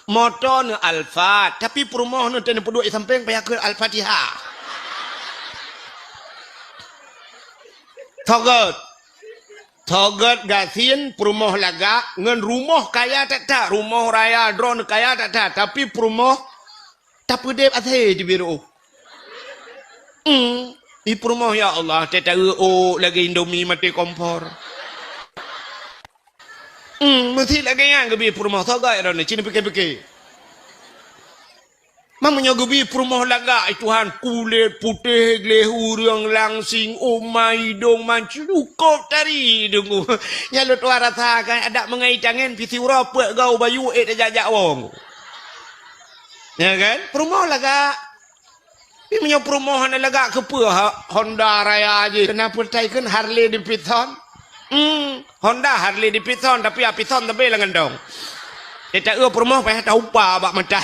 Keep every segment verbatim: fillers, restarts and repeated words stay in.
moto neuh Alphard, tapi peurumoh neuh teuh neupeuduek di sampéng payah kheun Al-Fatihah. Tho göt. Tho göt gasien peurumoh lagak ngon rumoh kaya that-that, rumoh raya droeneuh kaya that-that, tapi peurumoh tapeudeb asèe teubiet reuôh. Hmm, di peurumoh, ya Allah, teuh taeu ôk lagèe Indomie maté kompor. Hmm, meusti lagèe nyan geubi peurumoh, tho göt droeneuh, ci neupike-pike. Meunyoe geubi peurumoh lagak, ai Tuhan, kulét putéh gleh ureueng langsing, oma idong mancukôp tari deungoe. Nyan lôn tuan rasa kan, adak meungai tangen pih siuroe peuet goe bayu ék tajak-jak wong. Ya kan? Peurumoh lagak. Tapi meunyoe peurumoh hana lagak keupeue ha-, Honda raya jih. Keunan peuretai kheun Harley Davidson. Hmm, Honda Harley Davidson, tapi Davidson tapi lam gantong. Dia tak eu peurumoh payah taupa bak mata.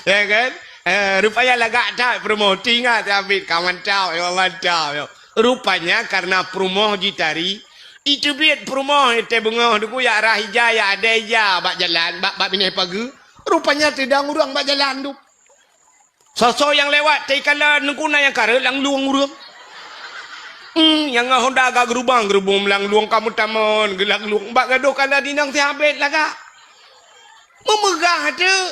Ya kan? Eh, rupanya lagak that peurumoh. Teuingat Abid ka mantap, ya mantap, ya. Rupanya karena peurumoh jitari, iteubiet peurumoh teuh beungoh deungoe ya rah ija, ya adai ija bak jalan, bak, bak binéh pageue. Rupanya teudong ureueng bak jalan tu. Soe-soe nyang lewat, teukalon neukuna nyang kareuet lam lueng ureueng. Hmm, nyang ngon Honda ka geurubang-geurubong lam lueng ka meutamon, geulam lueng bak gadôh kalon inong si Abid lagak. Meumeugah teuk.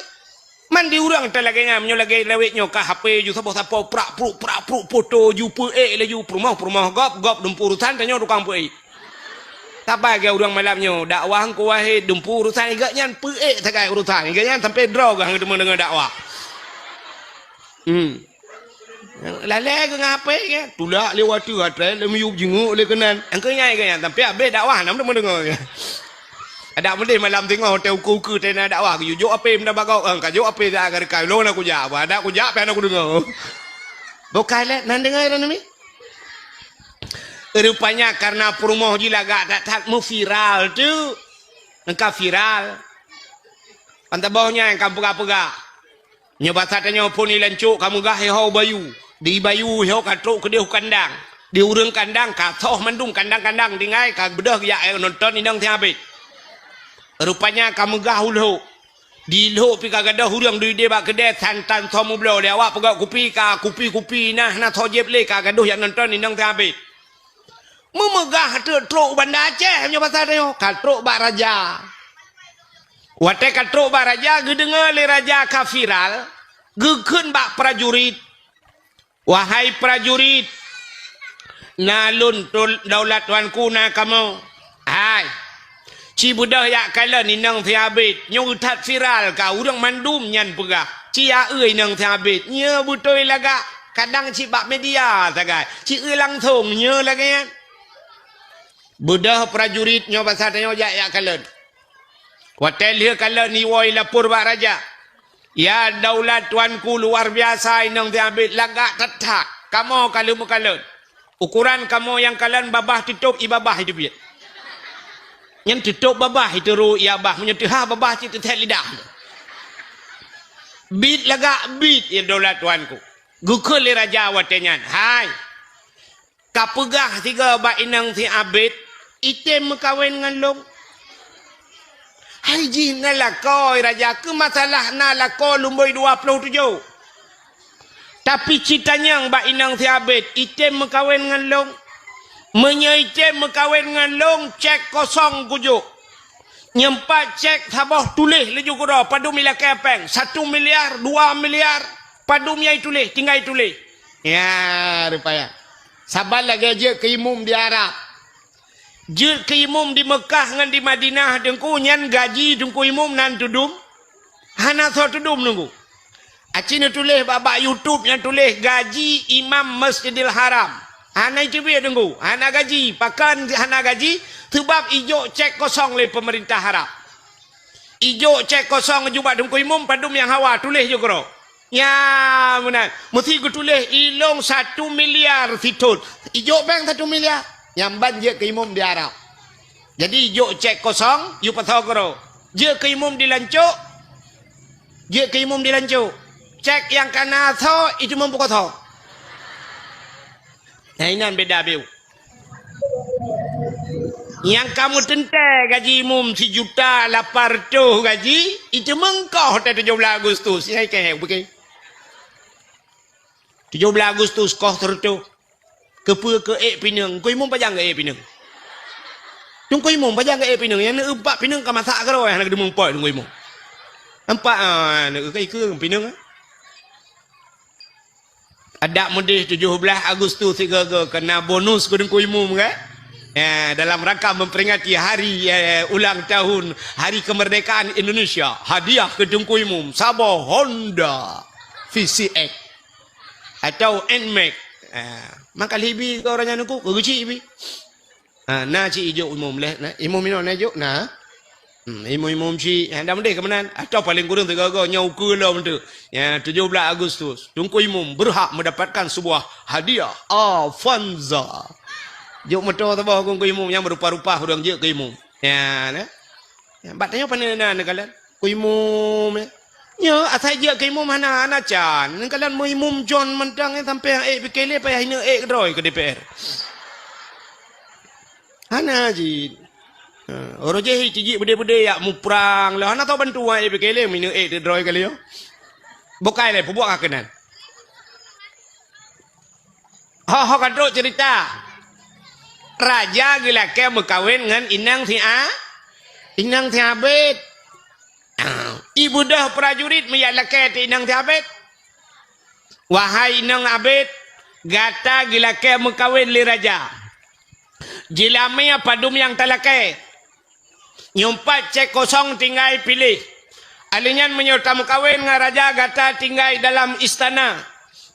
Man di ureueng teuh lagèe nyan, meunyoe lagèe lawét nyoe ka H P ju saboh-saboh prak pruk, prak pruk, foto ju peuék laju, peurumoh-peurumoh gob, gob dumpeue urusan, tanyoe tukang peuék. Saban lagèe ureueng malam nyoe, dakwah Teungku Wahid, dumpeue urusan, i gobnyan peuék sagai urusan, i gobnyan sampoe droe geuh hana teuma deungoe dakwah. Hmm. Lalè geuh ngon H P kan, tulak lé watèe, atré lé miyueb jinguk lé keunan. Nyang keu nyan i gobnyan, sampoe abéh dakwah, hana teuma deungoe. Adak meudeh malam singoh, watèe ukeue-ukeue teuh na dakwah, geuyue jok H P meunan bak gob, ka jok H P siat ka reukai, lôn hana kujak, adak kujak pih hana kudeungoe. Bukai lé, nan deungoe droeneuh mi? Rupanya karena peurumoh jih lagak that-that meuviral teuk. Nyang ka viral. Ban saboh nyan nyang ka peugah-peugah. Nyoe basa tanyoe phôn di lancok ka meugah iho bayu. Di bayu iho ka trok keudeh u kandang. Di ureueng kandang ka soh mandum kandang-kandang tinggai ka beudôh geujak nonton inong si Abid. Rupanya ka meugah u Lhok. Di Lhok pih ka gadôh ureueng duek ideh bak keudè, santan soe meubloe lé awak peugöt kupi ka, kupi-kupi na, hana soe jieb lé ka gadôh jak nonton inong si Abid. Meumeugah teuk trok u Banda Aceh nyoe basa tanyoe, ka trok bak raja. Watèe ka trok bak raja, geudeungoe lé raja ka viral, geukheun bak prajurit, "Wahai prajurit, na lôn tul-, daulat tuanku na kamoe. Hai, ci beudôh jak kalon inong si Abid, nyoe that viral ka, ureueng mandum nyan peugah, 'Ci aeu inong si Abid, nyoe beutôi lagak, kadang cit bak media sagai, ci eu langsong nyoe lagèe nyan.'" Beudôh prajurit nyoe basa tanyoe jak, jak kalon. Watèe lheueh kalon iwoe ilapor bak raja, "Ya daulat tuanku, luar biasa inong si Abid, lagak that-that. Kamoe ka lheueh meukalon. Ukoran kamoe nyang kalon babah teutôb ié babah iteubiet. Nyan teutôb babah iteurô ié babah, meunyoe teuhah babah cit teuthèt lidah. Bit lagak bit, ya daulat tuanku." Geukheun lé raja watèe nyan, "Hai, ka peugah sigoe bak inong si Abid, item meukawen ngon lôn. Hai jih na lakoe raja, keu masalah na lakoe lumbôi dua ploh tujoh. Tapi ci tanyong bak inong si Abid, item meukawen ngon lôn. Meunyoe item meukawen ngon lôn, cèk kosong kujok. Nyoe pat cèk saboh tuléh laju keudroe, padum ilakèe péng, satu miliar, dua miliar, padum nyang ituléh, tinggai ituléh." Ya, rupanya. Saban lagèe jeuet keu imum di Arab. Jeuet keu imum di Meukah ngon di Madinah, Teungku, nyan gaji Teungku Imum nan teudum? Hana soe teudum, Teungku. Aci neutuléh bak, bak YouTube nyang tuléh gaji imam Masjidil Haram. Hana iteubiet, Teungku. Hana gaji. Pakon hana gaji? Seubab ijok cèk kosong lé peumeurintah Arab. Ijok cèk kosong jubak Teungku Imum, padum nyang hawa, tuléh ju keudroe. Nya meunan. Meusti geutuléh ilôn satu miliar sithon. Ijok péng satu miliar. Nyan ban jeuet keu imum di Arab. Jadi ijok cèk kosong, yue pasoe keudroe. Jeuet keu imum di lancok. Jeuet keu imum di lancok. Cèk nyang ka na soe, ijok imum peukosoe. Nah, inan beda beu. Nyang ka meuteuntèe gaji imum sijuta lapan reutôh gaji, iteumeung koh teuh tujoh blaih Agustus. Nyang ikeu buke. Tujoh blaih Agustus koh sireutôh. Keupeue keu ék pineung? Teungku Imum pajan geuék pineung? Teungku Imum pajan geuék pineung? Nyang neueu bak pineung ka masak keudroe hana geudeumeung pot Teungku Imum. Nampak, ah, neueu ka ikeu pineung, ah. Adak meudeh tujoh blaih Agustus sigoe-goe keu na bonus keu Teungku Imum, kan? Ya, dalam rangka memperingati hari, eh, ulang tahun Hari Kemerdekaan Indonesia, hadiah keu Teungku Imum saboh Honda V C X atau Nmax. Ah, maka libi keu ureueng nyan Teungku, keu geuchik bi. Ha, na cit ijok imum leh, na. Imum inoe na ijok, na. Hmm, imum-imum cit, ha, dah meudeh keu meunan. Atau paléng kureueng sigoe-goe nyoe ukeue lom tu. Ya, tujoh blaih Agustus. Teungku Imum berhak mendapatkan sebuah hadiah Avanza. Jok moto saboh Teungku Imum nyang meurupa-rupa ureueng jeuet keu imum. Ya, na. Ya, bak tanyoe pane na neukalon. Keu imum, ya. Nyoe asai jeuet keu imum hana, hana can. Neukalon meu imum John mantong, eh, sampai ék pike lé payah ineuk ék keudroe keu D P R. Hana jih. Ha, uroe jih tijik beudé-beudé yak muprang lé. Hana tau bantuan ék pike lé, ineuk ék keudroe kali nyoe. Bukai lé, peubuet ka keunan. Ho, ho ka trok cerita. Raja geulakée meukawen ngon inong si A-, inong si Abét. Ibeudôh prajurit meujak lakée teuh inong si Abét. Wahai inong Abét, gata geulakée meukawen lé raja. Jilamé padum nyang talakée. Nyoe pat cék kosong tinggai piléh. Alèh nyan meunyoe tameukawen ngon raja gata tinggai dalam istana.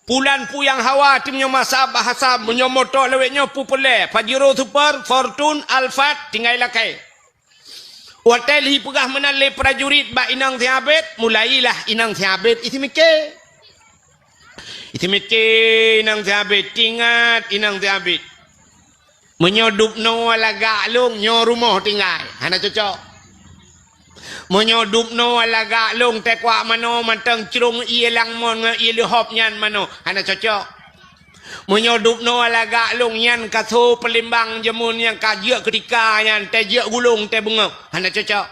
Pulan puyang hawa tim nyoe masa bahasa meunyoe moto lawét nyoe peupeulée Pajero Super, Fortune, Alphard tinggai lakée. Watée lhi peugah meunan lé prajurit bak inong si Abét, mulailah inong si Abét isi miké. Isi miké inong si Abét, tingat inong si Abét. Meunyoe dubnoe lagak lôn nyoe rumoh tinggai, hana cocok. Meunyoe dubnoe lagak lôn teukuak manoe mantong crông ié langmon ngon ié leuhop nyan manoe, hana cocok. Meunyoe dubnoe lagak lôn nyan kaso peulimbang jameun nyang ka jeuet keutika nyan teuh jeuet gulong teuh beungoh, hana cocok.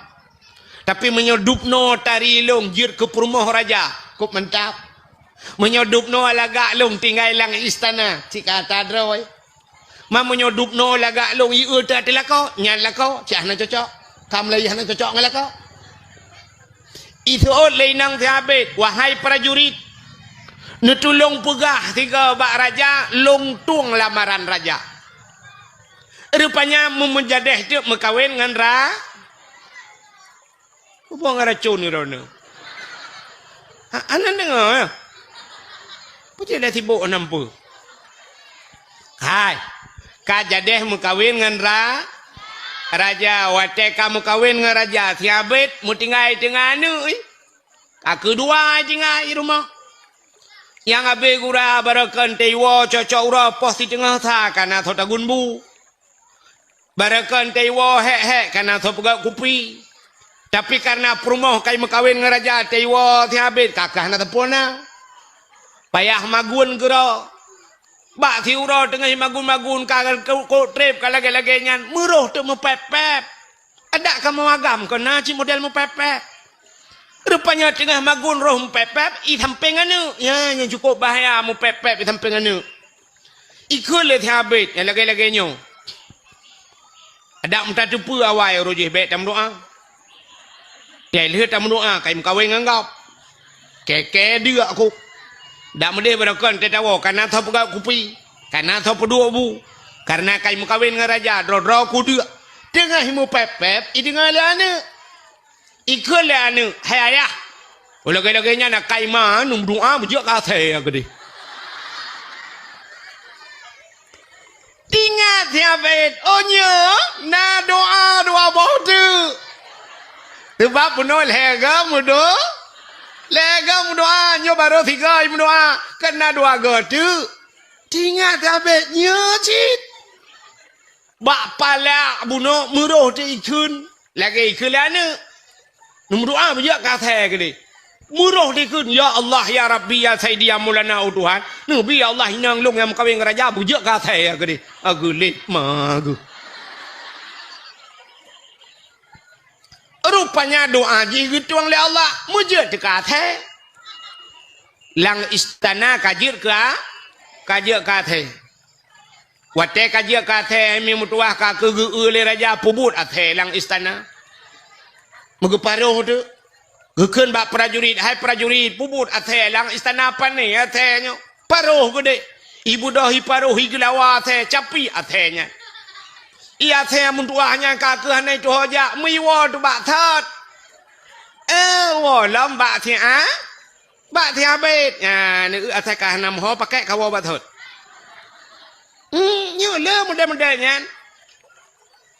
Tapi meunyoe dubnoe tari lôn jeuet keu peurumoh raja, kôp mantap. Meunyoe dubnoe lagak lôn tinggai lam istana, cit ka ata droe. Ma meunyoe dubnoe lagak lôn ié teuh ateueh lakoe, nyan lakoe, cit hana cocok. Kam lé hana cocok ngon lakoe. Iseuôt lé inong si Abét, wahai prajurit, neutulông peugah sigoe bak raja, lôn tueng lamaran raja. Rupanya meumujadéh teuk meukawen ngon ra-, Peue buet ngon racôn droeneuh? Ha, hana deungoe, ya? Peue cit lé sibok hana peue? Hai, ka jadéh meukawen ngon ra-, raja. Watée ka meukawen ngon raja, si Abét meutinggai teungoh aneuk, ih. Ka keudua tinggai rumoh. Nyang abéh gura barokon teuiwoe cocok uroe poh siteungoh sa ka na soe tagun bu. Barokon teuiwoe hék-hék ka na soe peugöt kupi. Tapi kareuna peurumoh ka meukawen ngon raja teuiwoe si Abét ka keuh hana teupeu na. Payah magun keudroe. Bak siuroe teungoh magun-magun ka kok treb ka lagée-lagée nyan, meuroh teuk meupép-pép. Adak ka meuagam keu na cit model meupép-pép. Rupanya teungoh magun roh meupép-pép, i sampéng aneuk. Ya, nyang cukup bahaya meupép-pép i sampéng aneuk. Ikheun lé si Abét nyang lagée-lagée nyoe. Adak meutateupeue awai uroe jih bék tameudoá. Teuh lheueh tameudoá ka meukawen ngon gob. Kée-kée deuk kôk. Dak meudeh barokon teuh tawoe ka na soe peugöt kupi, ka na soe peuduek bu. Kareuna ka meukawen ngon raja, droe-droe kudeuk. Teungoh meupép-pép, ideungoe lé aneuk. Ikheun lé aneuk, "Hai ayah, lagée-lagée nyan akai ma neumeudoá beujeuet keu asèe keudeh." Tingat si Abét, "Oh nyoe na doá dua boh teuk." Sabab bunoe lhèe goe meudo-, lhèe goe meudoá, nyoe barô sigoe meudoá, kan na dua goe teuk. Tingat si Abét, nyoe cit. Bak palak bunoe meuroh teuk ikheun. Lagée ikheun lé aneuk. Neumeudoá beujeuet keu asèe keudeh. Meuroh teuk ikheun, "Ya Allah, ya Rabbi, ya Saidi, ya Maulana, oh Tuhan. Neubi ya Allah inong lôn nyang meukawen ngon raja beujeuet keu asèe keudeh." Ageulet ma geuh. Rupanya doa jih geutueng lé Allah, meujeuet teuka athée. Lam istana ka jeuet keu a-, ka jeuet keu athée. Watée ka jeuet keu athée, mi meutuwah ka keu geu-eu lé raja, peubuet athée lam istana. Meugeuparoh teuk. Geukheun bak prajurit, "Hai prajurit, peubuet athée lam istana, pané athée nyoe." Paroh geudeh. Ibeudôh iparoh, igeulawa athée, capi athée nyan. Ié athée meutuwah nyan ka keuh hana ituho jak, meuiwoe teuk bak thot. Eh, woe lom bak siat, bak siat abét. Nyan, neueu athée ka hana meuho pakék kawoe bak thot. Hmm, nyoe le model-model nyan.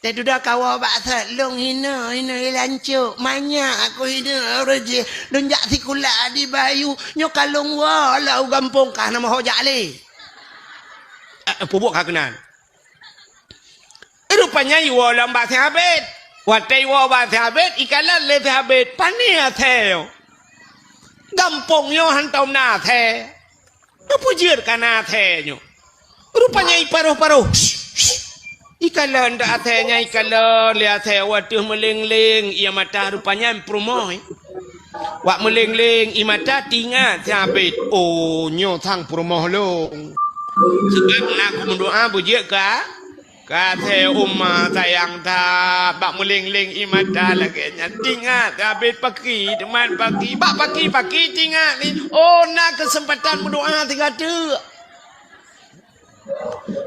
Teududoe kawoe bak thot, lôn hinoe, hinoe ilancok, manyak aku hinoe ureueng jih, lôn jak sikula di Bayu, nyoe ka lôn woe lom u gampông ka hana meuho jak lé. Eh, peubuet ka keunan. Rupanya iwoe lom bak siat abét. Watée iwoe bak siat abét, ikalon lé siat abét, pané athée nyoe. Gampông nyoe hantom na athée. Peue jeuet ka na athée nyoe? Rupanya iparoh-paroh. Ikalon dak athée nyan, ikalon lé athée, watée meuléng-léng ié mata, rupanya peurumoh. Wak meuléng-léng ié mata, teuingat siat abét, "Oh, nyoe sang peurumoh lôn." Sabab na kumeudoá beujeuet ka Ka athée uma sayang that, bak meuléng-léng ié mata lagée nyan. Teuingat, habéh paki, teuma paki, bak paki-paki teuingat ni. Oh, na keuseumpatan meudoá sigoe teuk.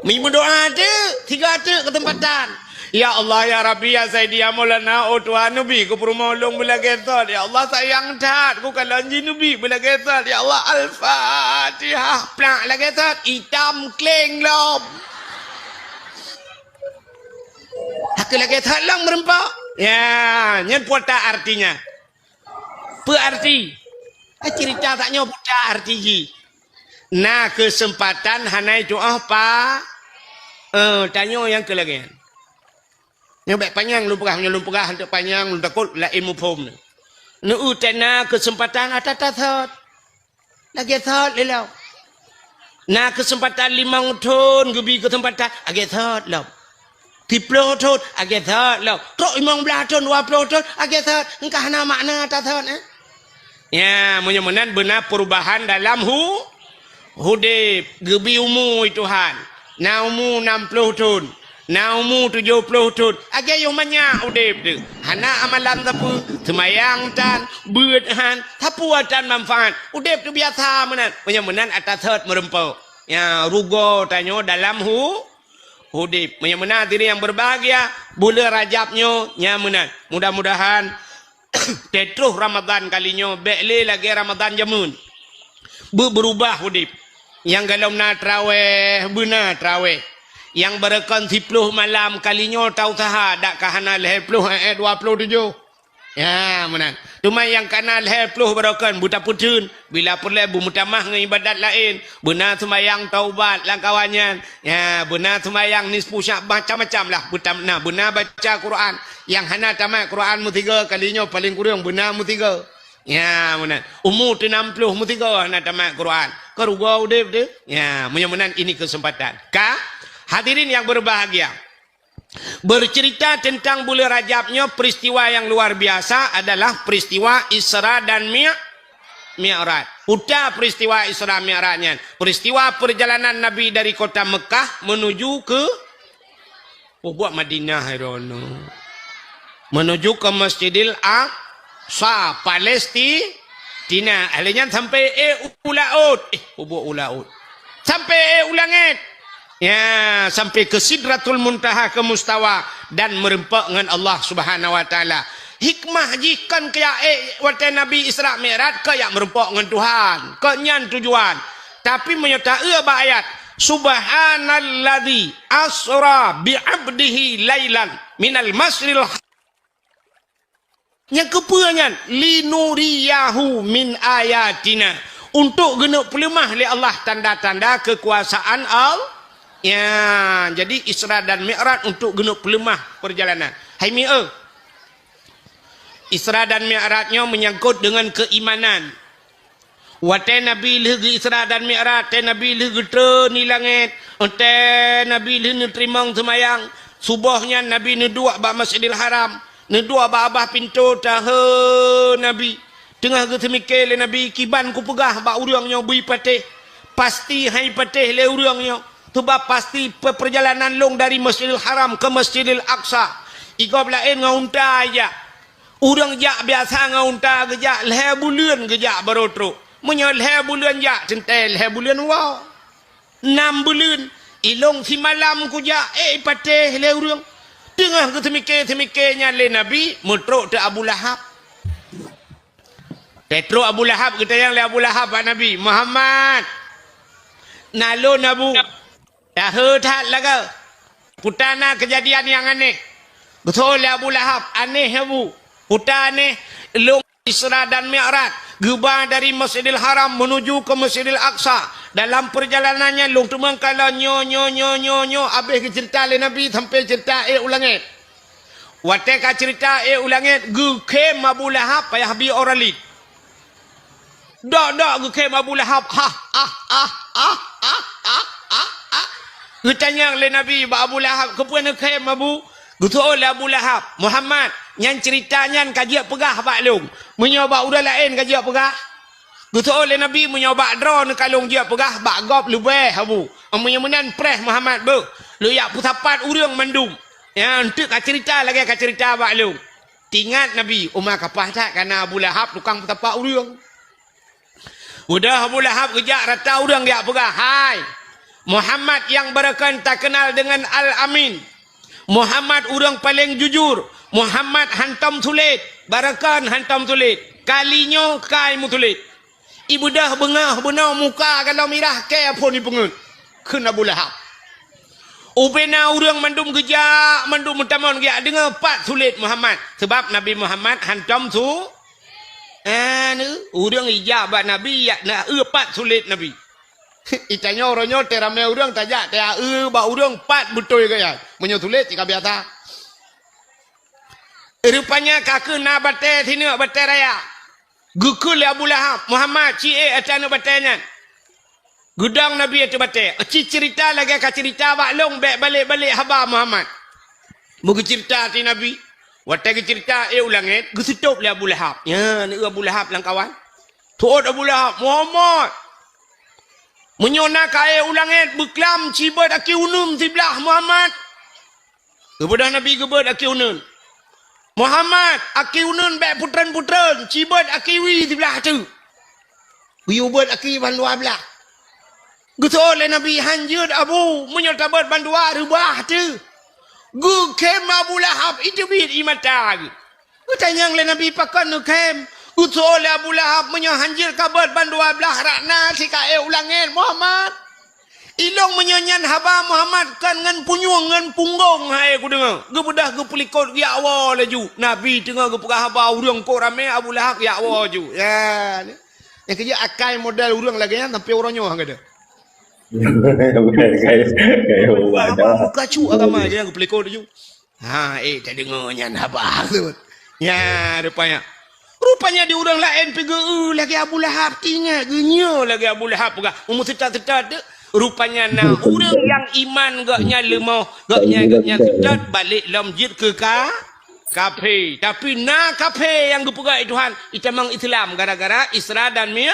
Mi meudoá teuk, sigoe teuk keuseumpatan. Ya Allah, ya Rabbi, ya Saidi, ya Maulana, oh Tuhan, neubi keu peurumoh lôn beulagée thot. Ya Allah, sayang that, kukalon jih neubi beulagée thot. Ya Allah, Al-Fatihah. Plak lagée thot, itam kléng lom. Hana lagée that lom meureumpok. Ya, nyan peue artinya. Peue arti? Eh, cerita tanyoe peue arti jih. Na keuseumpatan hana itu'oh pa. Eh, tanyoe nyang keu lagée nyan. Nyoe bék panyang lôn peugah, nyoe lôn peugah hantom panyang, lôn takot laén muphom. Neueu teuh na keuseumpatan ata that thot. Lagée thot lé lom. Na keuseumpatan limong thon geubi keuseumpatan, lagée thot lom. Siplôh thon, lagée thot lom. Trok limong blaih thon, dua ploh thon, lagée thot. Engkah na makna that thot, eh? Ya, meunyoe meunan beuna perubahan dalam hu-, udeb, geubi umu Tuhan. Na umu nam ploh thon. Na umu tujoh ploh thon, lagée yoh manyak udeb teuh. Hana amalan sapeue, seumayang tan, beuet han, sapeue tan manfaat. Udeb teuh biasa meunan. Meunyoe meunan ata that meureumpok. Ya, rugoe tanyoe dalam hu-, udeb. Meunyoe meunan hadirin nyang berbahagia, buleuen Rajab nyoe nyang meunan. Mudah-mudahan Teutroh Ramadhan kali nyoe bék lé lagée Ramadhan jameun. Beu-, beurubah udeb. Nyang golom na trawéh, beuna trawéh. Nyang barokon siplôh malam kali nyoe tausaha dak ka hana lhée ploh, eh, eh, dua ploh tujoh. Ya, meunan. Teuma nyang ka na lhée ploh barokon beutapeutheun. Bila peureulée beumeutamah ngon ibadat laén, beuna seumayang taubat lam kawan nyan. Ya, beuna seumayang nisfu Sya'ban, macam-macam lah. Beutam-, na, beuna baca Quran. Nyang hana tamat Quran meusigoe, kali nyoe paleng kureueng beuna meusigoe. Ya, meunan. Umu teuh nam ploh meusigoe hana tamat Quran. Ka rugoe udeb teuh. Ya, meunyoe meunan ini keuseumpatan. Ka, hadirin nyang berbahagia. Bercerita tentang buleuen Rajab nyoe, peristiwa yang luar biasa adalah peristiwa Isra dan Mi-, Mi'raj. Peue peristiwa Isra Mi'raj nyan? Peristiwa perjalanan Nabi dari kota Mekah menuju ke, oh, buet Madinah hai droeneuh. Menuju ke Masjidil Aqsa, Palesti-, Tina, ahli nyan sampai, eh, u laôt. Eh, peubuet u laôt. Sampai, eh, u langét. Ya, sampai ke Sidratul Muntaha, ke mustawa dan meureumpok ngon Allah Subhanahu wa Taala. Hikmah jih kon keu jak, eh, watée Nabi Isra Mi'raj keu jak meureumpok ngon Tuhan. Kon nyan tujuan. Tapi meunyoe taeu bak ayat, "Subhanalladzi asra bi 'abdihi lailan minal masjidil Nyang keupeue nyan? Linuriyahu min ayatina. Untuk geuneuk peuleumah lé Allah tanda-tanda keukuasaan Allah. Ya, jadi Isra dan Mi'raj untuk geuneuk peuleumah perjalanan. Hai mi'eu. Isra dan Mi'raj nyoe menyangkut dengan keimanan. Watée Nabi lheueh geu-Isra dan Mi'raj, watée Nabi lheueh geutreun di langét, watée Nabi lheueh neuteurimong seumayang, suboh nyan Nabi neuduek bak Masjidil Haram. Neuduek bak babah pintoe, tahe Nabi. Teungoh geuseumike lé Nabi, "Kiban kupeugah bak ureuëng nyoe beu patéh, pasti han patéh lé ureuëng nyoe. Teuma pasti pe-, peurjalanan lôn dari Masjidil Haram ke Masjidil Aqsa, i gob laén ngon unta jak. Ureuëng jak biasa ngon unta geujak, lhée buleuen geujak baroe trok. Meunyoe lhée buleuen jak, teuntée lhée buleuen woe. Nam buleuen, ilôn simalam kujak, ék patéh lé ureuëng." Teungoh geuseumike-seumike nyan lé Nabi, meutrok teuk Abu Lahab. Teutrok Abu Lahab, geutanyong lé Abu Lahab bak Nabi, "Muhammad, na lôn Abu, tahe that lagée. Peue na keujadian nyang aneh." Geuseuôt lé Abu Lahab, "Aneh Abu." "Peue aneh?" "Lôn Isra dan Mi'raj, geuba dari Masjidil Haram meunuju ke Masjidil Aqsa. Dalam peurjalanan nyan lôn teumeukalon nyoe, nyoe, nyoe, nyoe, nyoe." Abéh geuceurita lé Nabi sampai ceurita ék u langét. Watée ka ceurita ék u langét, geukhém Abu Lahab payah bi ora lét. Dok-dok geukhém Abu Lahab, "Ah, ah, ah." Geutanyong lé Nabi bak Abu Lahab, "Keupeue neukhém Abu?" Geuseuôt lé Abu Lahab, "Muhammad, nyan ceurita nyan ka jeuet peugah bak lôn. Meunyoe bak ureuëng laén ka jeuet peugah?" Geuseuôt lé Nabi, "Meunyoe bak droeneuh ka lôn jeuet peugah, bak gob leubeh Abu. Meunyoe meunan preh Muhammad beuh, lôn jak peusapat ureuëng mandum. Nyan teuk ka ceurita lagée ka ceurita bak lôn." Teuingat Nabi, uma kapah that kana Abu Lahab tukang peusapat ureuëng. Udah Abu Lahab geujak rata ureuëng geujak peugah, "Hai, Muhammad nyang barokon takeunal deungon Al-Amin. Muhammad ureuëng paleng jujur. Muhammad hantom sulet, barokon hantom sulet. Kali nyoe kai meusulet." Ibeudôh beungoh bunoe muka galom mirah kée phon ipeungeut kheun Abu Lahab. Ubena ureuëng mandum geujak, mandum meutamong geujak deungoe pat sulet Muhammad. Sabab Nabi Muhammad hantom su-, Anu, ureuëng ijak bak Nabi, yak na eu pat sulet Nabi. Itanyoe uroe nyoe teuramé ureuëng tajak teu eu bak ureuëng pat beutôi gaya. Meunyoe sulet cit ka biasa. Rupanya ka keuh na batée sineuk, batée raya. Geukheun lé Abu Lahab, "Muhammad, ci ék ata aneuëk batée nyan." Geudong Nabi ateueh batée, "Ci ceurita lagée ka ceurita bak lôn, bék balek-balek haba Muhammad." Meugeuceurita ateueh Nabi, watée geuceurita ék u langét, geuseutôb lé Abu Lahab. Nyan, eu Abu Lahab lam kawan. Seuôt Abu Lahab, "Muhammad, meunyoe na ka ék u langét, beuklam cibeuet aki uneun siblah Muhammad." Geubeudôh Nabi geubeuet aki uneun. "Muhammad, aki uneun bék putreun-putreun, cibeuet aki wie siblah teuk. Geuyue beuet aki bandua blah." Geuseuôt lé Nabi, "Han jeuet Abu, meunyoe tabeuet bandua reubah teuk." Geukhém Abu Lahab, iteubiet ie mata geuh. Geutanyong lé Nabi, "Pakon neukhém?" Geuseuôt lé Abu Lahab, "Meunyoe han jeuet kabeuet bandua blah, rot na si ka ék u langét, Muhammad. Ilôn meunyoe nyan haba Muhammad kon ngon punyueng ngon punggong hai kudeungoe." Geubeudôh geupeulikot geujak woe laju. Nabi teungoh geupeugah haba ureuëng kok ramé Abu Lahab geujak woe laju. Ya, ni. Nyang keujeuet akai model ureuëng lagée nyan sampai uroe nyoe geuh. Geupeugah haba muka cuk agama je nyang geupeulikot laju. Ha, eh, tadeungoe nyan haba tu. Nya, rupanya. Rupanya di ureuëng laén pi geu-, lagée Abu Lahab, teuingat geuh nyoe lagée Abu Lahab peugah, umur seutôt-seutôt tu. Rupanya na ureuëng nyang iman gobnyan leumoh, gobnyan, gobnyan seutôt balek lom jeuet keu ka-, kafé. Tapi na kafé nyang geupeugah lé Tuhan, itamong Islam gara-gara Isra dan Mi-,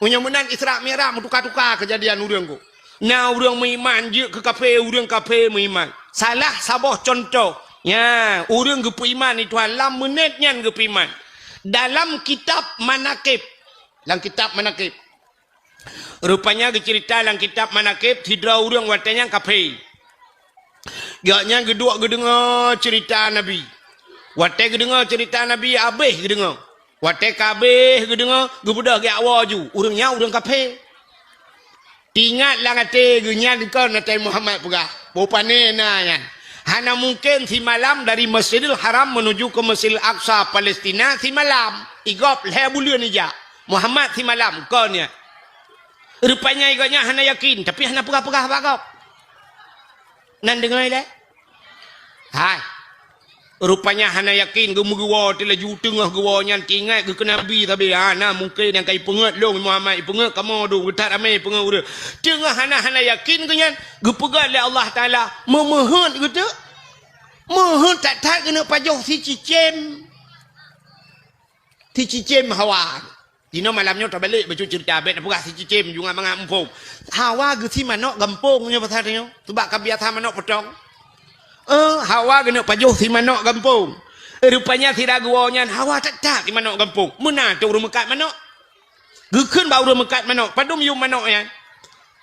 meunyoe meunan Isra Mi'raj meutuka-tuka keujadian ureuëng ku. Na ureuëng meuiman jeuet keu kafé, ureuëng kafé meuiman. Salah saboh cuntoh, nya, ureuëng geupeuiman lé Tuhan lam meunét nyan geupeuiman. Dalam kitab Manaqib, lam kitab Manaqib, rupanya geuceurita lam kitab Manaqib, sidroe ureuëng watée nyan kafé. Gobnyan geuduek geudeungoe ceurita Nabi. Watée geudeungoe ceurita Nabi, abéh geudeungoe. Watée ka abéh geudeungoe, geubeudôh geujak woe laju. Ureuëng nyan ureuëng kafé. Teuingat lam até geuh nyan kon Nabi Muhammad peugah, "Boh pané na nyan. Hana mungken simalam dari Masjidil Haram meunuju keu Masjidil Aqsa, Palestina, simalam. I gob lhée buleuen ijak. Muhammad simalam kon nyan." Rupanya gobnyan hana yakin, tapi hana peugah-peugah bak gob. Nan deungoe ilée? Hai. Rupanya hana yakin, geumeugeue woe teuk laju, teungoh geuwoe nyan teuingat geuh keu Nabi sabe. Ha, na mungken nyang ka ipeungeut lôn Muhammad, ipeungeut kamoe dum, geuthat ramé ipeungeut ureuëng. Teungoh hana, hana yakin geuh nyan, geupeugah lé Allah Taala, meumeuheuet geuh teuk. Meuheuet that-that keuneuk pajoh sicicém. Sicicém Hawa. Jinoe malam nyoe tabalek bacut ceurita, bèk tapeugah sicicém, ju ngat mangat muphom. Hawa geusie manok gampông nyoe pasal nyoe. Sabab ka biasa manok peutong. Eh, Hawa geuneuk pajoh sie manok gampông. Rupanya sira geuwoe nyan Hawa that-that sie manok gampông. Meunan teuh ureueng meukat manok. Geukheun bak ureueng meukat manok, padum yuem manok nyan?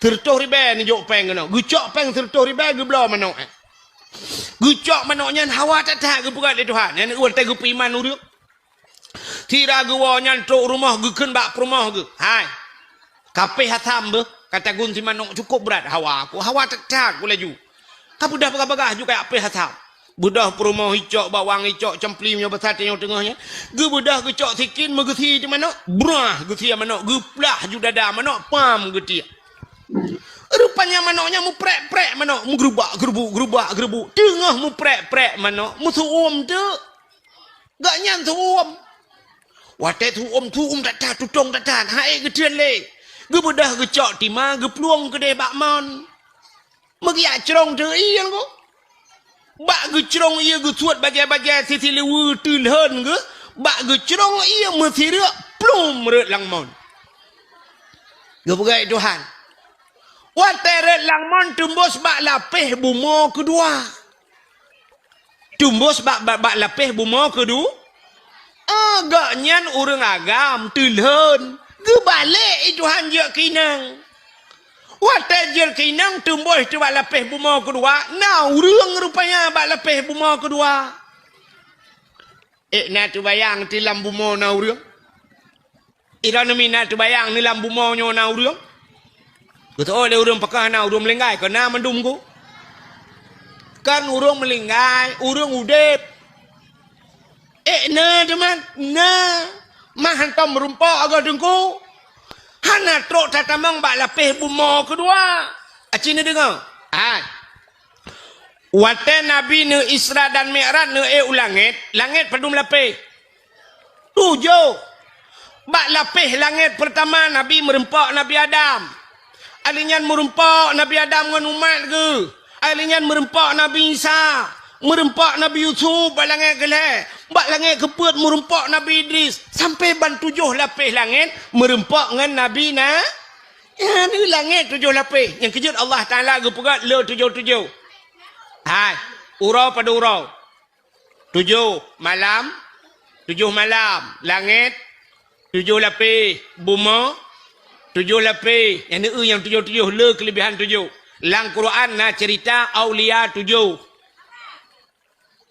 Sireutôh ribèe neujok péng keunoe. Geucok péng sireutôh ribèe geubloe manok nyan. Geucok manok nyan Hawa that-that geupeugah lé Tuhan. Nyan watèe geupeuiman ureueng. Sira geuwoe nyan trok rumoh geukheun bak peurumoh geuh, "Hai, kapéh asam beuh, ka tagun sie manok cukôp brat Hawa ku, Hawa that-that ku laju. Ka beudôh bagah-bagah ju kajak péh asam." Beudôh peurumoh icok, bawang icok, cempli meunyoe basa tanyoe teungoh nyan. Geubeudôh geucok sikin meugeusie di manok, brah geusie manok, geuplah ju dada manok, pam geutiek. Rupanya manok nyan muprek-prek manok, meugeurubak-geurubuk, geurubak-geurubuk. Teungoh muprek-prek manok, meusu'uem teuk. Gobnyan su'uem. Watèe su'uem, su'uem that-that, tutong that-that, han ék geutreun lé. Geubeudôh geucok tima, geuplueng keudéh bak mon. Meugiak crông teuk ie nyan ko. Bak geucrông ie geusuet bajèe-bajèe sisileue teulhon geuh, bak geucrông ie meusireuk plum rhot lam mon. Geupeugah Tuhan. Watèe rhot lam mon teumbôs bak lapéh bumoe keudua. Teumbôs bak, bak, bak lapéh bumoe keudu-, ah, gobnyan ureueng agam teulhon. Geubalek i Tuhan jeuet keu inong. Watèe jeuet keu inong teumbôs teuk bak lapéh bumoe keudua, na ureueng rupanya bak lapéh bumoe keudua. Ék na teubayang ti lam bumoe na ureueng? Droeneuh mi na teubayang ni lam bumoe nyoe na ureueng? Geuteu'oh lé ureueng pakon hana ureueng meulinggai, kon na mandum ku. Kon ureueng meulinggai, ureueng udép. Ék na teuma, na. Mah hantom meurumpok agoe teungku. Hana trok tatamong bak lapéh bumoe keudua. Aci neudeungoe? Hai. Watèe Nabi neu Isra dan Mi'raj neu ék u langét, langét padum lapéh? Tujoh. Bak lapéh langét peurtama Nabi meurumpok Nabi Adam. Alèh nyan meurumpok Nabi Adam ngon umat geuh. Alèh nyan meurumpok Nabi Isa. Meurumpok Nabi Yusuf bak langét keulhèe. Bak langét keupeuet meurumpok Nabi Idris. Sampoe ban tujoh lapéh langét meurumpok ngon Nabi na. Nyan di langét tujoh lapéh. Nyang keujeuet Allah Taala geupeugah le tujoh-tujoh. Hai, uroe padum uroe? Tujoh malam, tujoh malam. Langét, tujoh lapéh. Bumoe, tujoh lapéh. Nyang neu nyang tujoh-tujoh, le keuleubihan tujoh. Lam Quran na ceurita aulia tujoh.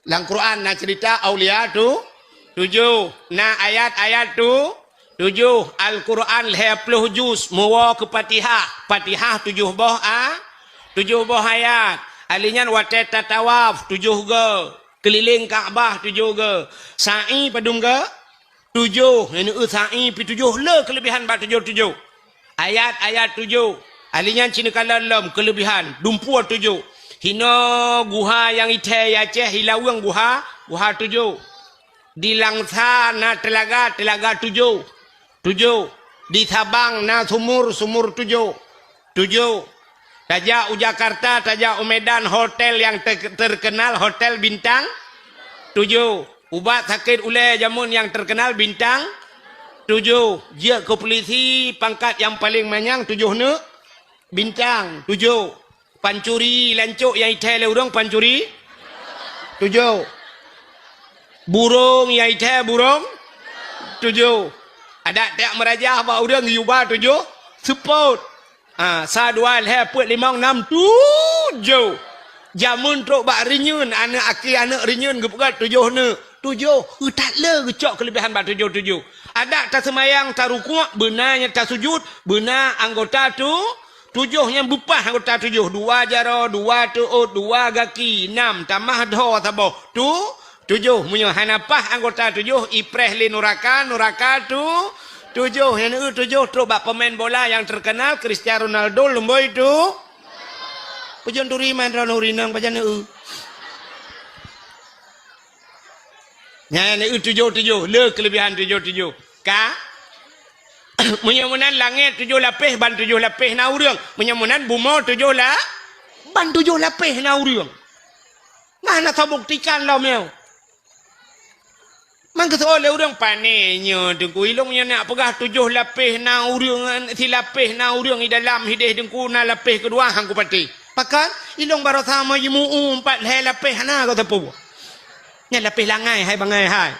Lam Quran na ceurita aulia tu, tujoh. Na ayat-ayat tu, tujoh. Al-Quran lhèe ploh juz, meuwoe keu Fatihah. Fatihah tujoh boh a, tujoh boh ayat. Alèh nyan watèe tatawaf, tujoh goe. Keulileng Ka'bah, tujoh goe. Sa'i padum goe? Tujoh. Nyang neu sa'i pi tujoh, le keuleubihan bak tujoh-tujoh. Ayat-ayat tujoh. Alèh nyan ci neukalon lom keuleubihan, dumpeue tujoh. Hinoe guha nyang ithèe i Aceh, i Laweueng guha, guha tujoh. Di Langsa na teulaga, teulaga tujoh. Tujoh. Di Sabang na sumur, sumur tujoh. Tujoh. Tajak u Jakarta, tajak u Medan, hotel nyang ter-, terkenal, hotel bintang tujoh. Ubat sakét ulèe jameun nyang terkenal bintang tujoh. Jeuet keu pulisi pangkat nyang paleng manyang tujoh neuk bintang tujoh. Pancuri lancok nyang ithèe lé ureueng pancuri tujoh. Burông nyang ithèe burông tujoh. Adak tajak meurajah bak ureueng yuba tujoh seupôt. Ha, sa dua lhèe peuet limong nam tujoh. Jameun trok bak reunyeun, aneuk aki aneuk reunyeun geupeugah tujoh neuk. Tujoh, eu that le geucok keuleubihan bak tujoh-tujoh. Adak taseumayang, tarukuk, beuna nyang tasujut, beuna anggota tu, tujoh nyang beupah anggota tujoh. Dua jaroe, dua teuôt, dua gaki, nam, tamah dhoe saboh. Tu, tujoh. Meunyoe hana pah anggota tujoh, ipreh lé nuraka, nuraka tu, tujoh. Nyang neu tujoh trok bak pemain bola nyang terkenal, Cristiano Ronaldo, lumboi tu. Peujeuet turi man droeneuh rinong pajan neu. Nyan neu tujoh-tujoh, le keuleubihan tujoh-tujoh. Ka? Meunyoe meunan langét tujoh lapéh, ban tujoh lapéh na ureueng. Meunyoe meunan bumoe tujoh la-, ban tujoh lapéh na ureueng. Na Hana tabuktikan lom nyoe. Mangkeuseuôt lé ureuëng pané nyoe Teungku, ilong nyoe nak peugah tujoh lapéh na ureuëng, silapéh na ureuëng di dalam hideh Teungku, na lapéh keudua han kupatéh. Pakon? Ilong barosa meujimu'u empat lhée lapéh hana goe sapeue. Nyan lapéh langai hai bangai hai.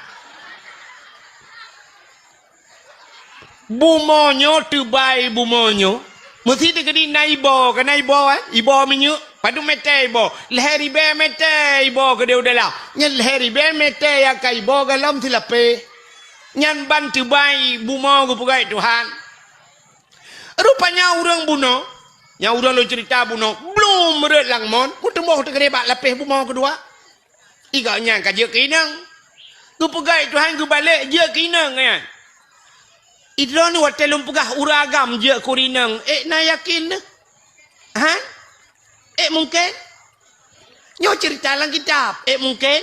Bumoe nyoe teubai bumoe nyoe. Meusi teukeudi na iboh, ka na iboh, eh? Iboh minyeuk. Padub mètè iboh? Lhèe ribèe mètè iboh keudéh u dalam. Nyan lhèe ribèe mètè nyang ka iboh galom silapéh. Nyan ban teubai bumoe geupeugöt Tuhan. Rupanya ureueng bunoe, nyang ureueng lôn ceurita bunoe, blom rhot lam mon, meuteumèe teukeudéh bak lapéh bumoe keudua. Igoe nyan ka jeuet keu inong. Geupeugöt Tuhan geubalek jeuet keu inong nyan. Idroeneuh watèe lôn peugah ureueng agam jeuet keu inong, ék na yakin neuh? Ha? Ék mungken? Nyoe ceurita lam kitab, ék mungken?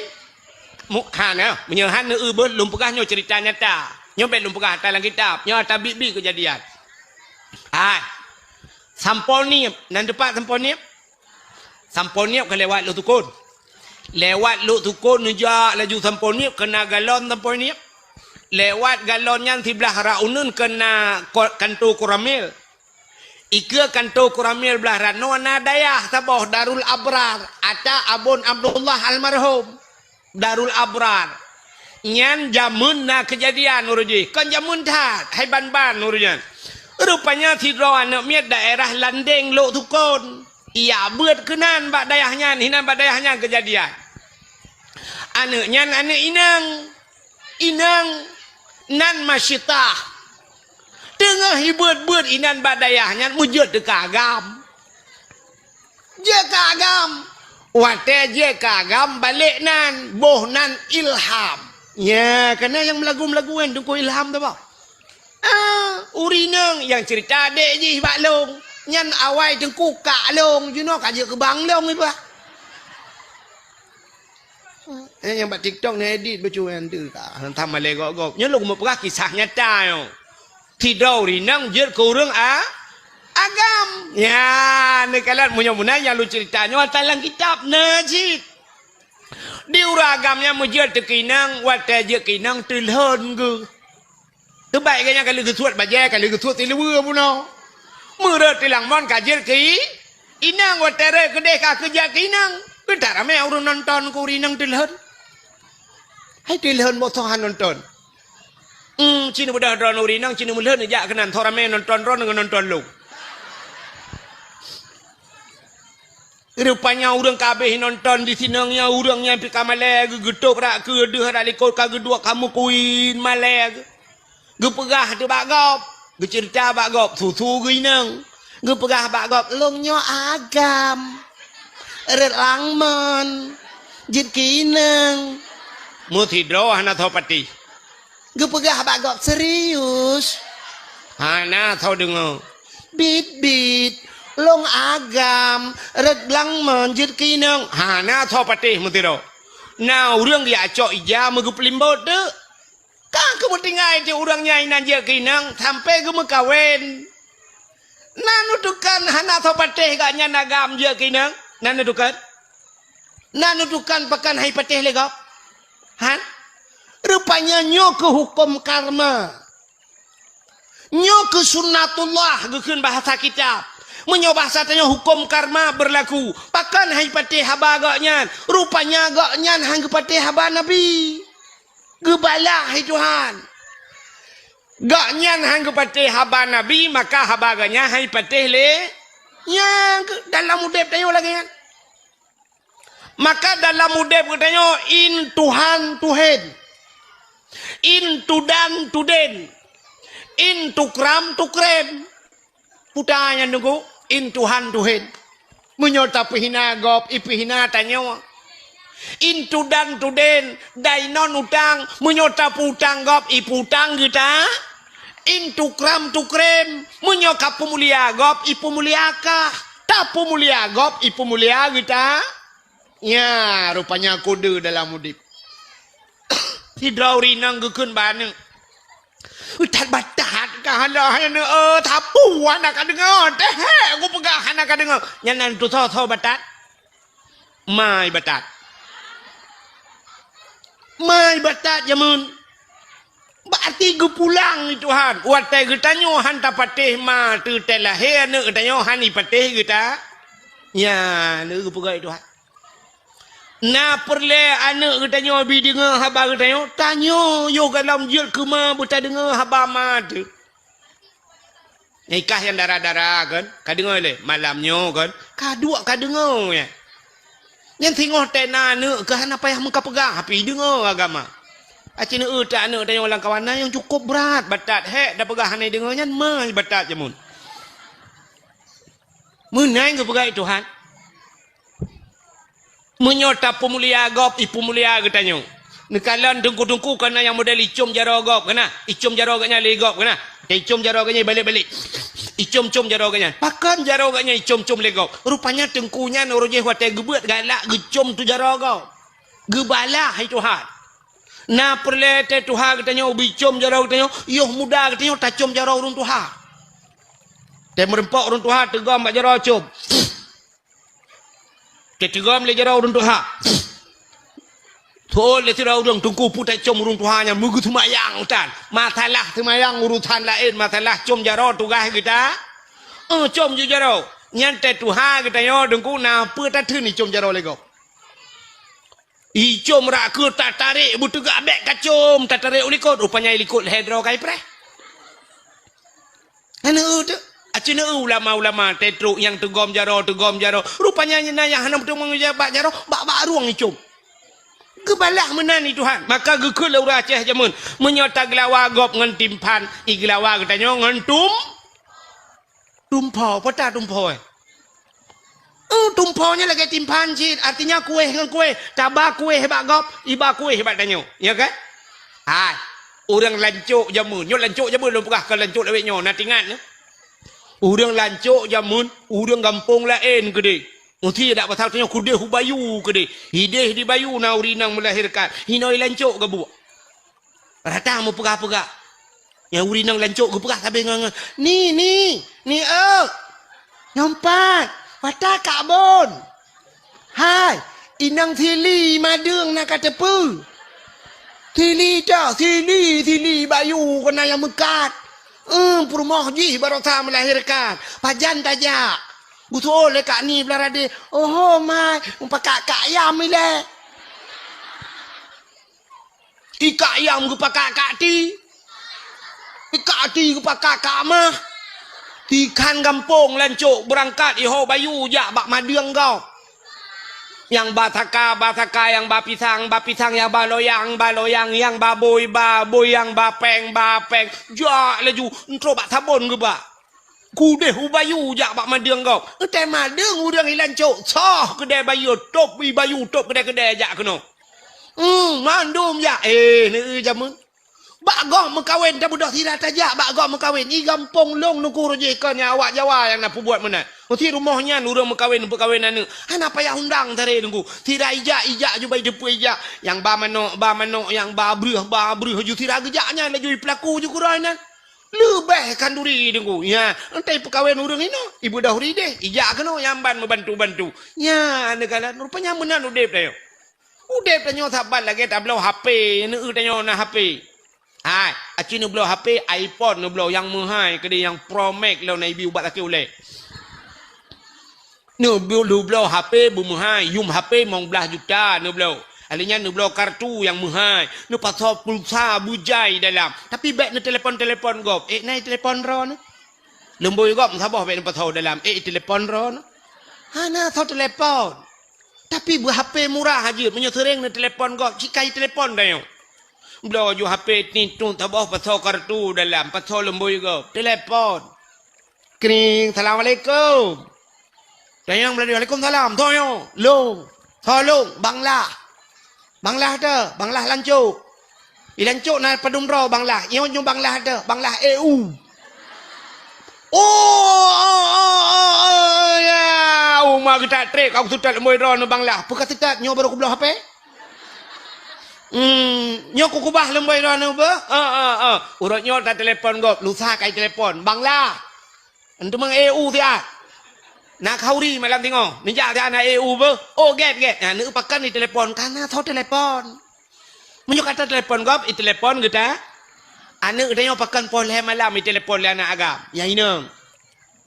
Mu-, hana, meunyoe hana eu beuh lôn peugah nyoe ceurita nyata. Nyoe bèk lôn peugah ata lam kitab, nyoe ata biet-biet keujadian. Hai. Sampoe Niep, nan teupat Sampoe Niep? Sampoe Niep ka lewat Lhoksukon. Lewat Lhoksukon neujak laju Sampoe Niep, keu na galon Sampoe Niep. Lewat galon nyan siblah rot uneuen keu na ko-, kanto Koramil. Ikeue kanto Koramil blah rot nyoe na dayah saboh Darul Abrar, ata Abon Abdullah almarhum. Darul Abrar. Nyan jameun na keujadian uroe jih, kon jameun that, hai ban-ban uroe nyan. Rupanya sidroe aneuk miet daerah Landeng Lhoksukon. Ijak beuet keunan bak dayah nyan, hinan bak dayah nyan keujadian. Aneuk nyan aneuk inong. Inong nan Masyitah. Teungoh jibeuet-beuet inan bak dayah nyan meujeuet teuka agam. Jeuet ka agam. Watèe jeuet ka agam balek nan, boh nan Ilham. Nya, kana nyang meulagu-meulagu nyan Teungku Ilham tu bah. Ah, ureueng inong nyang ceurita adék jih bak lôn. Nyan awai Teungku kak lôn, jinoe ka jeuet keu bang lôn iba. Eh, nyang bak TikTok ni edit bacut nyan tu ka. Hantam malèe gob-gob. Nyoe lôn meupeugah kisah nyata nyoe. Sidroe ureueng inong jeuet keu ureueng a-, agam. Nya, neukalon meunyoe meunan nyang lôn ceurita nyoe ata lam kitab na cit. Di ureueng agam nyan meujeuet teuka inong, watèe jeuet keu inong teulhon geuh. Teubai geuh nyan ka lheueh geusuet bajèe, ka lheueh geusuet siluweue bunoe. Meurhot tilang mon ka jeuet keu i-, inong, watèe rhot keudéh ka keu jeuet keu inong. Keu that ramé ureueng nonton keu ureueng inong teulhon. Hai teulhon boh soe han nonton. Hmm, ci neubeudôh droeneuh ureueng inong, ci neumeulhon neujak keunan, soe ramé nonton droeneuh ngon nonton lôn. Rupanya ureueng ka abéh nonton di sinong nyan, ureueng nyan pih ka malèe geuh, geutôb brat keudeuh, brat likot ka geuduek, ka meukuin malèe geuh. Geupeugah teuh bak gob, geuceurita bak gob, su-su geuh inong. Geupeugah bak gob, "Lôn nyoe agam. Rhot lam mon. Jeuet keu inong." Meusidroe hana soe patéh. Geupeugah bak gob, "Serius?" Hana soe deungö. "Bit-bit, lôn agam, rhot lam mon jeuet keu inong." Hana soe patéh meusidroe. Na ureueng geujak cok ija meugeupeulimbot teuk. Ka geumeutinggai teuk ureueng nyan inan jeuet keu inong sampoe geumeukawen. Na neutukon hana soe patéh gobnyan agam jeuet keu inong? Na neutukon? Na neutukon pakon han jipatéh lé gob? Han? Rupanya nyoe keuh huköm karma. Nyoe keuh sunnatullah geukheun bahasa kitab. Meunyoe bahasa tanyoe huköm karma beurlaku. Pakon han jipatéh haba gobnyan? Rupanya gobnyan han geupatéh haba Nabi. Geubalah hai Tuhan. Gobnyan han geupatéh haba Nabi, maka haba gobnyan han jipatéh lé. Nyan keuh dalam udeb tanyoe lagèe nyan. Maka dalam udeb geutanyoe in Tuhan tuhen, in tudan tuden, in tukram tukrem. Puta nyan Teungku, in Tuhan tuhen. Meunyoe tapeuhina gob, ipeuhina tanyoe. In tudan tuden, dai non utang, meunyoe tapeuutang gob, ipeuutang geuta. In tukram tukrem, meunyoe kapeumulia gob, ipeumulia kah. Tapeumulia gob, ipeumulia geuta. Nya, rupanya kode dalam udeb. Sidroe ureueng inong geukheun bak aneuk, "That batat ka hana, hai aneuk, eh, sapeue hana ka deungö, teuhek kupeugah hana ka deungö." Nyan nan tusoe-soe batat. Ma i batat. Mai batat jameun. Berarti geupulang i Tuhan. Watée geutanyoe han tapatéh ma teuh, teuh lahé aneuëk geutanyoe han ipatéh geuta. Nyan lé geupeugah i Tuhan. Na peureulée aneuëk geutanyoe bi deungoe haba geutanyoe, tanyoe yoh gohlom jeuet keu ma beutadeungoe haba ma teuh. Nyang ikah nyang dara-dara kan, ka deungoe lé malam nyoe kan, ka duek ka deungoe nyan. Nyan singoh tena aneuëk keu hana payah meukapeugah, tapi deungoe agama. Aci neueu ta aneuëk tanyoe lam kawan na nyang cukup brat, batat hék tapeugah hana deungoe nyan, mai batat jameun. Meunan geupeugah i Tuhan. Meunyoe tapeumulia gob, ipeumulia geutanyoe. Neukalon teungku-teungku kana nyang model icom jaroe gob kana, icom jaroe gobnyan lé gob kana. Icom jaroe gobnyan balek-balek. Icom-com jaroe gobnyan. Pakon jaroe gobnyan icom-com lé gob? Rupanya teungku nyan uroe jéh watée geubeuet galak geucom tu jaroe gob. Geubalah hai Tuhan. Na peureulée teuh tuha geutanyoe bicom jaroe geutanyoe, yoh muda geutanyoe tacom jaroe ureuëng tuha. Teumeureumpok ureuëng tuha teugom bak jaroe com. Teuteugom lé jaroe ureuëng tuha. Thon lé sidroe ureuëng teungku putéh com ureuëng tuha nyan meugeuseumayang tan. Masalah seumayang urusan laén, masalah com jaroe tugaih geuta. Eh, com ju jaroe. Nyan teuh tuha geutanyoe teungku na peue tatheun icom jaroe lé gob. Icom rak keu tatarek beuteugak bék kacom, tatarek u likot, rupanya i likot lhée droe kai preh. Aneuk teuh, aci neueu ulama-ulama teutrok nyang teugom jaroe, teugom jaroe. Rupanya nyang na nyang hana meuteumong bak jaroe, bak-bak rueng icom. Geubalah meunan i Tuhan. Maka geukheun lé ureuëng Aceh jameun, meunyoe tageulawa gob ngon timphan, igeulawa geutanyoe ngon tum-, tumpho. Peue ta tumpho, eh? Eh, tumpho nyan lagée timphan cit, artinya kueh ngon kueh. Taba kueh bak gob, iba kueh bak tanyoe. Ya kan? Hai, ureuëng lancok jameun. Nyoe lancok jameun lôn peugah, kon lancok lawét nyoe. Na tingat nyoe. Ureuëng lancok jameun, ureuëng gampông laén keudeh. Meusti dak pasal tanyoe keudeh u bayu keudeh. Ideh di bayu na ureuëng inong meulahérkan. Hinoe lancok geubuek. Rata meupeugah-peugah. Nyang ureuëng inong lancok geupeugah sabe ngon, ngon, "Ni, ni, ni, eu! Nyoe pat, watée kak bon. Hai, inong sili madeueng na ka teupeue. Sili teuh, sili, sili bayu keunan nyang meukat. Eum, peurumoh jih baroesa meulahérkan. Pajan tajak?" Geusu'ol lé kak ni blah radé, "Oho, mai, meupakat kak yam ilée." Ikak yam geupakak kak ti. Ikak ti geupakak kak mah. Tikhan gampông lancok beurangkat iho bayu jak bak madeueng gob. Nyang ba saka, ba saka, nyang ba pisang, ba pisang, nyang ba loyang, ba loyang, nyang ba bôi, ba bôi, nyang ba péng, ba péng. Jak laju, entrok bak sabon geuba. Keudeh u bayu jak bak madeueng gob. Eutai madeueng ureuëng ilancok, soh keudée bayu, top i bayu, top keudée-keudée jak keunoe. Hmm, mandum jak. Eh, neueu jameun. Bak gob meukawen tabeudôh sira tajak bak gob meukawen. I gampông lôn nuku rujih kon nyang awak Jawa nyang na peubuet meunan. Meusti rumoh nyan ureuëng meukawen, peukawen aneuk. Hana payah undang taré nuku. Sira ijak, ijak ju bai teupeu ijak. Nyang ba manok, ba manok, nyang ba breuh, ba breuh ju sira geujak nyan laju i peulaku ju keudroe nyan. Leubeh khanduri deungoe. Ya, entai peukawen ureuëng inoe, ibeudôh rideh, ijak keunoe nyang ban meubantu-bantu. Nya, neukalon rupanya meunan udeb tanyoe. Udeb tanyoe saban lagée tabloe H P, neueu tanyoe na H P. Hai, aci neubloe H P, iPhone neubloe nyang meuhai keudeh nyang Pro Max lom na ibi ubat sakét ulée. Neubloe, neubloe H P beumeuhai, yum H P limong blaih juta neubloe. Alèh nyan neubloe kartu nyang meuhai, neupasoe pulsa beujai dalam. Tapi bék neutelepon-telepon gob. Eh, na telepon droeneuh? Lumbôi gob meusaboh bék neupasoe dalam. Eh, telepon droeneuh? Hana soe telepon. Tapi beu H P murah jeuet, meunyoe seuréng neutelepon gob, cikai telepon tanyoe. Bloe ju H P tintu saboh pasoe kartu dalam, pasoe lumbôi gob, telepon. Kring, "Assalamualaikum." Tanyong, "Waalaikumsalam." Tanyong, "Lôn." "Soe lôn?" "Bang Lah." "Bang Lah teuh?" "Bang Lah lancok." "I lancok na padum droe Bang Lah?" "Nyoe, nyoe Bang Lah teuh, Bang Lah E U." "Oh, oh, oh, oh, oh, ya. Uma geutak trek, aku seutôt lumbôi droeneuh Bang Lah." "Peue ka seutôt, nyoe barô kubloe H P." "Hmm, nyoe kukubah lumbôi droeneuh beuh." "Ah, ah, ah." Uroe nyoe tatelepon gob, lusa kai telepon. "Bang Lah." Enteuk mang E U siat. Na khauri malam singoh. Neujak siat na E U beuh. "Oh, gét, gét." Nah, neueu pakon ditelepon. Kana soe telepon. Meunyoe ka teutelepon gob, itelepon geutanyoe. Aneuk geutanyoe pakon poh lhèe malam itelepon lé aneuk agam. Nyang inong.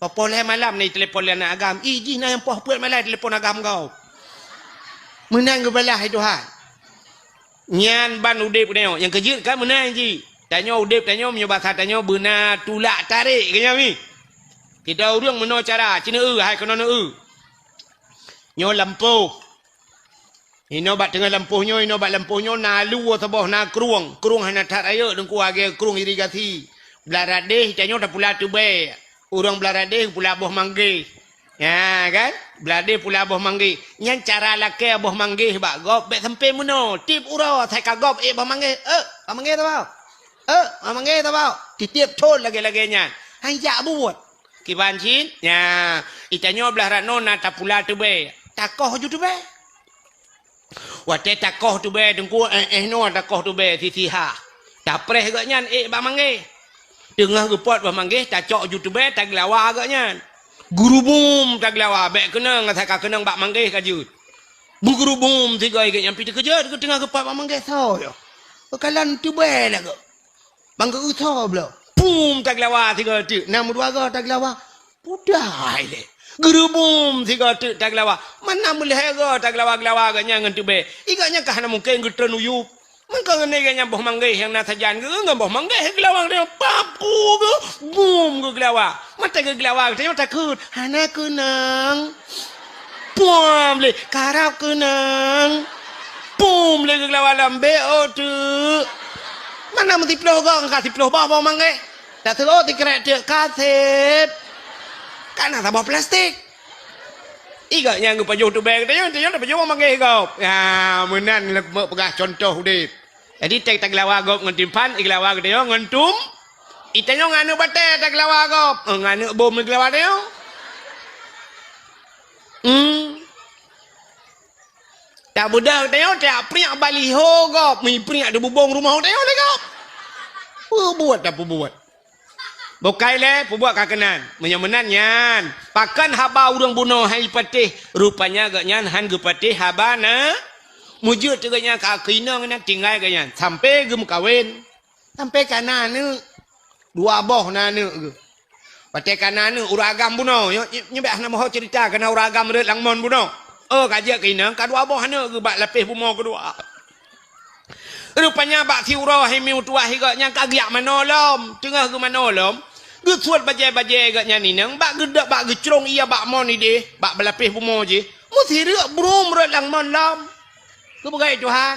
Poh lhèe malam na itelepon lé aneuk agam. Ih, jih na nyang poh peuet malam itelepon agam gob. Meunan geubalah lé Tuhan. Nyan ban udép tanyoe. Nyang keujeuet kan meunan jih. Tanyoe udép tanyoe, meunyoe basa tanyoe beuna tulak tarek keu nyan mi. Kita ureueng meunoe cara, ci neueu, hai keunoe neueu. Nyoe lampôh. Inoe bak teungoh lampôh nyoe, inoe bak lampôh nyoe na luwa saboh, na krueng. Krueng hana that rayeuk, Teungku, lagèe krueng irigasi. Blah radeh, tanyoe tapula tubèe. Ureueng blah radeh pula boh manggeh. Ya kan? Blah radeh pula boh manggeh. Nyan cara lakèe boh manggeh bak gob, bèk sampoe meunoe. Tiep uroe, asai ka gob ék boh manggeh. Eh, boh manggeh saboh. Eh, boh manggeh saboh. Titiep thon lagèe-lagèe nyan. Han jak buet. Kiban cit? Nya, itanyoe blah rot noe na tapula tubèe. Takoh ju tubèe. Watèe takoh tubèe Teungku, eh, eh, noe takoh tubèe sisiha. Tapreh gobnyan ék bak manggeh. Teungoh geupot bak manggeh, tacok ju tubèe, tageulawa gobnyan. Geurubum tageulawa, bèk keunong, asai ka keunong bak manggeh ka jeuet. Beugeurubum sigoe gobnyan, pih teukeujot geuteungoh geupot bak manggeh, soe nyoe? Kalon tubèe lagoe. Bang geu-eu soe bloe. Pum, tageulawa sigoe teuk. Na meudua goe tageulawa. Pudai lé. Geurubum sigoe teuk tageulawa. Mana meulhèe goe tageulawa-geulawa gobnyan ngon tubèe. Igobnyan ka hana mungken geutreun u yup. Meukeunong gobnyan boh manggeh nyang na sajan geu ngon boh manggeh geulawa geutanyoe. Pap ku geu, bum geugeulawa. Mata geugeulawa geutanyoe takot. Hana keunong. Pum lé, karab keunong. Pum lé geulawa lom, bèk ôk teuk. Mana meusiploh gong ka siploh boh boh manggeh. Taseuôt sikrek teuk ka sép. Ka na saboh plastik. Igobnyan geupajoh tubèe geutanyoe, tanyoe tapajoh boh manggeh gob. Ya, meunan lé peugah cuntoh udép. Jadi, teuh tageulawa gob ngon timphan, igeulawa geutanyoe ngon tum. Itanyoe ngon aneuk batèe tageulawa gob, eh, ngon aneuk bom igeulawa tanyoe. Hmm. Tabeudôh tanyoe, tapriek baliho gob, mipriek di bubông rumoh tanyoe lé gob. Peubuet tapeubuet. Bukai lé, peubuet ka keunan. Meunyoe meunan nyan, pakon haba ureueng bunoe han jipatéh, rupanya gobnyan han geupatéh haba na. Meujeuet teuk gobnyan ka keu inong nyan tinggai gobnyan, sampoe geumeukawen. Sampoe ka na aneuk. Dua boh na aneuk geuh. Watèe ka na aneuk, ureueng agam bunoe. Nyoe, nyoe, nyoe bèk hana meuho cerita, ka na ureueng agam rhot lam mon bunoe. Oh, ka jeuet keu inong, ka dua boh aneuk geuh bak lapéh bumoe keudua. Rupanya bak siuroe hai mi meutuwah gobnyan ka geujak manoe lom. Teungoh geumanoe lom, geusuet bajèe-bajèe gobnyan inong, bak geudok, bak geucrông ie bak mon idéh, bak lapéh bumoe jih. Meusireuk brum rhot lam mon lom. Geupeugah Tuhan.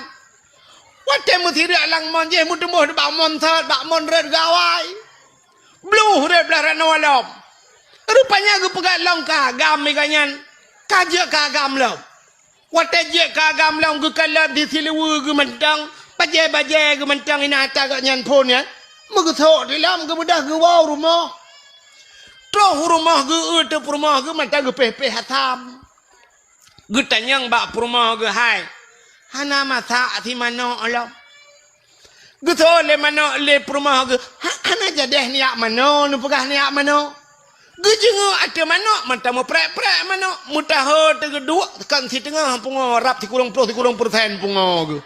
Watèe meusireuk lam mon jih, meuteumboh bak mon sot, bak mon rhot gawai. Bluh rhot blah rot noe lom. Rupanya geupeugah lom ka agam gobnyan. Ka jeuet ka agam lom. Watèe jeuet ka agam lom geukalon di siluweue geuh mantong, bajèe-bajèe geuh mantong inan ata gobnyan phon nyan. Meugeusok di lom geubeudôh geuwoe u rumoh. Troh u rumoh geueu teuk peurumoh geuh mantong geupéh-péh asam. Geutanyong bak peurumoh geuh, "Hai, hana masak si manok lom?" Geuseuôt lé manok lé peurumoh geuh, "Ha, hana jadeh neujak manoe, neupeugah neujak manoe." Geujeungeuk ateueh manok, mantong meuprek-prek manok, meutaho teugeuduek kon siteungoh pungoe, rab sikureueng ploh sikureueng peureusén pungoe geuh.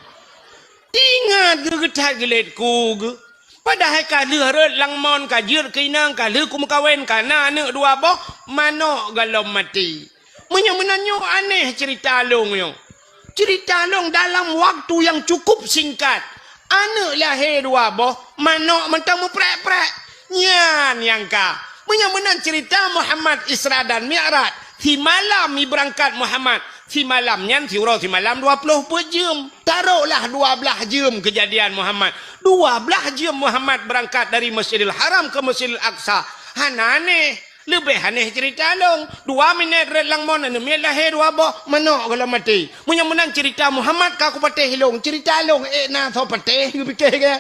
Teuingat geuh geuthat geulet ku geuh. Padahai ka lheueh rhot lam mon, ka jeuet keu inong, ka lheueh kumeukawen, ka na aneuk dua boh, manok goh lom maté. Meunyoe meunan nyoe aneh cerita lôn nyoe. Cerita lôn dalam waktu nyang cukup singkat. Aneuk lahé dua boh, manok mantong meuprek-prek. Nyan nyang ka. Meunyoe meunan cerita Muhammad Isra dan Mi'raj, simalam jibeurangkat Muhammad, simalam nyan siuroe simalam dua ploh peuet jeuem. Taroklah dua blaih jeuem keujadian Muhammad. Dua blaih jeuem Muhammad beurangkat dari Masjidil Haram ke Masjidil Aqsa. Hana aneh. Leubeh aneh cerita lôn. Dua minèt rhot lam mon, aneuk miet lahé dua boh, manok goh lom maté. Meunyoe meunan cerita Muhammad ka kupatéh lôn, cerita lôn ék na soe patéh, geupike keu.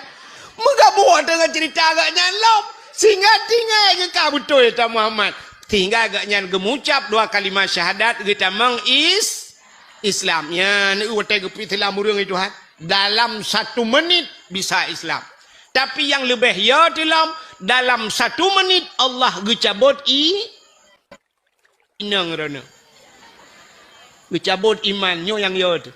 Meugabuk teungoh cerita gobnyan lom. Sehingga tinggai geuh ka beutôi cerita Muhammad. Sehingga gobnyan geumucap dua kalimah syahadat geutamong is-, Islam. Nyan watèe geupeuislam ureueng itu, ha. Dalam satu menit bisa Islam. Tapi nyang leubeh yo teulom, dalam satu menit Allah geucabot i-, inong droeneuh. Geucabot iman, nyoe nyang yo teuh.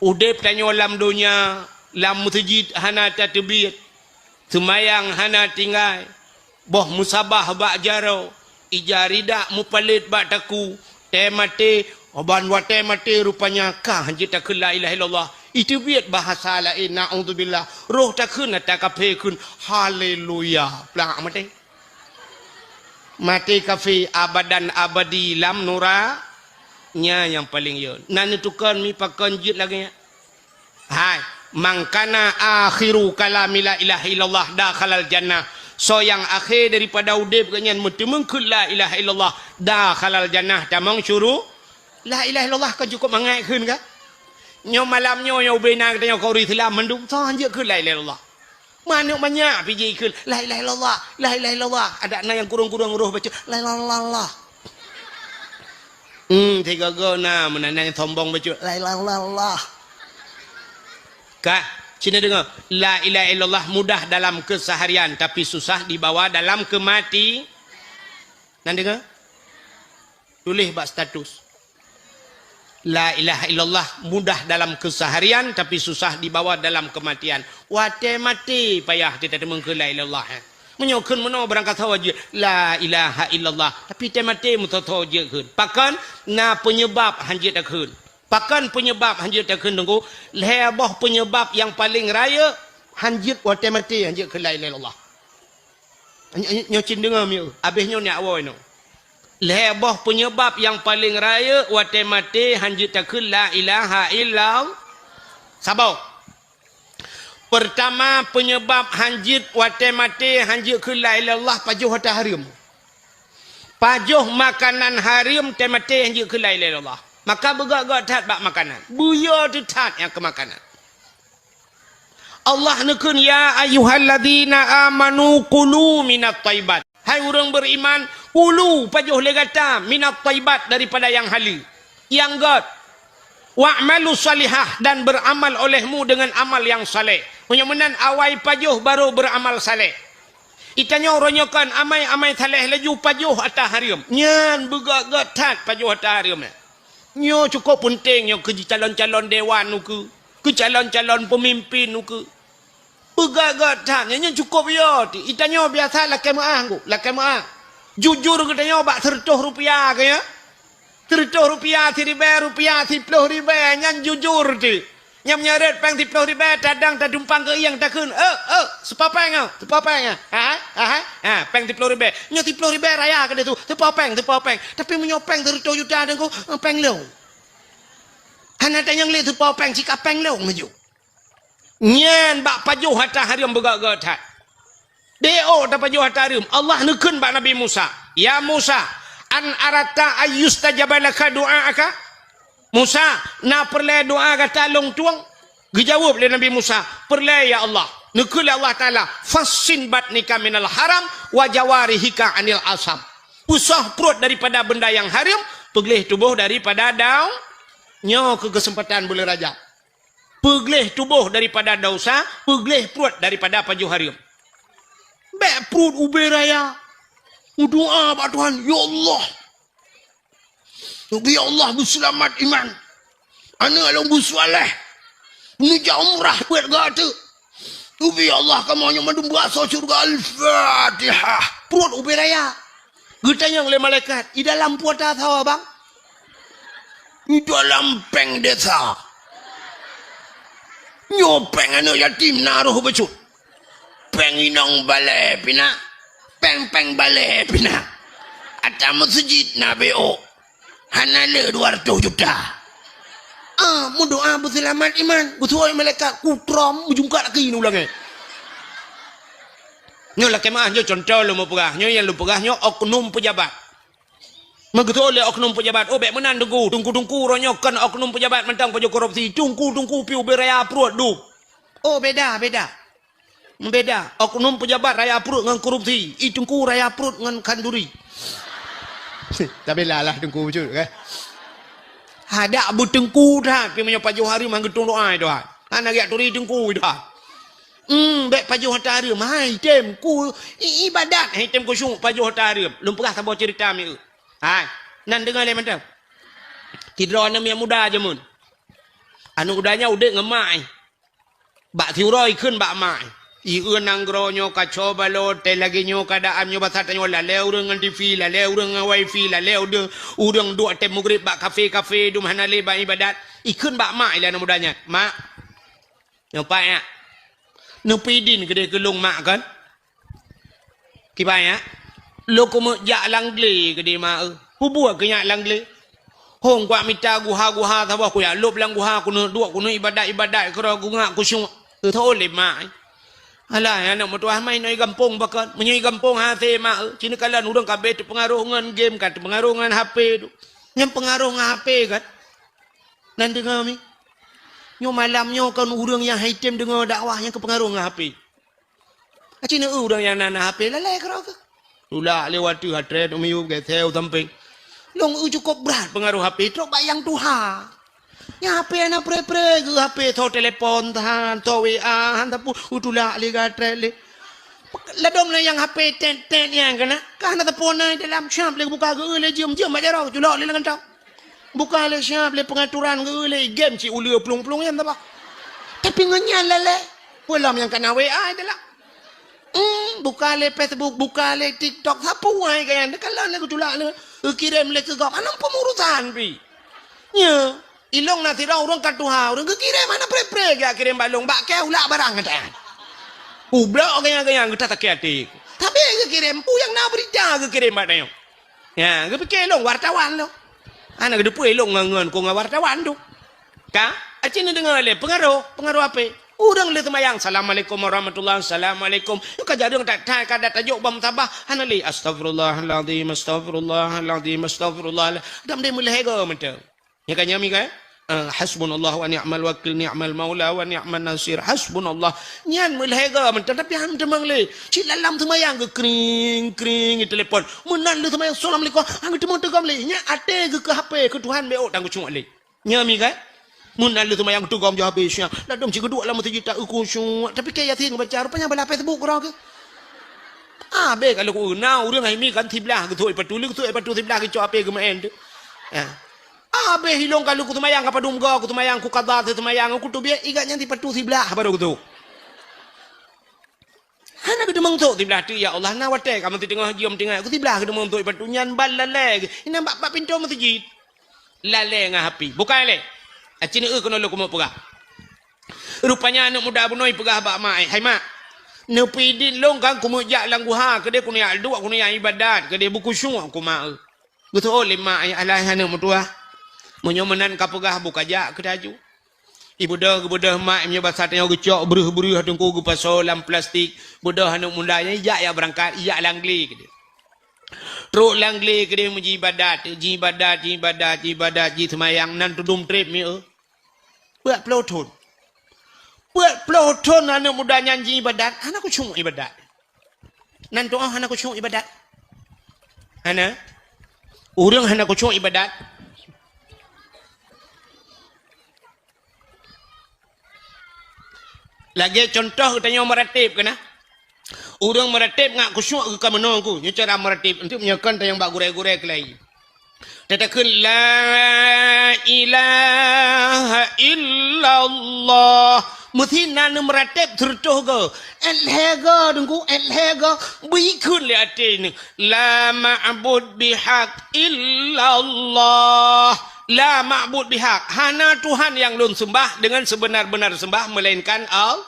Udeb tanyoe lam donya, lam meuseujid hana tateubiet, seumayang hana tinggai, boh musabah bak jaroe, ija ridak mupalét bak takue, tée maté, ban watée maté rupanya ka hanjeuet takheun la ilaha illallah. Iteubiet bahasa laén, naudzubillah, roh takheun ata kafé kheun, haleluya, plak maté. Maté kafé abadan abadi lam nura, nyan nyang paleng yo. Na neutukon mi pakon jeuet lagée nyan? Hai, "Man kana akhiru kalami la ilaha illallah dakhalal jannah." Soe nyang akhé daripada udeb geuh nyan meuteumeung kheun la ilaha illallah, dakhalal jannah, tamong syuru-, la ilaha illallah kon cukop mangat kheun ka? Nyoe malam nyoe, nyoe ubena geutanyoe keu ureuëng Islam mandum, soe hanjeuet kheun la ilaha illallah. Manök banyak pih jikheun, "La ilaha illallah, la ilaha illallah." Adak na nyang kurong-kurong roh bacut, "La ilaha illallah." Hmm, sigoe-goe na meunan nyang sombong bacut, "La ilaha illallah." Kah, sini dengar, "La ilaha illallah mudah dalam keseharian, tapi susah dibawa dalam kemati." Nan dengar? Tuléh bak status. La ilaha illallah mudah dalam keseharian, tapi susah dibawa dalam kematian. Watée maté payah kita teumeung kheun la ilaha illallah, eh. Meunyoe kheun meunoe barangkasoe jeuet la ilaha illallah, tapi tée maté meusoe-soe jeuet kheun. Pakon? Na penyebab hanjeuet takheun. Pakon penyebab hanjeuet takheun, Teungku? Lhée boh penyebab nyang paleng rayeuk hanjeuet watée maté hanjeuet kheun la ilaha illallah. Nyoe, nyoe cit deungoe mieu, abéh nyoe nyak woe nyoe. Lhée boh peunyeubab nyang paleng rayeuk watée maté hanjeuet takheun la ilaha illallah. Saboh. Peurtama, peunyeubab hanjeuet watée maté hanjeuet kheun la ilaha illallah pajoh ata hareuem. Pajoh makanan hareuem tée maté hanjeuet kheun la ilaha illallah. Maka beugét-gét that bak makanan. Beuyö teuh that nyang keu makanan. Allah neukheun, "Ya ayyuhalladzina amanu kulu minat thayyibat." Hai ureuëng beriman, kulu, pajoh lé gata, minat thayyibat, daripada nyang haleue, nyang gét. Wa'malu shalihah, dan beramal olehmu dengan amal yang saleh. Meunyoe meunan awai pajoh baru beramal saleh. Itanyoe uroe nyoe kon amai-amai saleh laju pajoh ata hareuem. Nyan beugét-gét that pajoh ata hareuem nyan. Nyoe cukôp peunteng nyoe keu jicalon-calon dewan ukeue, keu calon-calon peumimpin ukeue. Beugét-gét that nyoe, nyoe cukôp yo ti. Itanyoe biasa lakée meuáh ngku, lakée meuáh. Jujur geutanyoe bak seureutôh rupiah keu nyoe. Seureutôh rupiah, siribée rupiah, siploh ribée nyan jujur ti. Nyang meunyoe rhot péng siploh ribée, tadang tadumpang keu ieng takheun, "Eh, eh, sipa péng, eh, sipa péng, eh." Ahai, ahai, ha, péng siploh ribée. Nyoe siploh ribée raya keudeh su, sipa péng, sipa péng. Tapi meunyoe péng seureutôh juta, Teungku, eh, péng lôn. Hana tanyong lé sipa péng, sika péng lôn laju. Nyan bak pajoh ata hareuem beugét-gét that. Di ôk tapajoh ata hareuem, Allah neukheun bak Nabi Musa, "Ya Musa, an aratta ayyustajaba laka du'aaka?" "Musa, na peureulée doá gata lôn tueng?" Geujaweueb lé Nabi Musa, "Peureulée, ya Allah." Neukheun lé Allah Taala, "Fassin batnika minal haram wa jawarihika anil asam." Peusoh pruet daripada benda nyang hareuem, peugleh tuboh daripada dau-, nyoe keu keuseumpatan buleuen Rajab. Peugleh tuboh daripada desya, peugleh pruet daripada pajoh hareuem. Bék pruet ubé raya. Meudoá bak Tuhan, "Ya Allah, neubi Allah beuseulamat iman. Aneuëk lôn beusuléh. Neujak umrah buet gata. Neubi Allah kamoe nyoe mandum beuasoe syeuruga." Al-Fatihah. Pruet ubé raya. Geutanyong lé malaikat, "I dalam peue ata sawa, Bang?" "I dalam péng desa." "Nyoe péng aneuëk yatim na roh bacut. Péng inong balée pih na. Péng-péng balée pih na. Ata meuseujid na bék ôk. Hana le dua reutôh juta." Ah, meudoá beuseulamat iman. Geusuwai malaikat, kutrom, meujungkat laki nyan u langét. Nyoe lakée meuáh, nyoe cuntoh lôn meupeugah. Nyoe nyang lôn peugah nyoe oknum peujabat. Meugeutôi lé oknum peujabat, "Oh, bék meunan, Teungku. Teungku-teungku uroe nyoe kon oknum peujabat mantong pajoh korupsi. Teungku-teungku pih ubé raya pruet dum." Oh, beda, beda. Beda. Oknum peujabat raya pruet ngon korupsi. I Teungku raya pruet ngon khanduri. Tabila lah Teungku bacut, kan? Hadak beuteungku that, pih meunyoe pajoh hareuem han geutueng doá, Tuhan. Hana geujak turi Teungku, Tuhan. Hmm, bék pajoh ata hareuem. Hai, tem ku i-, ibadat. Hai, tem khusyuk pajoh ata hareuem. Lôn peugah saboh ceurita mieu. Hai, nan deungoe lé mantong. Sidroe aneuk miet muda jameun. Aneuk muda nyan udeb ngon mak, eh. Bak siuroe ikheun bak mak, eh. Ieu nanggroe nyoe kaco balot, teuh lagée nyoe keuadaan nyoe basa tanyoe lalée ureuëng ngon T V, lalée ureuëng ngon wifi, lalée ureuëng, ureuëng duek teuh mugrib bak kafe-kafe, dum hana lé bak iébadat. Ikheun bak mak ilée aneuk muda nyan, "Mak, nyoe pat nyak. Neupeudin keudeh keu lôn mak kon." Kiban nyak, lôn keumeuk jak lam glé keudeh mak eu. Peue buet keu nyak lam glé? Hong kuak mita guha-guha saboh, kujak lôb lam guha, keuneuk duek, keuneuk iébadat-iébadat keudroe, kungak kusyuek. Teuthôn lé mak. Alah, aneuk meutuah, mai nyoe gampông pakon. Meunyoe gampông hase mak eu, ci neukalon ureuëng ka abéh teupeungaroh ngon game, ka teupeungaroh ngon H P tu. Nyang peungaroh ngon H P kan? Nan deungoe mi. Nyoe malam nyoe kon ureuëng nyang han item deungoe dakwah nyang keupeungaroh ngon H P. Aci neu ureuëng nyang na, na H P lalée keudroe keuh. Tulak lé watée hatré tu miyueb geuseu sampéng. Lôn eu cukôp brat peungaroh H P trok bak nyang tuha. Nyang H P hana pré-pré geuh, H P tho telepon tahan, tho W A han, tapi u tulak lé gatré lé. Ladom lé nyang H P tet-tet nyang keunan, ka hana teupon na dalam, siab lé geubuka geu lé jeuem-jeuem bak jaroe, culok lé lam kantong. Buka lé siab lé peungaturan geu lé game cit uleue plueng-plueng nyan taba. Tapi ngon nyan lalée, peue lom nyang kana W A itulah. Hmm, buka lé Facebook, buka lé TikTok, sapeue hai keu nyan, teukalon lé geuculak lé, geukirém lé keu gob, hana peumurusan pi. Nyo, ilong na sidroe ureuëng ka tuha, ureuëng geukirém hana pré-pré geujak kirém bak lôn, bak kée ulak barang gata nyan. Ublok gaya-gaya gata sakét até. Tapi geukirém, peue nyang na beurita geukirém bak tanyoe. Ya, geupike lôn wartawan lôn. Hana geuteupeue lôn ngon, ngon, kon ngon wartawan tu. Ka? Aci neudeungoe lé peungaroh, peungaroh H P. Ureuëng lheueh seumayang, "Assalamualaikum warahmatullah, assalamualaikum." Nyoe ka jareueng that-that, ka dat tajok bak musabah, hana lé, "Astagfirullahalazim, astagfirullahalazim, astagfirullah." Dam deh meulhée goe mantong. Nyan ka nyan mi kan? Eh, "Hasbunallah wa ni'mal wakil, ni'mal maula wa ni'man nasir. Hasbunallah." Nyan meulhée goe mantong, tapi han teumeung lé. Cit lam seumayang geukring, kring, telepon. Meunan lheueh seumayang, "Assalamualaikum." Han geuteumeung teugom lé. Nyan até geuh keu H P, keu Tuhan bék ôk tan geucuek lé. Nyan mi kan? Meunan lheueh seumayang teugom jih habéh siang. Ladom cit geuduek lam meuseujid ta-, eu khusyuk. Tapi kée Yasin baca, rupanya balah Facebook keudroe keuh. Abéh kalau ku na ureuëng hai mi kan siblah geusôi patu, lé geusôi patu siblah geucok H P geumeu'en tu. Ya. Abéh ilong kalau ku seumayang ka padum goe, ku seumayang ku qadha seumayang, ku teubiet igat nyan sipatu siblah baru geusôi. Hana geuteumeung sôk siblah teuk, ya Allah, na watée kamoe siteungoh jeuem tinggai, ku siblah geuteumeung sôk sipatu nyan ban lalée geuh. Inan bak, bak pintoe meuseujid. Lalée ngon H P. Bukai lé. Aci neu keunoe lôn keumeuk peugah. Rupanya aneuk muda bunoe peugah bak mak, "Hai mak, neupeudin lôn kan keumeuk jak lam guha keudeh, keuneuk jak duek, keuneuk jak iébadat keudeh, beukhusyuk ku mak eu." Geuteuôt lé mak, "Alah aneuk meutuah, meunyoe meunan ka peugah, bu kajak keu taju." Ibeudôh, geubeudôh mak, meunyoe basa tanyoe geucok breuh-breuh teungku geupasoe lam plastik, beudôh aneuk muda nyan ijak jak beurangkat, ijak lam glé keudeh. Trok lam glé keudeh meujiibadat, jiibadat, jiibadat, jiibadat, jiseumayang nan teudum treb mi eu. Peuet ploh thon. Peuet ploh thon aneuk muda nyan jiibadat, hana khusyuk ibadat. Nan tu'oh hana khusyuk ibadat. Hana. Ureuëng hana khusyuk ibadat. Lagée contoh geutanyoe meurateb keunan. Ureuëng meurateb ngat khusyuk geuka meunoe ku. Nyoe cara meurateb. Untuk meunyoe kon tanyong bak gurée-gurée keulai. Tatakheun, "La ilaha illallah." Meusinan meurateb seureutoh goe. Ét lhée goe, Teungku, ét lhée goe. Beukheun lé até nyoe, "La ma'bud bihaq illallah." La ma'bud bihaq. Hana Tuhan nyang lôn seumbah deungon seubeuna-beuna seumbah meulainkan Allah.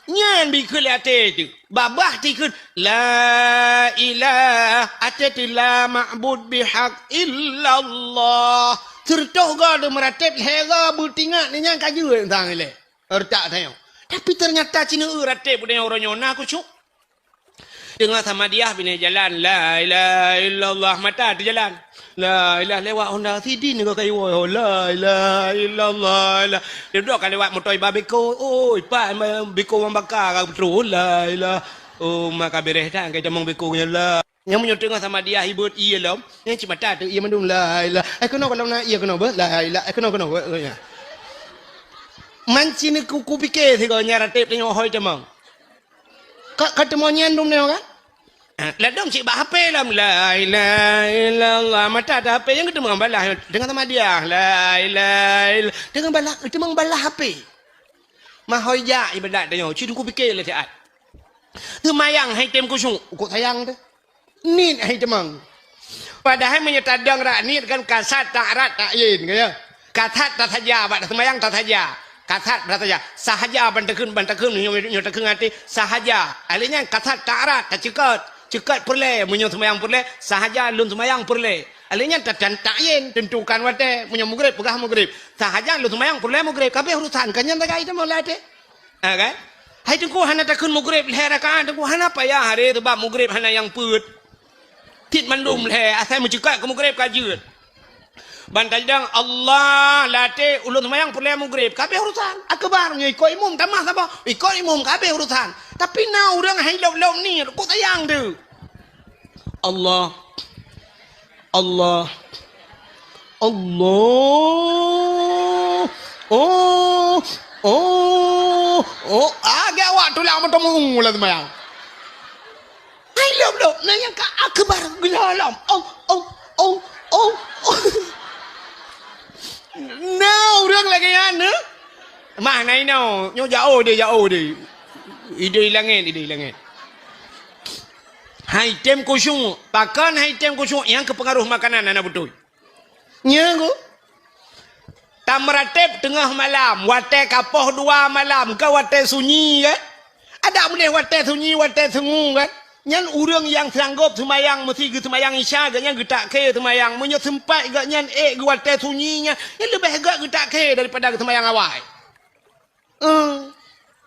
Nyan beukheun lé até teuh. Babah tikheun, "La ilah." Até teuh, "La ma'bud bihaq illallah." Seureutoh goe deumeurateb lhée goe beutingat nyan ka jeuet sang ilée. Retak tanyoe. Tapi teunyata ci neu rateb bunoe uroe nyoe na khusyuk. Teungoh samadiyah binéh jalan, "La ilaha illallah," mata teujalan. "La ilaha," lewat honda sidin nyoe ka iwoe, "La ilaha illallah, la." Dia duduk ka lewat moto iba beko, "Oi, pat beko mambaka ka beutôi, la ilaha." Oh, maka bereh dah kai tamong beko nyan la. Nyang meunyoe teungoh samadiyah ibot ié lom, nyang cit mata teu ié mandum, "La ilaha." Eh, keunoe kalau na ié keunoe beuh, "La ilaha." Eh, keunoe, keunoe beuh, ya. Manci ni ku, ku pike sigoe nyan rateb tanyoe hôi tamong. Ka, ka teumanyong dum nyoe kan? Ha, ladôm cit bak H P lom, "La ilaha illallah." Mata atas H P nyang geuteumang balah, teungoh tamadiah, "La ilaha ill-," teungoh balah, geuteumang balah H P. Mahôi jak ibadat tanyoe, ci teungku pike lé siat. Seumayang hai tem khusyuk, kok sayang teuh. Niet hai teumang. Padahai meunyoe tadong rak niet kan kasat tak rat tak yin, ka ya. Kasat tasaja, bak seumayang tasaja. Kasat tasaja. Sahaja ban takheun, ban takheun, nyoe, nyoe takheun até, sahaja. Alèh nyan kasat tak rat, taceukot. Ceukot peureulèe, meunyoe seumayang peureulèe, sahaja lôn seumayang peureulèe. Alèh nyan ta-, tan-, ta'yin, tentukan watèe, meunyoe mugrib, peugah mugrib. Sahaja lôn seumayang peureulèe mugrib, ka abéh urusan, ka nyan sagai teuma lam até. Ha, kan? Hai teungku hana takheun mugrib lhèe rakaat, teungku hana payah haré, sabab mugrib hana nyang peuet. Cit mandum lhèe, asai meuceukot keu mugrib ka jeuet. Ban tadong Allah lam até ulôn seumayang peureulèe mugrib, ka abéh urusan. Akbar nyoe ikot imum tamah saboh, ikot imum ka abéh urusan. Tapi na ureueng hai lôb-lôb niet, kok sayang teuh. Allah. Allah. Allah. Oh. Oh. Oh. Ah, gawat tulang meuteumeu lam seumayang. Hai lôb-lôb, na nyang ka akbar geulalom. Oh, oh, oh, oh, oh. Na ureueng lagèe nyan, eh? Mah na inoe, nyoe jaoh deh, jaoh deh. Idéh langèt, idéh langèt. Hai tem khusyuk, pakon hai tem khusyuk nyang keu peungaroh makanan hana beutôi. Nya ku. Tameuratéb teungoh malam, watèe ka poh dua malam, ka watèe sunyi kan? Adak meudeh watèe sunyi, watèe sungu kan? Nyan ureueng nyang sanggob seumayang meusi geuseumayang Isya, gobnyan geutak khe seumayang. Meunyoe seumpat gobnyan ék geuwatèe sunyi nyan, nyan leubeh gèt geutak khe daripada geuseumayang awai. Eh,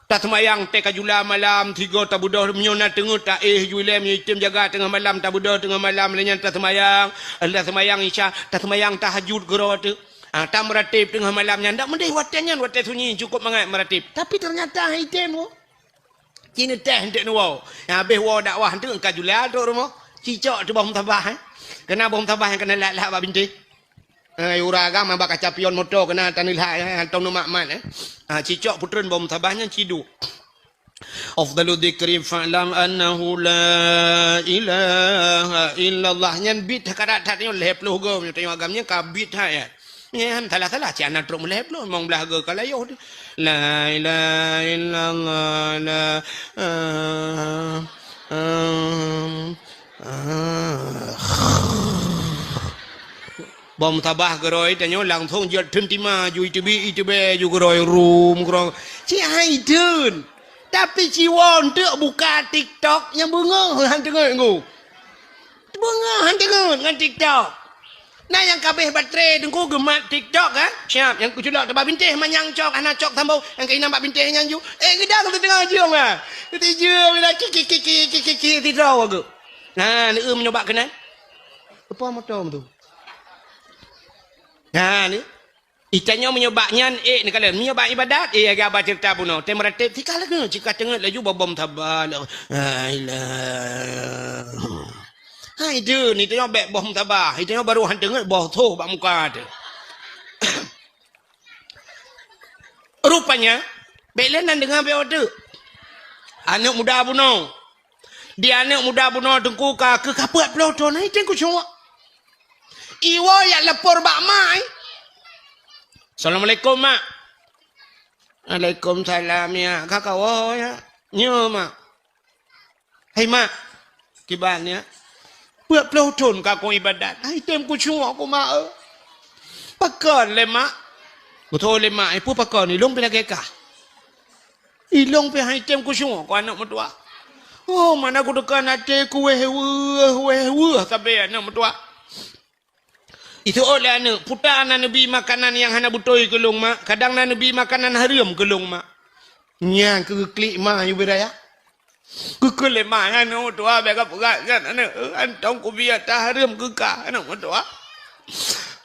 taseumayang teuka jula malam, sigoe tabeudôh, meunyoe na teungeut taéh ju ilèe, meunyoe item jaga teungoh malam, tabeudôh teungoh malam, lheueh nyan taseumayang, taseumayang Isya, taseumayang tahajud keudroe teuk. Ah, tameuratéb teungoh malam nyan, dak meudeh watèe nyan, watèe sunyi, cukôp mangat meuratéb. Tapi teunyata han item, oh. Ci neuteh eunteuk neuwoe. Nyang habéh woe dakwah eunteuk ka jula trok rumoh. Cicok teuh boh musabah, eh. Keunan boh musabah nyang keuneulak-lak bak bintéh. Eh, ura agam bak kaca pion moto keunan taneulak, eh, hantom neumat-mat, eh. Ah, cicok peutreun boh musabah nyan ciduek. Afdalu dzikri fa'lam annahu la ilaha illallah. Nyan bit karat that nyoe lhèe ploh goe, meunyoe tanyoe agam nyan ka bit that, ya. Nyan salah-salah, cit hana trok meulhèe ploh, limong blaih goe ka layoh teuh. La ilaha illallah, la, ah, ah, ah. Boh musabah keudroe tanyoe langsong jeuet theun tima, ju iteubiet, iteubiet, ju keudroe rum, keudroe. Ci hai theun. Tapi ci woe eunteuk buka TikTok nyang beungoh han teungeut ngon. Beungoh han teungeut ngon TikTok. Na nyang ka abéh baterai teungku geumat TikTok kan? Siap, nyang keuculok teuh bak bintéh manyang cok, hana cok sambông, nyang keunan bak bintéh nyan ju. Eh, geudang teudeungoe jeuem ah. Teudeungoe jeuem lah, ki, ki, ki, sidroe geuh. Nah, neueu meunyoe bak keunan. Apa moto tu? Nah, ni. Itanyoe meunyoe bak nyan, eh, neukalon. Meunyoe bak ibadat, eh, lagèe haba ceurita bunoe. Tem ratéb, tika lagèe, cika teungeut laju babom taba. La ilaha. Hai, deuh, ni tanyoe bèk boh meutabah. Itanyoe baru han teungeut boh soh bak muka teuh. Rupanya, bèk lé nan deungoe bèk teuk. Aneuk muda bunoe. Di aneuk muda bunoe teungku ka keu ka peuet ploh thon, hai teungku cuak. Iwoe jak lapor bak mak, eh. "Assalamualaikum, Mak." "Waalaikumsalam, ya." "Ka kawoe, ya?" "Nyo, Mak." "Hai, Mak, kiban, ya? Peuet ploh thon ka kong ibadat. Hai tem kucuak ku, Mak, eh." "Pakon lé, Mak?" Kutoe lé mak, "Eh, peue pakon? Ilong pih lagèe kah." Ilong pih hai tem kusyueng ku aneuk meutuah. Oh, mana kuteuka até ku wéh weueh, wéh weueh sabe aneuk meutuah. Iseuôt lé aneuk, "Peue ta na neubi makanan nyang hana beutôi keu lôn, Mak? Kadang na neubi makanan hareuem keu lôn, Mak." Nyan keu geuklik ma yue beu raya. Geukheun lé ma nyan, "Aneuk meutuah, bèk kapeugah nyan, aneuk. Hantom kubi ata hareuem keu kah, aneuk meutuah.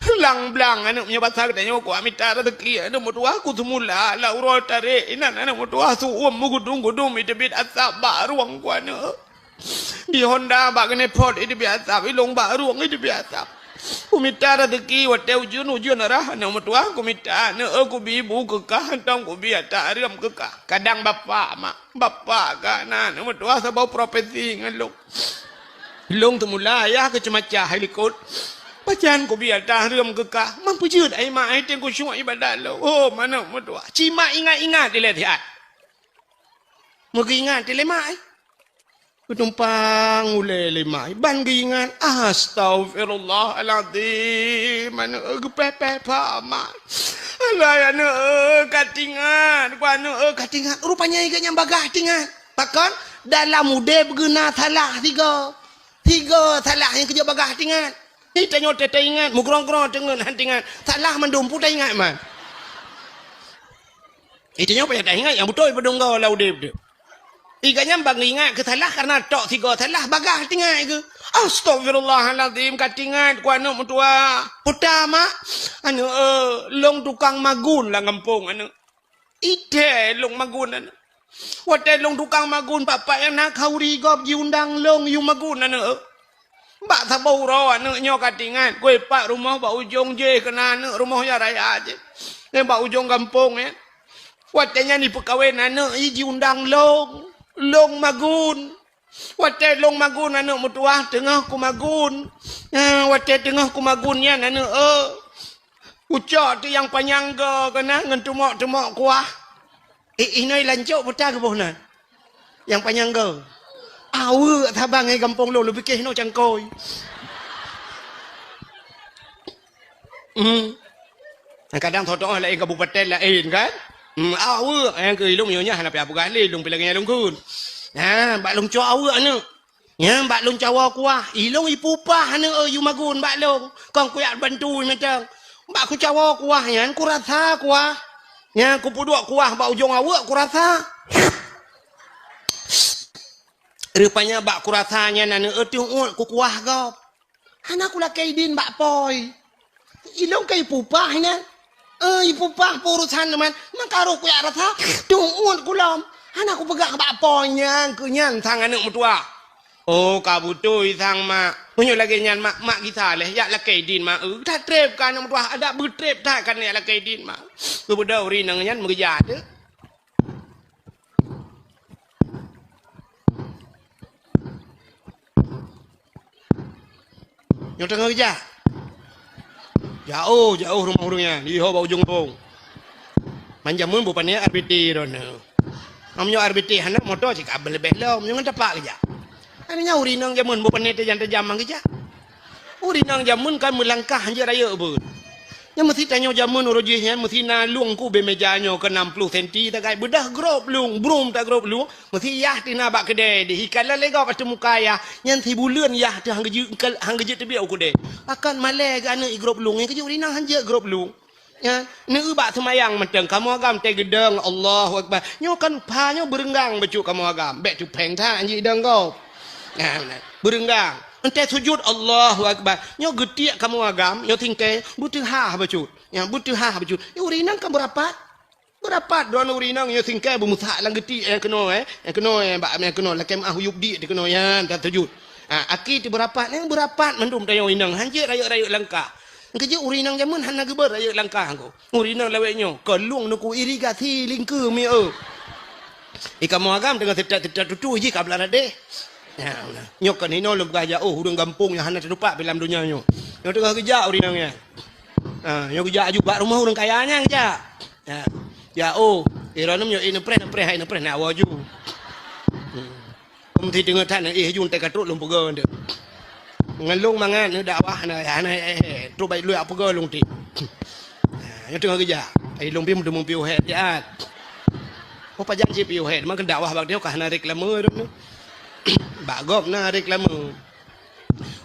Blang-blang, aneuk, meunyoe basa geutanyoe, kuat mita raseuki, aneuk meutuah, ku seumula lam uroe tarek inan, aneuk meutuah, su-uem meugudong-gudong iteubiet asap bak rueng ku, aneuk. Di honda bak keuneuk phot iteubiet asap, ilong bak rueng iteubiet asap. Kumita raseuki watèe ujeuen, ujeuen rhah, aneuk meutuah, kumita, aneuk, kubi bu keu kah, hantom kubi ata hareuem keu kah." Kadang bapak, mak. Bapak ka na aneuk meutuah saboh profesi ngon lôn. Lôn teumula ayah keu ceumacah hai likot. Pajan kubi atah reuem keu kah. Man peujeuet ai mak ai teuh kusyuek ibadat lôn. Oh, manök meutuah. Ci mak ingat-ingat ilée siat. Meugeuingat ilée mak ai. Geutumpang ulée lé mak ai. Ban geuingat. Astaghfirullahalazim. Manök geupéh-péh pha mak. Alah, aneuëk, ka tingat. Ku aneuëk, ka tingat. Rupanya iga nyang bagah tingat. Pakon? Dalam udeb geuna salah tiga. Tiga salah nyang keujeuet bagah tingat. Ni tanyoe teuingat, meugrong-grong teungeut han tingat. Salah mandum peue taingat man. Ni tanyoe payah taingat nyang beutôi peudong goe lam udeb teuh. Iga nyan bang ingat keu salah karena tok tiga salah bagah tingat keu. Astagfirullahalazim, ka tingat ku aneuëk meutuah. Puta mak, aneuëk, eh, lôn tukang magun lam gampông aneuëk. Itée lôn magun aneuëk. Watée lôn tukang magun, bapak nyang na khauri gob jiundang lôn yue magun aneuëk. Bak saboh uroe aneuëk nyoe ka tingat, kue pat rumoh bak ujong jih keuna aneuëk rumoh nyang raya jih. Nyan bak ujong gampông nyan. Watée nyan jipeukawen aneuëk jih jiundang lôn, lôn magun. Watée lôn magun aneuëk meutuah teungoh kumagun. Eh, watée teungoh kumagun nyan aneuëk, eh, kucok teuh nyang panyang goe keuna ngon teumok-teumok kuah. Eh, inoe lancok peue ta geuboh nan? Nyang panyang goe. Aweuek saban ngon gampông lôn, lôn pike inoe cangkôi. Hmm. Kadang soe tu'oh laén kabupaten laén kan? Hmm, aweuek nyang keu ilôn nyoe nyan hana payah peugah lé, lôn pih lagée nyan lôn kheun. Ha, bak lôn cok aweuek aneuëk. Nyan bak lôn cawoe kuah, ilôn ipupah aneuëk, eh, yue magun bak lôn. Kon kuyak bantu mantong. Bak kucawoe kuah nyan kurasa kuah. Nyan kupeuduek kuah bak ujong aweuek kurasa. Rupanya bak kurasa nyan aneuëk, eh, teuuet kukuah gob. Hana kulakée idin bak pôi. Ilôn ka ipupah nyan. Eh, ipupah peurusan teuma. Meukaroh kuyak rasa, teuuet kulom. Hana kupeugah bak pôi nyan, keu nyan sang aneuëk meutuah. Oh, ka beutôi sang mak. Meunyoe lagée nyan mak, mak gisa lé, jak lakée idin mak. Eh, that treb ka aneuëk meutuah, adak beutreb that ka jak lakée idin mak. Geubeudôh ureuëng inong nyan meugeujak teuh. Nyoe teungoh geujak. Jaoh, jaoh rumoh ureuëng nyan, di ho bak ujong gampông. Man jameun beu pané R B T droeneuh. Meunyoe R B T hana, moto cit ka leubeh lom, nyoe ngon tapak geujak. Hana nyan ureuëng inong jameun beu pané tajam-tajam man geujak. Ureuëng inong jameun kan meulangkah hanjeuet rayeuk beuet. Nyan meusi tanyoe jameun uroe jih nyan meusi na lueng ku bée meja nyoe keu nam ploh senti tagai beudah grob lueng, brum ta grob lueng, meusi yah teuh na bak keudée deh, ikalon lé gob ateueh muka yah, nyan sibuleuen yah teuh han geujeuet, han geujeuet teubiet u keudée. Pakon malée geuh aneuëk i grob lueng, nyan keujeuet ureuëng inong hanjeuet grob lueng. Nyan, neueu bak seumayang mantong, kamoe agam teugeudong, Allahu Akbar. Nyoe kan pha nyoe beureunggang bacut kamoe agam, bék tupéng that hanjeuet idong gob. Nah, nah, beureunggang. Entée sujut, Allahu Akbar. Nyoe geutiek kamoe agam, nyoe singkée, beuteuhah bacut. Nyan, beuteuhah bacut. Nyoe ureuëng inong kan beurapat. Beurapat droeneuh ureuëng inong nyoe singkée beumeusak lam geutiek nyang keunoe, eh. Nyang keunoe, eh, bak nyang keunoe, lakée meuah u yub diek di keunoe, nyan, that sujut. Ha, aki teuh beurapat, nyang beurapat mandum tanyoe inong, hanjeuet rayeuk-rayeuk langkah. Keujeuet ureuëng inong jameun hana geubeuet rayeuk langkah ko. Ureuëng inong lawét nyoe, ka lueng nuku irigasi lingkeue mi eu. I kamoe agam teungoh seutat-seutat tutu jih ka blah radeh. Ya, nyoe kan hinoe lôn peugah jak, oh, ureuëng gampông nyang hana teutupat lam donya nyoe. Nyoe teungoh geujak ureuëng inong nyan. Ha, nyoe geujak aju bak rumoh ureuëng kaya nyan geujak. Ya. Jak, oh, iron nyoe i neupreh, neupreh, hai neupreh nak awoe ju. Hmm. Meusi teungoh that na, eh, jung teuka trok lôn peugah nteuk. Ngon lôn mangat neudakwah na, hana, eh, eh, trok bai lôn peugah lôn ti. Nyoe teungoh geujak. Ai lôn pih meuteumé piôh hét siat. Oh, pajan cit piôh hét, meukeun dakwah bak nyoe ka hana reklame lôn. Bak gob na reklame.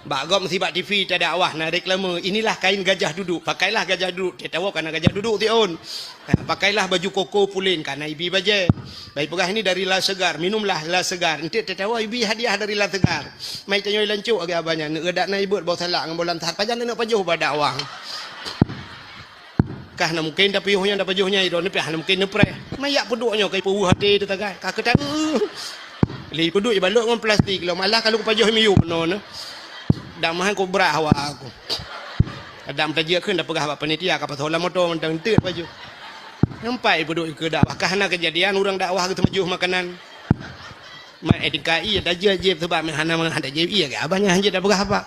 Bak gob meusi bak T V tadakwah na reklame, "Inilah kain gajah duduk, pakailah gajah duduk." Teuh tawoe ka na gajah duduk siôn. Ha, pakailah baju koko pulen, ka na ibi bajée. Bai peugah ini dari La Segar, minumlah La Segar. Enteuk teuh tawoe ibi hadiah dari La Segar. Mai tanyoe lancok lagée abah nyan, neueu dak na ibeuet boh salak ngon boh lam that, pajan neuneuk pajoh bak dakwah. Kah na mungken tapiôh nyan, tapajoh nyan, droeneuh pih hana mungken neupreh. Mai jak peuduek nyoe ka ipeuweueh até teuh tagai. Ka keutan. Lé peuduek ibalot ngon plastik lom. Alah ka lôn pajoh miyueb nyoe. Dam han kubrah awak aku. Adam tajak kheun tapeugah bak panitia ka pasoe lam moto mantong enteuk pajoh. Nampak ipeuduek keu dakwah. Kah na keujadian ureuëng dakwah geuteumajoh makanan. Mak etika iya tajak jeb sebab meuhana meuhana jeb iya ke abah nyan hanjeuet dak peugah apa.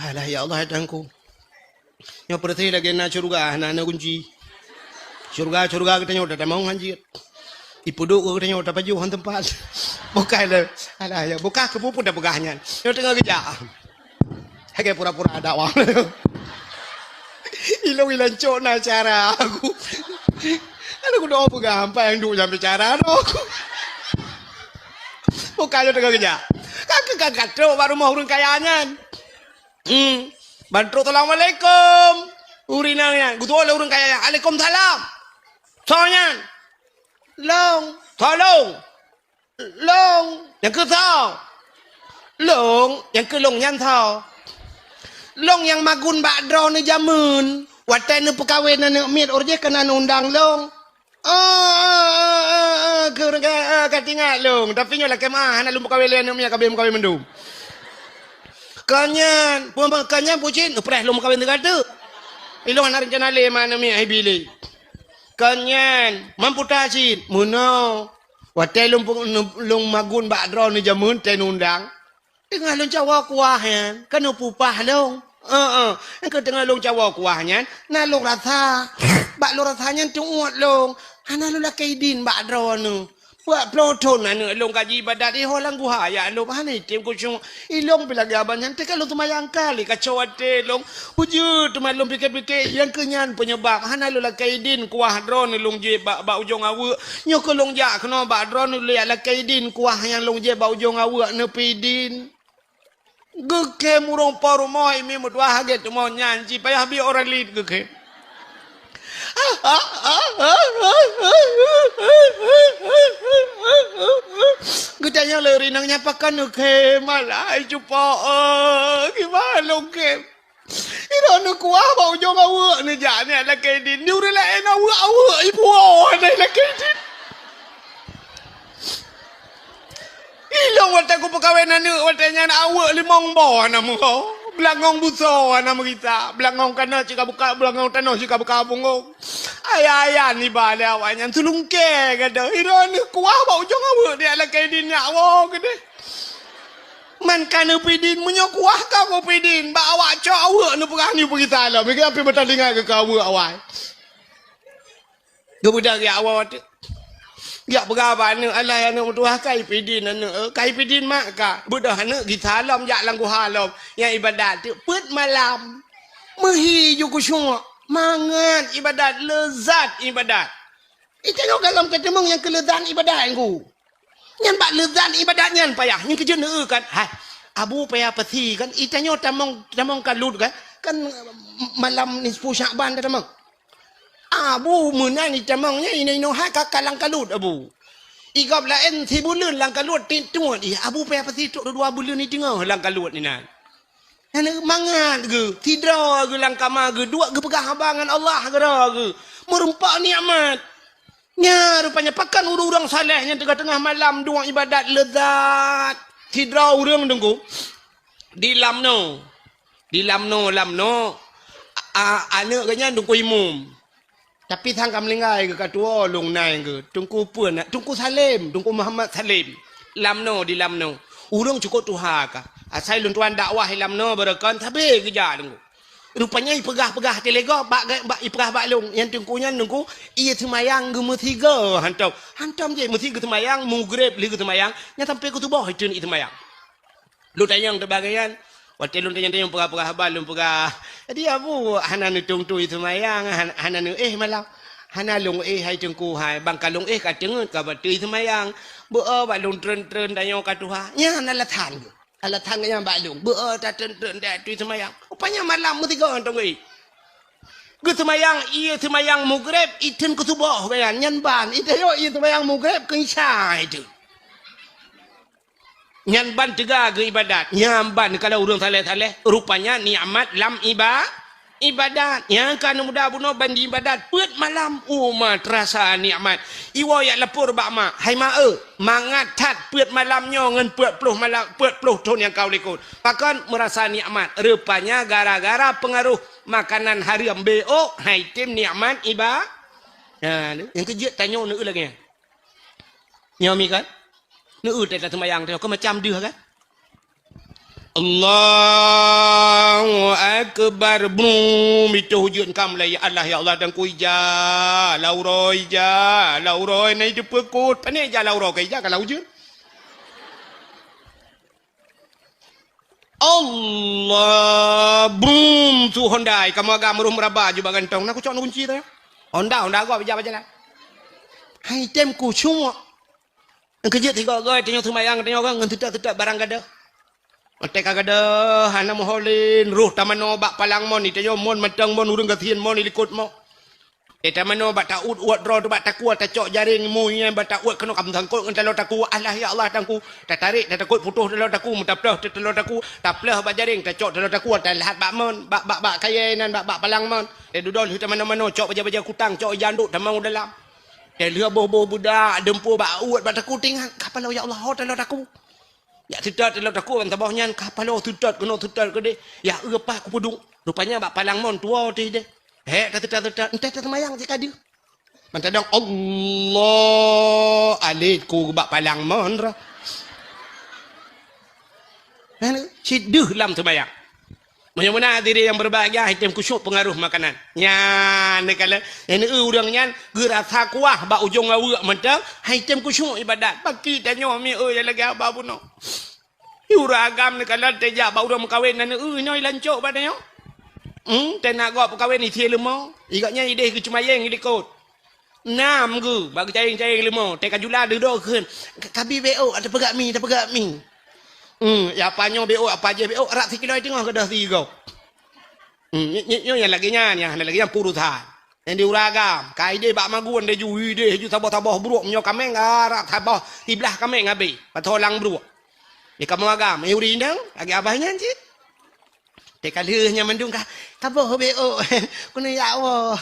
Alah ya Allah ya Tuhanku. Nyoe peureuté lagée na syeuruga hana na kunci. Syeuruga-syeuruga geutanyoe tatamong hanjeuet. Ipeuduek geutanyoe tapajoh han teumpat. Bukai le. Alah ya, bukai keu peue tapeugah nyan. Nyoe teungoh geujak. Lagée pura-pura dakwah. Ilong ilan cok na cara aku. Aduh kudoe peugah ampai nyang duek nyang bicara tu. Bukai le teungoh geujak. Ka keu ka katrok bak rumoh ureuëng kaya nyan. Hmm. Ban trok, "Assalamualaikum." Ureuëng inong nyan, geutuwoe lé ureuëng kaya nyan, "Alaikumsalam." "Soe nyan?" "Long." "Soe long?" "Long." "Nyang keu soe?" "Long." "Nyang keu long nyan soe?" "Long nyang magun bak droeneuh jameun, watée neupeukawen aneuëk miet, óh jih keunan undang long." "Oh, oh, oh, oh, oh, keu ureuëng ka, ah, ka tingat long. Tapi nyoe lakée meuah, hana lôn peukawen lé aneuëk miet, ka beh meukawen mandum." "Kon nyan, peue ma-, kon nyan bucin, preh lôn meukawen teuka teuk. Ilong hana reuncana lé ma aneuëk miet hai bilé." "Kon nyan, mampu tasit, meunoe. Watée lôn peu-, lôn magun bak droeneuh jameun tée neundang." Teungoh lôn cawoe kuah nyan, ka neupeupah lôn. Heeh, engkeu teungoh lôn cawoe kuah nyan, na lôn rasa. Bak lôn rasa nyan teuuet lôn. Hana lôn lakée idin bak droeneuh. Bak ploh thon aneuëk lôn ka jiibadat iho lam guha, ya lôn hana item khusyuk. Ilong pih lagée abah nyan teuka lôn seumayang kali kaco até lôn. Beujeuet teuma lôn pike-pike, nyang keu nyan peunyebab hana lôn lakée idin kuah droeneuh lôn jeb bak, bak ujong aweuëk. Nyoe keu lôn jak keunoe bak droeneuh lôn jak lakée idin kuah nyang lôn jeb bak ujong aweuëk neupeuidin. Geukhem ureuëng po rumoh imi meutuah hagét teuma nyan, ci payah bi orang lid geukhem. Geutanyong lé ureuëng inong nyan pakon neukhem, "Alah, hai cupo, eh, kiban lôn khem?" Droeneuh kuah bak ujong aweuëk neujak nyan lakée idin. Di ureuëng laén aweuëk-aweuëk ipuwoe nyan lakée idin. Ilong watée kupeukawen aneuëk watée nyan aweuëk limong boh hana meuho. Beulangong busoe hana meugisa. Beulangong kanoe cit ka buka, beulangong tanoh cit ka buka bungong. Ayah-ayah niba lé awaknyan tulungke gata. Droeneuh kuah bak ujong aweuëk nyan lakée idin nyak woe keudeh. Man ka neupeuidin, meunyoe kuah ka neupeuidin, bak awak cok aweuëk neupeugah nyoe peugita lom. Meukeue pih beutalinga keu aweuëk awai. Geubeudôh geujak woe teuk. Geujak peugah bak aneuëk, "Alah aneuëk meutuah, ka ipeuidin aneuëk, eh, ka ipeuidin mak ka." Beudôh aneuëk gisa lom jak lam guha lom. Nyang ibadat teuk peuet malam. Meuhi ju khusyuk, mangat ibadat, leuzat ibadat. Itanyoe gohlom ka teumeung nyang keu leuzat ibadat nyan ku. Nyan bak leuzat ibadat nyan payah. Nyan keuh jeuet neueu kan. Hai, Abu payah pasi kan. Itanyoe tamong, tamong kalut kan. Kan malam nisfu Syakban tatamong. Abu meunan itamong nyan inoe-inoe hai ka, ka lam kalut Abu. Igob laén sibuleuen lam kalut tiep tuet. Ih, Abu payah pasi trok dua buleuen iteungoh lam kalut inan. Nyan mangat geuh, sidroe geuh lam kama geuh, duek geupeugah haba ngon Allah keudroe geuh. Meurumpok nikmat. Nya rupanya pakon ureuëng-ureuëng saleh nyang teungoh-teungoh malam duek ibadat leuzat. Sidroe ureuëng teungku di Lamno. Di Lamno, Lamno, a, a, aneuëk geuh nyan teungku imum. Tapi sang ka meuninggai geuh ka tuwoe lôn nai geuh. Teungku peue na, Teungku Salem, Teungku Muhammad Salem. Lamno di Lamno. Ureuëng cukôp tuha ka. Asai lôn tuan dakwah di Lamno beureukan sabe geujak teungku. Rupanya ipeugah-peugah teulego bak, bak ipeugah bak lôn. Nyan teungku nyan teungku, ie seumayang geumeusigoe hantom. Hantom jih meusi geuseumayang, mugreb lé geuseumayang, nyan sampai keu suboh iteun ie seumayang. Lôn tanyong teubagaian. Watée lôn tanyong-tanyong peugah-peugah haba lôn peugah, "Jadi Abu hana neutung tui seumayang, han-, hana neuéh malam?" "Hana lôn éh hai teungku hai, bang ka lôn éh ka teungeut ka batui seumayang. Beu-o bak lôn treun-treun tanyoe ka tuha." Nyan alasan geuh. Alasan geuh nyan bak lôn. Beu-o tatreun-treun tatui seumayang. Rupanya malam meusigoe teungku éh. Geuseumayang, ie seumayang mugreb, iteun keu suboh geuh nyan. Nyan ban, iteun ie seumayang mugreb keu isya iteun. Nyan ban teuga geuibadat. Nyan ban kalau ureuëng saleh-saleh, rupanya nikmat lam iba-, Ibadat nyang ka muda bunoe ban ibadat peuet malam, uma terasa nikmat. Iwoe jak lapor bak mak, "Hai mak eu, mangat that peuet malam nyoe ngon peuet ploh malam, peuet ploh thon nyang ka u likot." Pakon meurasa nikmat? Rupanya gara-gara peungaroh makanan hareuem, B O, hai tem nikmat iba-, nah, nyang keujeuet tanyoe neu lagée nyan. Nyoe mi kan? Neu teuka seumayang teuka macam deuh kan? Allahu Akbar. Brum, itu hujeuen ka mulai. Ya Allah, ya Allah, dan ku ija, lauroi ija, lauroi nai deupeu kot. Pane ija lauroi ka ija ka lau hujeuen. Allah, brum, su Honda, kamoe agam meureuh meuraba jubak gantong. Na kucok na kunci teuh. Honda, Honda gob ija bajalan. Hai tem kusyuk. Keujeuet sigoe-goe tanyoe seumayang tanyoe ngon teutak-teutak barang gadoh. Watée ka gadoh hana meuholén, roh tamanoe bak palang mon, tanyoe mon mantong mon ureuëng gasien mon ilikot mo. Eh tamanoe bak taut uot droe teuh bak takue tacok jareng mo nyan bak taut keunoe ka meusangkot ngon taloe takue. Allah ya Allah tangku, tatarek tatakot putoh taloe takue, meutapleuh taloe takue, tapleuh bak jareng tacok taloe takue, taleuhat bak mon, bak bak bak kayée nan bak bak palang mon. Eh dudoe lheueh tamanoe-manoe cok baja-baja kutang, cok ija ndok tamong u dalam. Teuh lheueh boh-boh budak dumpeue bak uet bak takue tingat, ka paloe ya Allah ho taloe takue. Jak teutot taloe takue ban saboh nyan ka paloe teutot keunoe teutot keudeh. Ya eu pah kupeuduek. Rupanya bak palang mon tuwoe teuh deh. Hek ka teutot-teutot enteh taseumayang sikadeuh. Ban tadong Allah alet ku bak palang mon roh. Cit deuh lam seumayang. Meunyoe meunan hadirin nyang berbahagia, hai tem kusyuk peungaroh makanan. Nyan neukalon, nyang neu ureuëng nyan geurasa kuah bak ujong aweuek mantong, hai tem kusyuk ibadat. Baki tanyoe mi eu nyang lagée haba bunoe. Ureuëng agam neukalon tejak bak ureuëng meukawen nan neu inoe lancok bak tanyoe. Hmm, teunak gob peukawen isie leumo. Igok nyan ideh geucumayeng ilikot. Nam geu bak geucayeng-cayeng leumo, teuka jula dudoe kheun, "Kabi B O, ada peugah mi, ada peugah mi." Hmm, ya apa nyoe B O, apa je B O, rak sikilo teungoh keudeh sigoe. Hmm, nyoe nyang lagée nyan, nyang hana lagée nyan purusan. Nyang di uragam, ka ideh bak magun deh ju, ideh ju saboh-saboh bruek meunyoe kameng, arak saboh siblah kameng habéh, patholang bruek. Di kamoe agam, eh uri indang, lagée abah nyan cit. Teuka lheueh nyan mandum ka, kaboh B O, keuneuk jak woe.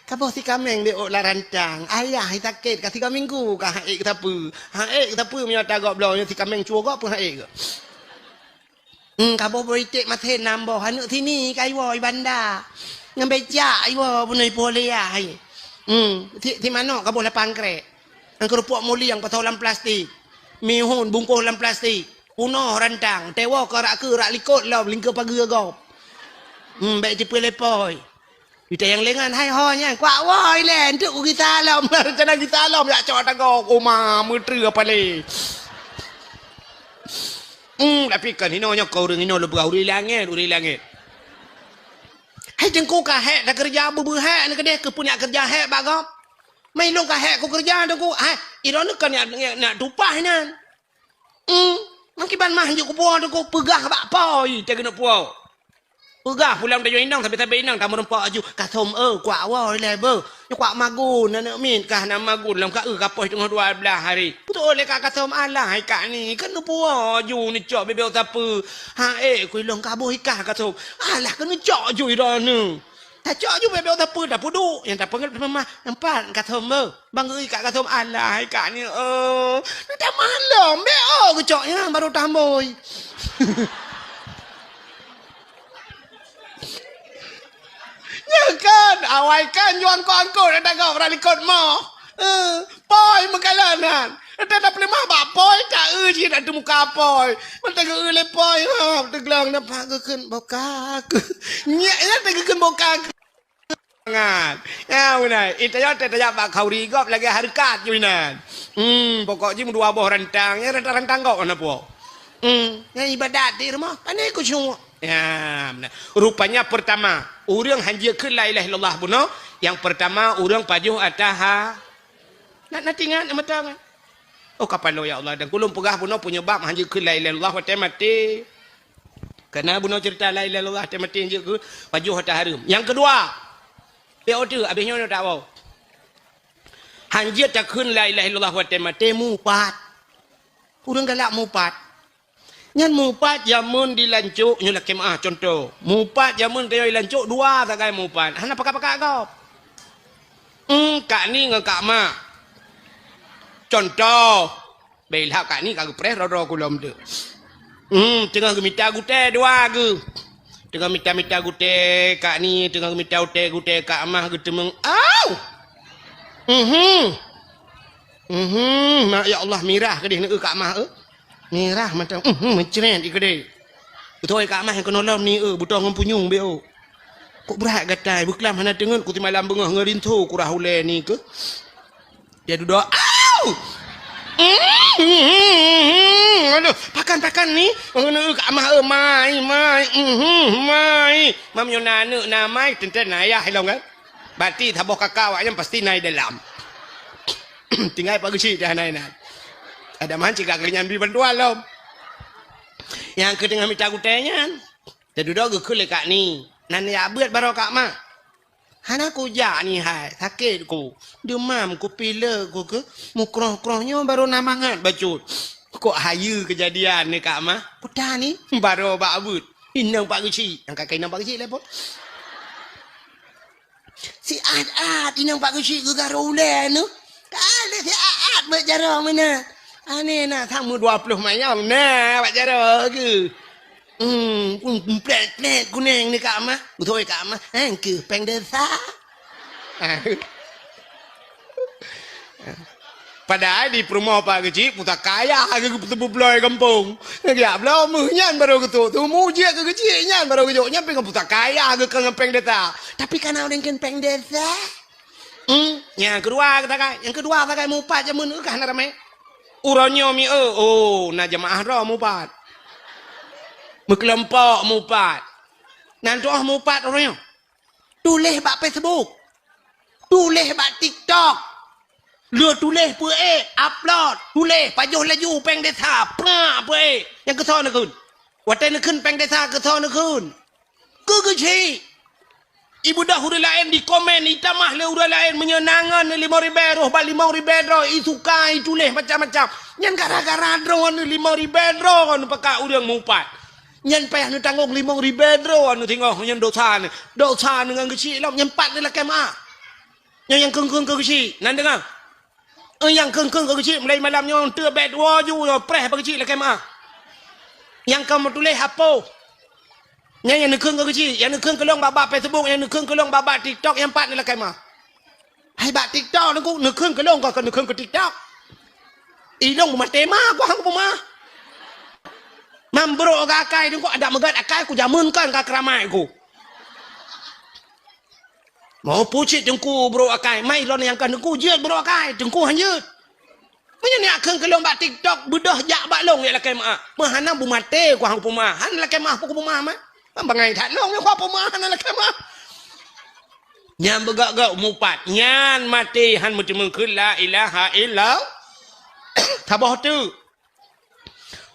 Kaboh sikameng B O lam rantang. Ayah sakét ka tiga minggu ka haék sapeue. Haék sapeue meunyoe tagob bloe nyoe sikameng cue gob pun haék. Hmm, kaboh boh iték masen nam boh aneuk sini ka iwoe banda. Ngon becak iwoe bunoe ipoh lé yah. Hmm, si, si manok kaboh lapan krek. Ngon keurupuk mulieng pathoe lam plastik. Mihun bungkôh lam plastik. Unoe rantang, tewoe keu rak keu rak likot lom lingkeu pageue gob. Hmm, bék cipeu lepoi. Ita nyang lengan hai ho nyan, kuak woi lé, entuk ku gita lom, rencana gita lom yak cok tagoe, uma meutreue palé. Hmm, tapi kan hino nyoe keu ureuëng hino leubeh ureuëng langét, ureuëng langét. Hai teungku ka hék takeureuja beubeue hék neukeudeh keu peunyak keureuja hék bak gob. Mai lôn ka hék kukeureuja teungku, hai, iroe nyoe kan nyak, nyak, nyak tupah inan. Hmm, meukiban mah hanjeuet kupuwoe teungku, peugah bak poi teuh keuneuk puwoe. Peugah pulang tanyoe inong sabe-sabe inong tameureumpok aju, "Kathom eu, kuak woe ilée beuh. Nyoe kuak magun aneuk miet kah na magun lom ka eu ka poh teungoh dua blaih hari." Beutôi lé ka Kathom, "Alah hai kak ni, keuneuk puwoe aju neucok bebek sapeue." "Ha ék ku ilong ka boh ikah Kathom." "Alah keuneuk cok aju idone." Tacok aju bebek sapeue tapeuduek, nyang tapeugét teuma mah, "Nampak Kathom beuh." Bang Geuy kak Kathom, "Alah hai kak ni, oh, na tamah lom, B O geucok nyan baru tambôi." Nyan kan, awai kan juang ko angkot ada gop ralikot mo. Eh, poi meukalan han. Ada dah pelimah bak poi, tak eu cit dah teumuka poi. Mata geu lé poi, ha, teuglong dapat geukheun boka. Nyak nyan teugeukheun boka. Nyan. Ya, beuna. Ita nyoe teutajak bak khauri gob lagée hareukat ju inan. Hmm, pokok jih meudua boh rantang, ya rantang-rantang gob hana puwoe. Hmm, nyan ibadat di rumoh. Pane khusyuk. Ya, beuna. Rupanya pertama, ureuëng hanjeuet kheun la ilaha illallah bunoe, yang pertama ureuëng pajoh atah ha. Nak, nak ingat, nak meutangan. Oh, kapalo ya Allah, dan kulon peugah bunoe penyebab hanjeuet kheun la ilaha illallah watée maté. Karena bunoe cerita la ilaha illallah watée maté hanjeuet kheun pajoh atah hareuem. Yang kedua, P O T, habis nyoe tak wow. Hanjeuet takheun la ilaha illallah watée maté mupat. Ureuëng galak mupat. Nyan mupat jameun di Lancok, nyoe lakèe meu'ah contoh. Mupat jameun tanyoe di Lancok dua sagai mupat. Hana pakat-pakat gob. Hmm, Kak Ni ngon Kak Ma. Contoh. Bèk lheuh Kak Ni ka geupreh droe-droe kulom tu. Hmm, teungoh geumita gutèe dua geuh. Teungoh mita-mita gutèe Kak Ni, teungoh geumita gutèe, gutèe Kak Ma geuteumeung. Au! Mhm. Mhm, ma-, ya Allah, mirah keudéh neu Kak Ma, eh. Mirah mata. Mhm, meucret ikeudéh. Beutôi Kak Ma nyang keunoe lom Ni, eh, beutoh ngon punyueng beu. Kok brat gatai, beuklam hana teungeut, ku simalam beungoh ngon rinso kurah ulèe Ni keuh. Dia dudoe, "Au!" Aduh, pakan-pakan Ni. Ngon Kak Ma, eh, mai, mai. Mhm, mai. Mam nyoe na aneuk na mai, teuntèe na ayah ilong kan. Berarti saboh kaka awak nyan pasti na i dalam. Tinggai Pak Geuchik dah na inan. Ada man cit ka keu nyan bri bantuan lom. Nyang keu teungoh mita gutèe nyan. Teududoe geukheun lé Kak Ni. Nan ya beuet baroe Kak Ma. Hana kujak Ni hai, sakét ku. Deumam ku, pilek ku keuh. Mukroh-kroh nyoe baroe na mangat bacut. Kok hayeue keujadian ni Kak Ma. Peue tan Ni? Baroe bak beuet. Inong Pak Geuchik. Nyang ka keu inong Pak Geuchik lé pon. Siat-at inong Pak Geuchik geugarô ulèe neu. Ka lé siat-at bak jaroe meunan. Aneh na, sama dua ploh mayong na bak jaroe geuh. Hmm, pun plek-plek kuneng ni Kak Ma. Beutôi Kak Ma. Hang keuh péng desa. Padahai di peurumoh Pak Geuchik, pusaka ayah geuh geupeuteubloe gampông. Geujak bloe meuh nyan barô geutrok. Teumu jeuet keu Geuchik nyan barô geujok. Nyan pih ngon pusaka ayah geuh keu ngon péng desa. Tapi kana ureueng kheun péng desa. Hmm, nyang keudua geuh sagai. Nyang keudua sagai mupat jameun geuh ka hana ramé. Uroe nyoe mi, eh, oh, na jeumaáh droe mupat. Meukeulompok mupat. Nan tuoh mupat uroe nyoe. Tuléh bak Facebook. Tuléh bak TikTok. Lheueh tuléh peuék, upload. Tuléh, pajoh laju péng desa. Prak peuék. Nyang keusoe neukheun. Watèe neukheun péng desa keusoe neukheun. Keu Geuchik. Ibeudôh ureueng laén dikomen, itamah lé ureueng laén meunyoe na ngon limong ribèe roh bak limong ribèe droe, isuka, ituléh macam-macam. Nyan gara-gara droeneuh limong ribèe droe neupakat ureueng mupat. Nyan payah neutanggong limong ribèe droeneuh singoh nyan dosa neuh. Dosa neuh ngon Geuchik lom, nyan pat neulakèe meu'ah. Nyan nyang kheun-kheun keu Geuchik, nan deungö. Eh, nyang kheun-kheun keu Geuchik, mulai malam nyoe teuk bèk tuwoe ju nyoe preh bak Geuchik lakèe meu'ah. Nyang ka meutuléh apoh. Nyan nyang neukheun keu Geuchik, nyang neukheun keu lôn bak-bak Facebook, nyang neukheun keu lôn bak-bak TikTok, nyang pat neulakèe meu'ah. Hai bak TikTok neukheun, neukheun keu lôn, kon neukheun keu TikTok. Ilôn maté ma, ku hang peumeu'ah. Mam brok akai teungku, adak meugat akai ku jameun kan ka keuramat ku. Mau pucit teungku brok akai, mai lôn nyang ka teungku jeuet brok akai, teungku han jeuet. Meunyoe neukheun keu lôn bak TikTok, beudôh jak bak lôn jak lakèe meu'ah. Meuhana beumaté ku hang peumeu'ah, han lakèe meu'ah ku peumeu'ah mah. Bangai that lôn ku peumeu'ah hana lakèe meu'ah. Nyan beugak-gak mupat, nyan maté han meuteumeung kheun la ilaha illallah. Saboh teuk.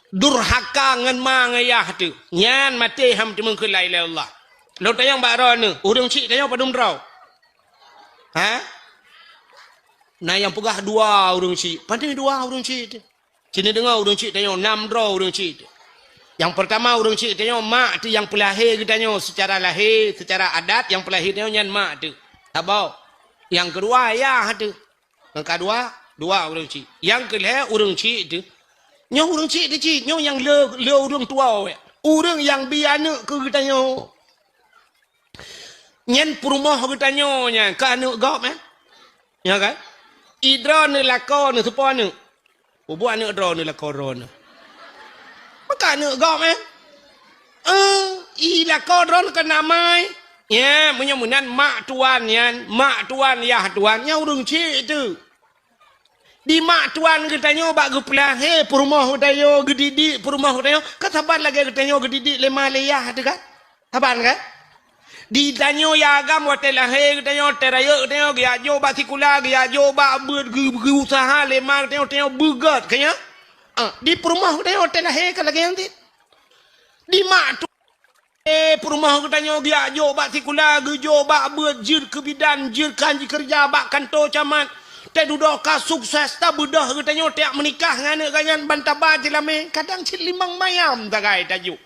Durhaka ngon ma ngon yah teuh. Nyan maté han meuteumeung kheun la ilaha illallah. Lôn tanyong bak droeneuh, ureueng chik tanyoe padum droe? Ha? Na nyang peugah dua ureueng chik. Pane dua ureueng chik teuh? Sinoe deungoe ureueng chik tanyoe, nam droe ureueng chik teuh. Nyang peurtama ureueng chik tanyoe, mak teuh nyang peulahé geutanyoe seucara lahé, seucara adat nyang peulahé tanyoe nyan mak teuh. Saboh. Nyang keudua yah teuh. Nyang keudua, dua ureueng chik. Nyang keulhèe ureueng chik teuh. Nyoe ureueng chik teuh cit, nyoe nyang le, le ureueng tuwoe. Ureueng nyang bi aneuk keu geutanyoe. Nyan peurumoh geutanyoe nyan, keu aneuk gob, eh? Nyo kan? I droeneuh lakoe neuh soe po aneuk? Peubuet aneuk droeneuh lakoe droeneuh. Maka aneuk gob, eh? Eh, i lakoe droeneuh kan amai. Ya, meunyoe meunan mak tuan nyan, mak tuan, yah tuan, nyan ureueng chik teuh. Di mak tuan geutanyoe bak geupeulahé peurumoh geutanyoe, geudidik peurumoh geutanyoe, kan saban lagèe geutanyoe geudidik lé ma lé yah teuh kan? Saban kan? Di tanyoe ya agam watèe lahé geutanyoe, watèe rayeuk geutanyoe, geujak jok bak sikula, geujak jok bak beuet, geu-, geuuseuha lé ma geutanyoe, tanyoe beugèt, kan nyan? Ah, di peurumoh geutanyoe watèe lahé ka lagèe nyan cit. Di mak tu, eh, peurumoh geutanyoe geujak jok bak sikula, geujok bak beuet, jeuet keu bidan, jeuet keu han jikeureuja bak kantô camat. Teududoe ka sukses, tabeudôh geutanyoe tajak meunikah ngon aneuk geuh nyan ban taba jilamé, kadang cit limong mayam sagai tajok.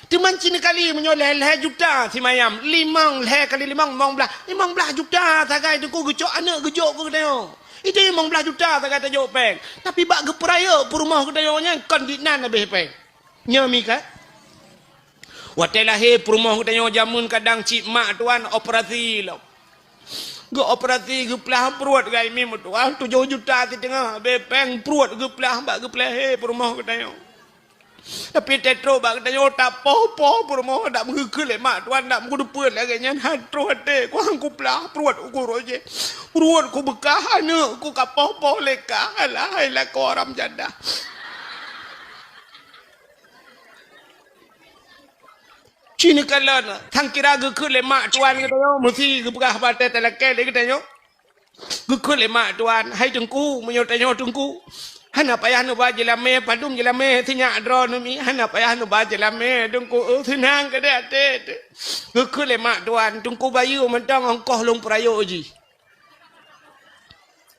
Teuma cit kali meunyoe lhèe-lhèe juta simayam, limong, lhèe kali limong, limong blaih, limong blaih juta sagai Teungku geucok aneuk geujok keu geutanyoe. Itu limong blaih juta sagai tajok péng. Tapi bak geupeurayeuk peurumoh geutanyoe nyan kon dinan habéh péng. Nyoe mi ka? Watèe lahé peurumoh geutanyoe jameun kadang cit mak tuan operasi lom. Geuoperasi geuplah pruet gai mi meutuah tujoh juta siteungoh, habéh péng pruet geuplah bak geupeulahé peurumoh geutanyoe. Tapi teutrok bak geutanyoe tapoh-poh peurumoh dak meugeukheun lé mak tuan dak meugeudeupeue lagèe nyan han troh até kuang kuplah pruet uku roh jih. Pruet kubeukah aneuk ku kapoh-poh lé kah alah hai lakoe haram jadah. Cit neukalon, sang kira geukheun lé mak tuan geutanyoe, meusi geupeugah batèe talakèe lé geutanyoe. Geukheun lé mak tuan, "Hai Teungku, meunyoe tanyoe Teungku, hana payah neuba jilamé, padum jilamé sinyak droeneuh mi, hana payah neuba jilamé Teungku, eu, seunang keudéh até teuh." Geukheun lé mak tuan, "Teungku bayeue mantong ongkoh lôn peurayeuk jih."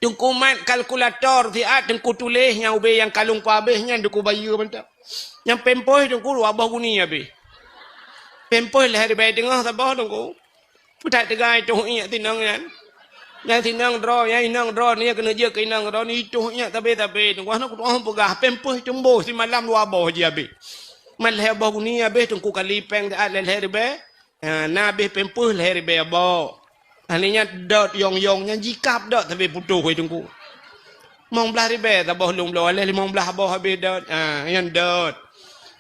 Teungku mat kalkulator siat, Teungku tuléh nyang ubé nyang ka lôn peuhabéh nyan Teungku bayeue mantong. Nyang pampers Teungku dua boh guni habéh. Pampers lhèe ribèe teungoh saboh Teungku. Peutat teuga itoh iék sinong nyan. Nyang sinong droe, nyang inong droe, nyang keuneuk jeuet keu inong droe, itoh iék sabe-sabe Teungku. Hana kutu'oh peugah, pampers cumbo simalam dua boh jih habéh. Mat lhèe boh guni habéh Teungku kali péng siat lhèe-lhèe ribèe. Ha, na habéh pampers lhèe ribèe boh. Akhé nyan dot yong-yong nyan jikab dot sabe putôh wai Teungku. Limong blaih ribèe saboh lôn bloe, aléh limong blaih boh habéh dot. Ha, nyan dot.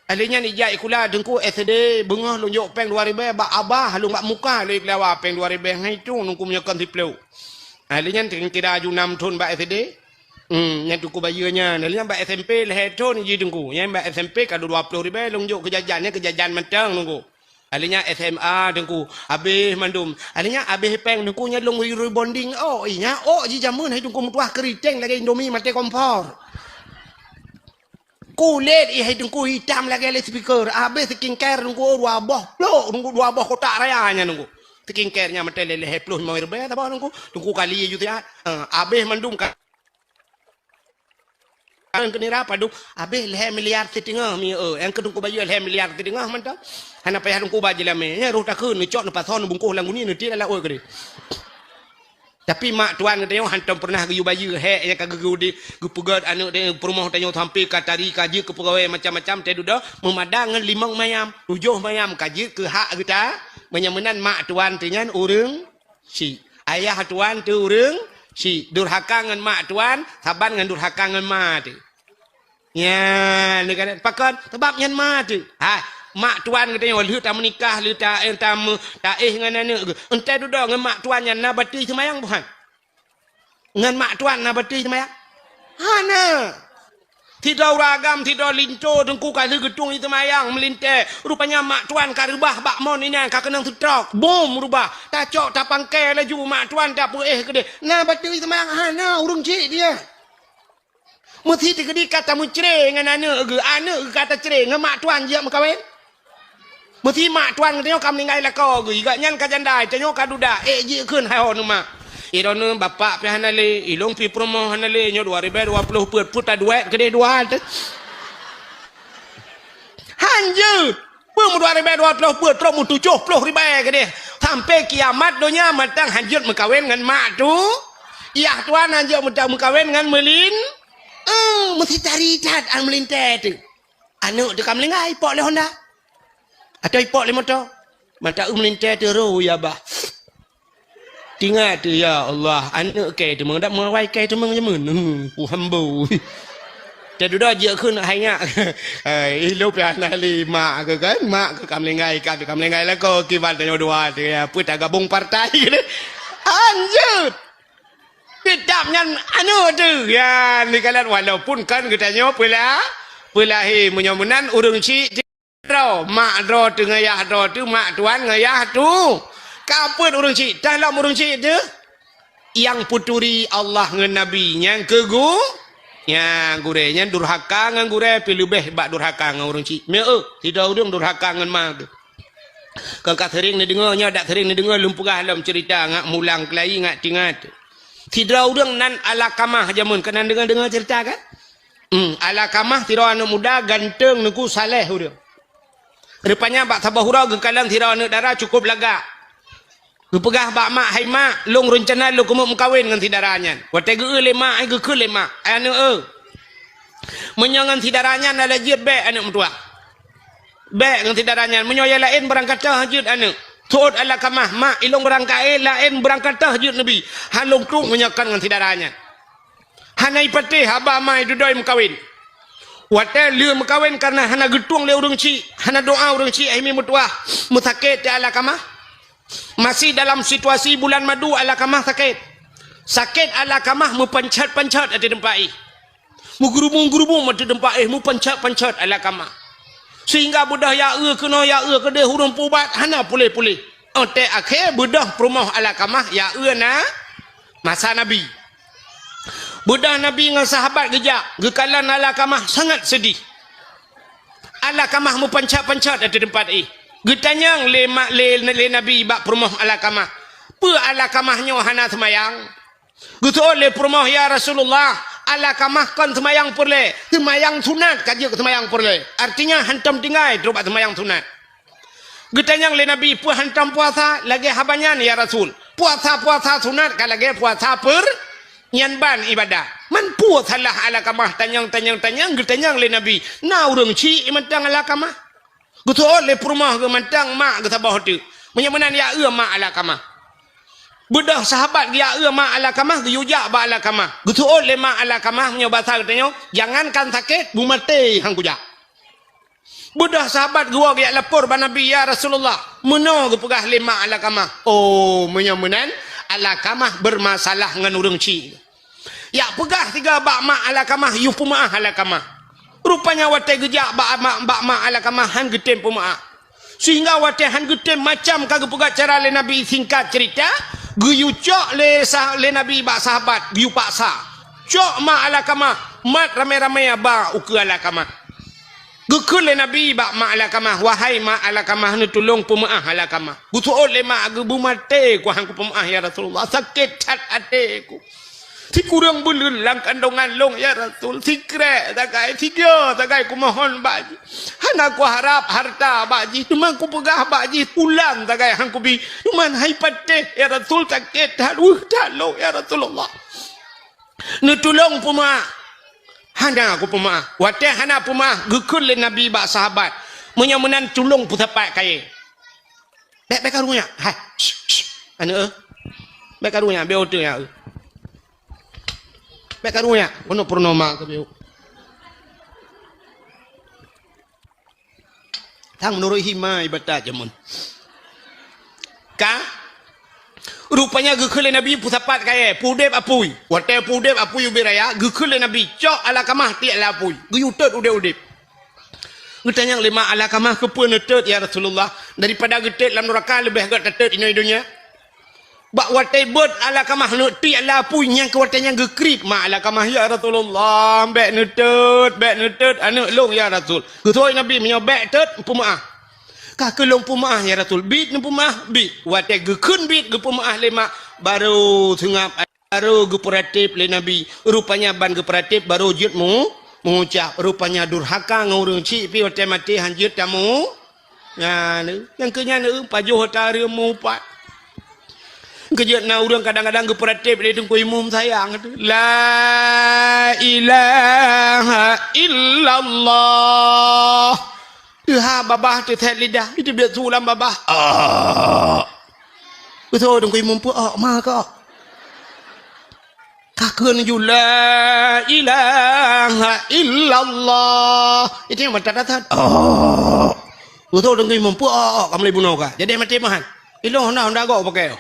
Akhé nyan ijak sikula Teungku S D, beungoh lôn jok péng dua ribèe bak abah lôn bak muka lôn ikulawa péng dua ribèe ngon itong Teungku meunyoe kon siplôh. Akhé nyan kira aju nam thon bak S D. Hmm, nyan Teungku bayeue nyan. Akhé nyan bak S M P lhèe thon jih Teungku. Nyan bak S M P ka dua ploh ribèe lôn jok keu jajan, nyan keu jajan mantong Teungku. Akhé nyan S M A Teungku, habéh mandum. Akhé nyan habéh péng Teungku nyan lôn rebonding. Oh, iya, oh, jijameun hai Teungku meutuah keuriteng lagèe Indomie maté kompor. Kulét ih hai Teungku itam lagèe loudspeaker. Habéh skincare Teungku dua boh plôk, Teungku dua boh kotak raya nyan Teungku. Skincare nyan maté lhèe ploh limong ribèe saboh Teungku. Teungku kali ju siat. Ha, habéh mandum ka Kan keu nira padum, habéh lhèe miliar siteungoh mi, eu, nyang keu Teungku bayeue lhèe miliar siteungoh mantong. Hana payah Teungku ba jilamé, nyan roh takheun, neucok, neupasoe, neubungkôh lam guni, neutiek lam laôt keudéh. Tapi mak tuan geutanyoe hantom peureunah geuyue bayeue, hék nyang ka geugeudi, geupeugöt aneuk tanyoe peurumoh tanyoe sampoe ka tari, ka jeuet keu peugawée macam-macam, teududoe meumadang ngon limong mayam, tujoh mayam ka jeuet keu hak geuta. Meunyoe meunan mak tuan teuh nyan ureuëng Syik. Ayah tuan teuh ureuëng syik. Durhaka ngon mak tuan, saban ngon durhaka ngon ma teuh. Nyan, pakon? Sabab nyan ma teuh. Hai, mak tuan geutanyoe lheueh tameunikah, lheueh ta-, eh, tameu-, taéh ngon aneuk geuh. Entée dudoe ngon mak tuan nyan na bateue seumayang buhan? Ngon mak tuan na bateue seumayang? Hana. Sidroe ureuëng agam, sidroe linto teungku ka lheueh geutueng seumayang meulintée. Rupanya mak tuan ka reubah bak mon inan ka keunong seutrok. Bom reubah. Tacok tapangkai laju mak tuan tapeuéh keudeh. Na bateue seumayang hana ureuëng cit dia. Meusi teukeudi ka tameucre ngon aneuk geuh, aneuk geuh ka tacre ngon mak tuan jeuet meukawen. Meusi mak tuan geutanyoe ka meuninggai lakoe geuh, gobnyan ka janda, tanyoe ka duda, ék jikheun hai ho neu mak. Droeneuh bapak pih hana lé, ilôn pih peurumoh hana lé, nyoe dua ribée dua ploh peuet, peue taduek keudeh dua teuh. Hanjeuet! Peue meudua ribée dua ploh peuet, trok meutujoh ploh ribée keudeh. Sampai kiamat donya mantong hanjeuet meukawen ngon mak tu. Yah tuan hanjeuet meuta-, meukawen ngon meulin-, eh, meusi tari that an meulintée teuh. Aneuk teuh ka meulinggai, ipok lé honda. Atau ipok lé moto. Mata eu meulintée teuh roh ya bah. Tingat teuh, ya Allah, aneuk kée teumeung, dak meuwai kée teumeung jameun. Hmm, ku hambo. Teududoe jeuet kheun hai nyak. Hai, ilôn pih hana lé mak keuh kan, mak keuh ka meulinggai, ka, ka meulinggai lakoe, kiban tanyoe dua teuh, ya, peue tagabong partai. Hanjeuet. Teutap nyan aneuk teuh. Ya, nikalan walaupun kan geutanyoe peula-, peulahé meunyoe meunan ureuëng cit droe, mak droe teuh ngon yah droe teuh, mak tuan ngon yah tu. Ka peuet ureuëng cit, tah lom ureuëng cit teuh. Nyang peuturi Allah ngon Nabi, nyang keu gu-, nyang gurée, nyan durhaka ngon gurée pih leubeh bak durhaka ngon ureuëng cit. Meu, sidroe ureuëng durhaka ngon ma teuh. Kon ka seuring neudeungoe, nyoe dak seuring neudeungoe lôn peugah lom ceurita ngat mulang keulayi ngat tingat. Sidroe ureuëng nan Alakamah jameun, keunan deungoe-deungoe ceurita kan? Hmm, Alakamah sidroe aneuëk muda ganteng, neuku, saleh ureuëng. Rupanya bak saboh uroe geukalon sidroe aneuëk dara cukup lagak. Geupeugah bak mak, "Hai mak, lôn reuncana lôn keumeung meukawen ngon si dara nyan." Watée geu-eu lé mak, ai geukheun lé mak, "Ai aneuëk eu, meunyoe ngon si dara nyan na lé jeuet, bék aneuëk meutuwah. Bék ngon si dara nyan, meunyoe nyang laén beurangkat teuh jeuet aneuëk." Seuôt Alakamah, "Mak, ilôn beurangkat laén beurangkat teuh jeuet neubi. Han lôn trok meunyoe kon ngon si dara nyan." Hana ipatéh haba ma idudoe meukawen. Watée lheueh meukawen kareuna hana geutueng lé ureuëng chik, hana doá ureuëng chik, akhé meutuwah, meusakét teuh Alakamah. Masih dalam situasi bulan madu Alakamah sakét. Sakét Alakamah meupanchat-panchat ateueh teumpat éh. Meugeurubung-geurubung ateueh teumpat éh, meupanchat-panchat Alakamah. Sehingga beudôh ya eu keunoe ya eu keudeh ureuëng peuubat hana puléh-puléh. Óh tée akhé beudôh peurumoh Alakamah ya eu na masa Nabi. Beudôh Nabi ngon sahabat geujak, geukalon Alakamah sangat seudeh. Alakamah meupanchat-panchat ateueh teumpat éh. Geutanyong lé ma-, lé, lé Nabi bak peurumoh Alakamah, "Peue Alakamah nyoe hana seumayang?" Geuseuôt lé peurumoh, "Ya Rasulullah, Alakamah kon seumayang peureulée, seumayang sunat ka jeuet keu seumayang peureulée." Artinya hantom tinggai trok bak seumayang sunat. Geutanyong lé Nabi, "Peue hantom puasa lagée haba nyan, ya Rasul?" "Puasa-puasa sunat ka lagée puasa peur-, nyan ban ibadah." Man peue salah Alakamah tanyong-tanyong-tanyong geutanyong lé Nabi? Na ureuëng chik mantong Alakamah. Geuseuôt lé peurumoh geuh mantong mak geuh saboh teuk. Meunyoe meunan ya eu mak Alakamah. Beudôh sahabat geuya eu mak Alakamah geuyue jak bak Alakamah. Geuseuôt lé mak Alakamah meunyoe basa geutanyoe, "Jangankan sakét, beumaté han kujak." Beudôh sahabat geuwoe geujak lapor bak Nabi, "Ya Rasulullah, meunoe geupeugah lé mak Alakamah." Oh, meunyoe meunan, Alakamah beurmasalah ngon ureuëng chik. Jak peugah sigoe bak mak Alakamah, yue peumeuáh Alakamah. Rupanya watée geujak bak mak, bak mak Alakamah han geutem peumeuáh. Sehingga watée han geutem macam ka geupeugah cara lé Nabi, singkat ceurita, geuyue cok lé sah-, lé Nabi bak sahabat, geuyue paksa. Cok mak Alakamah, mat ramé-ramé ba ukeue Alakamah. Geukheun lé Nabi bak mak Alakamah, "Wahai mak Alakamah, neutulông peumeuáh Alakamah." Geuseuôt lé mak, "Geubeumaté ku han kupeumeuáh, ya Rasulullah. Sakét that até ku. Sikureueng buleuen lam kandongan lôn, ya Rasul. Sikrék sagai, sigoe sagai kumohon bak jih. Hana kuharab hareuta bak jih, teuma kupeugah bak jih, pulan sagai han kubi. Teuma hai patéh, ya Rasul, sakét that, weueh that lôn, ya Rasulullah. Neutulông peumeuáh." "Hana kupeumeuáh." Watée hana peumeuáh, geukheun lé Nabi bak sahabat, "Meunyoe meunan, tulông peusapat kayée." "Bék, bék karu nyak. Hai, shh, shh, aneuëk eu. Bék karu nyak, bék oto nyak eu. Bék karu nyak, keunoe peurunoe ma keu bék." Tang meunurot hima ibatat jameun. Ka? Rupanya geukheun lé Nabi peusapat kayée, peuudeb apui. Watée peuudeb apui ubit raya, geukheun lé Nabi, "Cok Alakamah tiek lam apui." Geuyue tôt udeb-udeb. Geutanyong lé mak Alakamah, "Keupeue neutot, ya Rasulullah? Daripada geutot lam nuraka leubeh gét tatot inoe donya." Bak watée beuet Alakamah neuk tiek lam apui, nyang keu watée nyan geukriet mak Alakamah, "Ya Rasulullah, bék neutot, bék neutot aneuëk lôn, ya Rasul." Geuseuôt Nabi, "Meunyoe bék tot, peumeuáh." "Ka keuh lôn peumeuáh, ya Rasul." Bit neupeumeuáh, bit. Watée geukheun bit geupeumeuáh lé mak, barô seungab, barô geupeuratéb lé Nabi. Rupanya ban geupeuratéb, barô jeuet meu-, meuucap. Rupanya durhaka ngon ureuëng chik pih watée maté han jeuet tamu. Nyan, nyang keu nyan, eh, pajoh ata reuem mupat. Keujeuet na ureuëng kadang-kadang geupeuratéb lé Teungku Imum sayang, "La ilaha illallah." Teuhah babah teuthét lidah, itu biet su lam babah. Ah. Beutôi Teungku Imum peuok ma kok. Ka kheun ju, "La ilaha illallah." Itu nyang mantap that. Oh. Beutôi Teungku Imum peuok, ka mulai bunoe ka. Jadi maté meuhan. Ilong honda, honda gok pakai.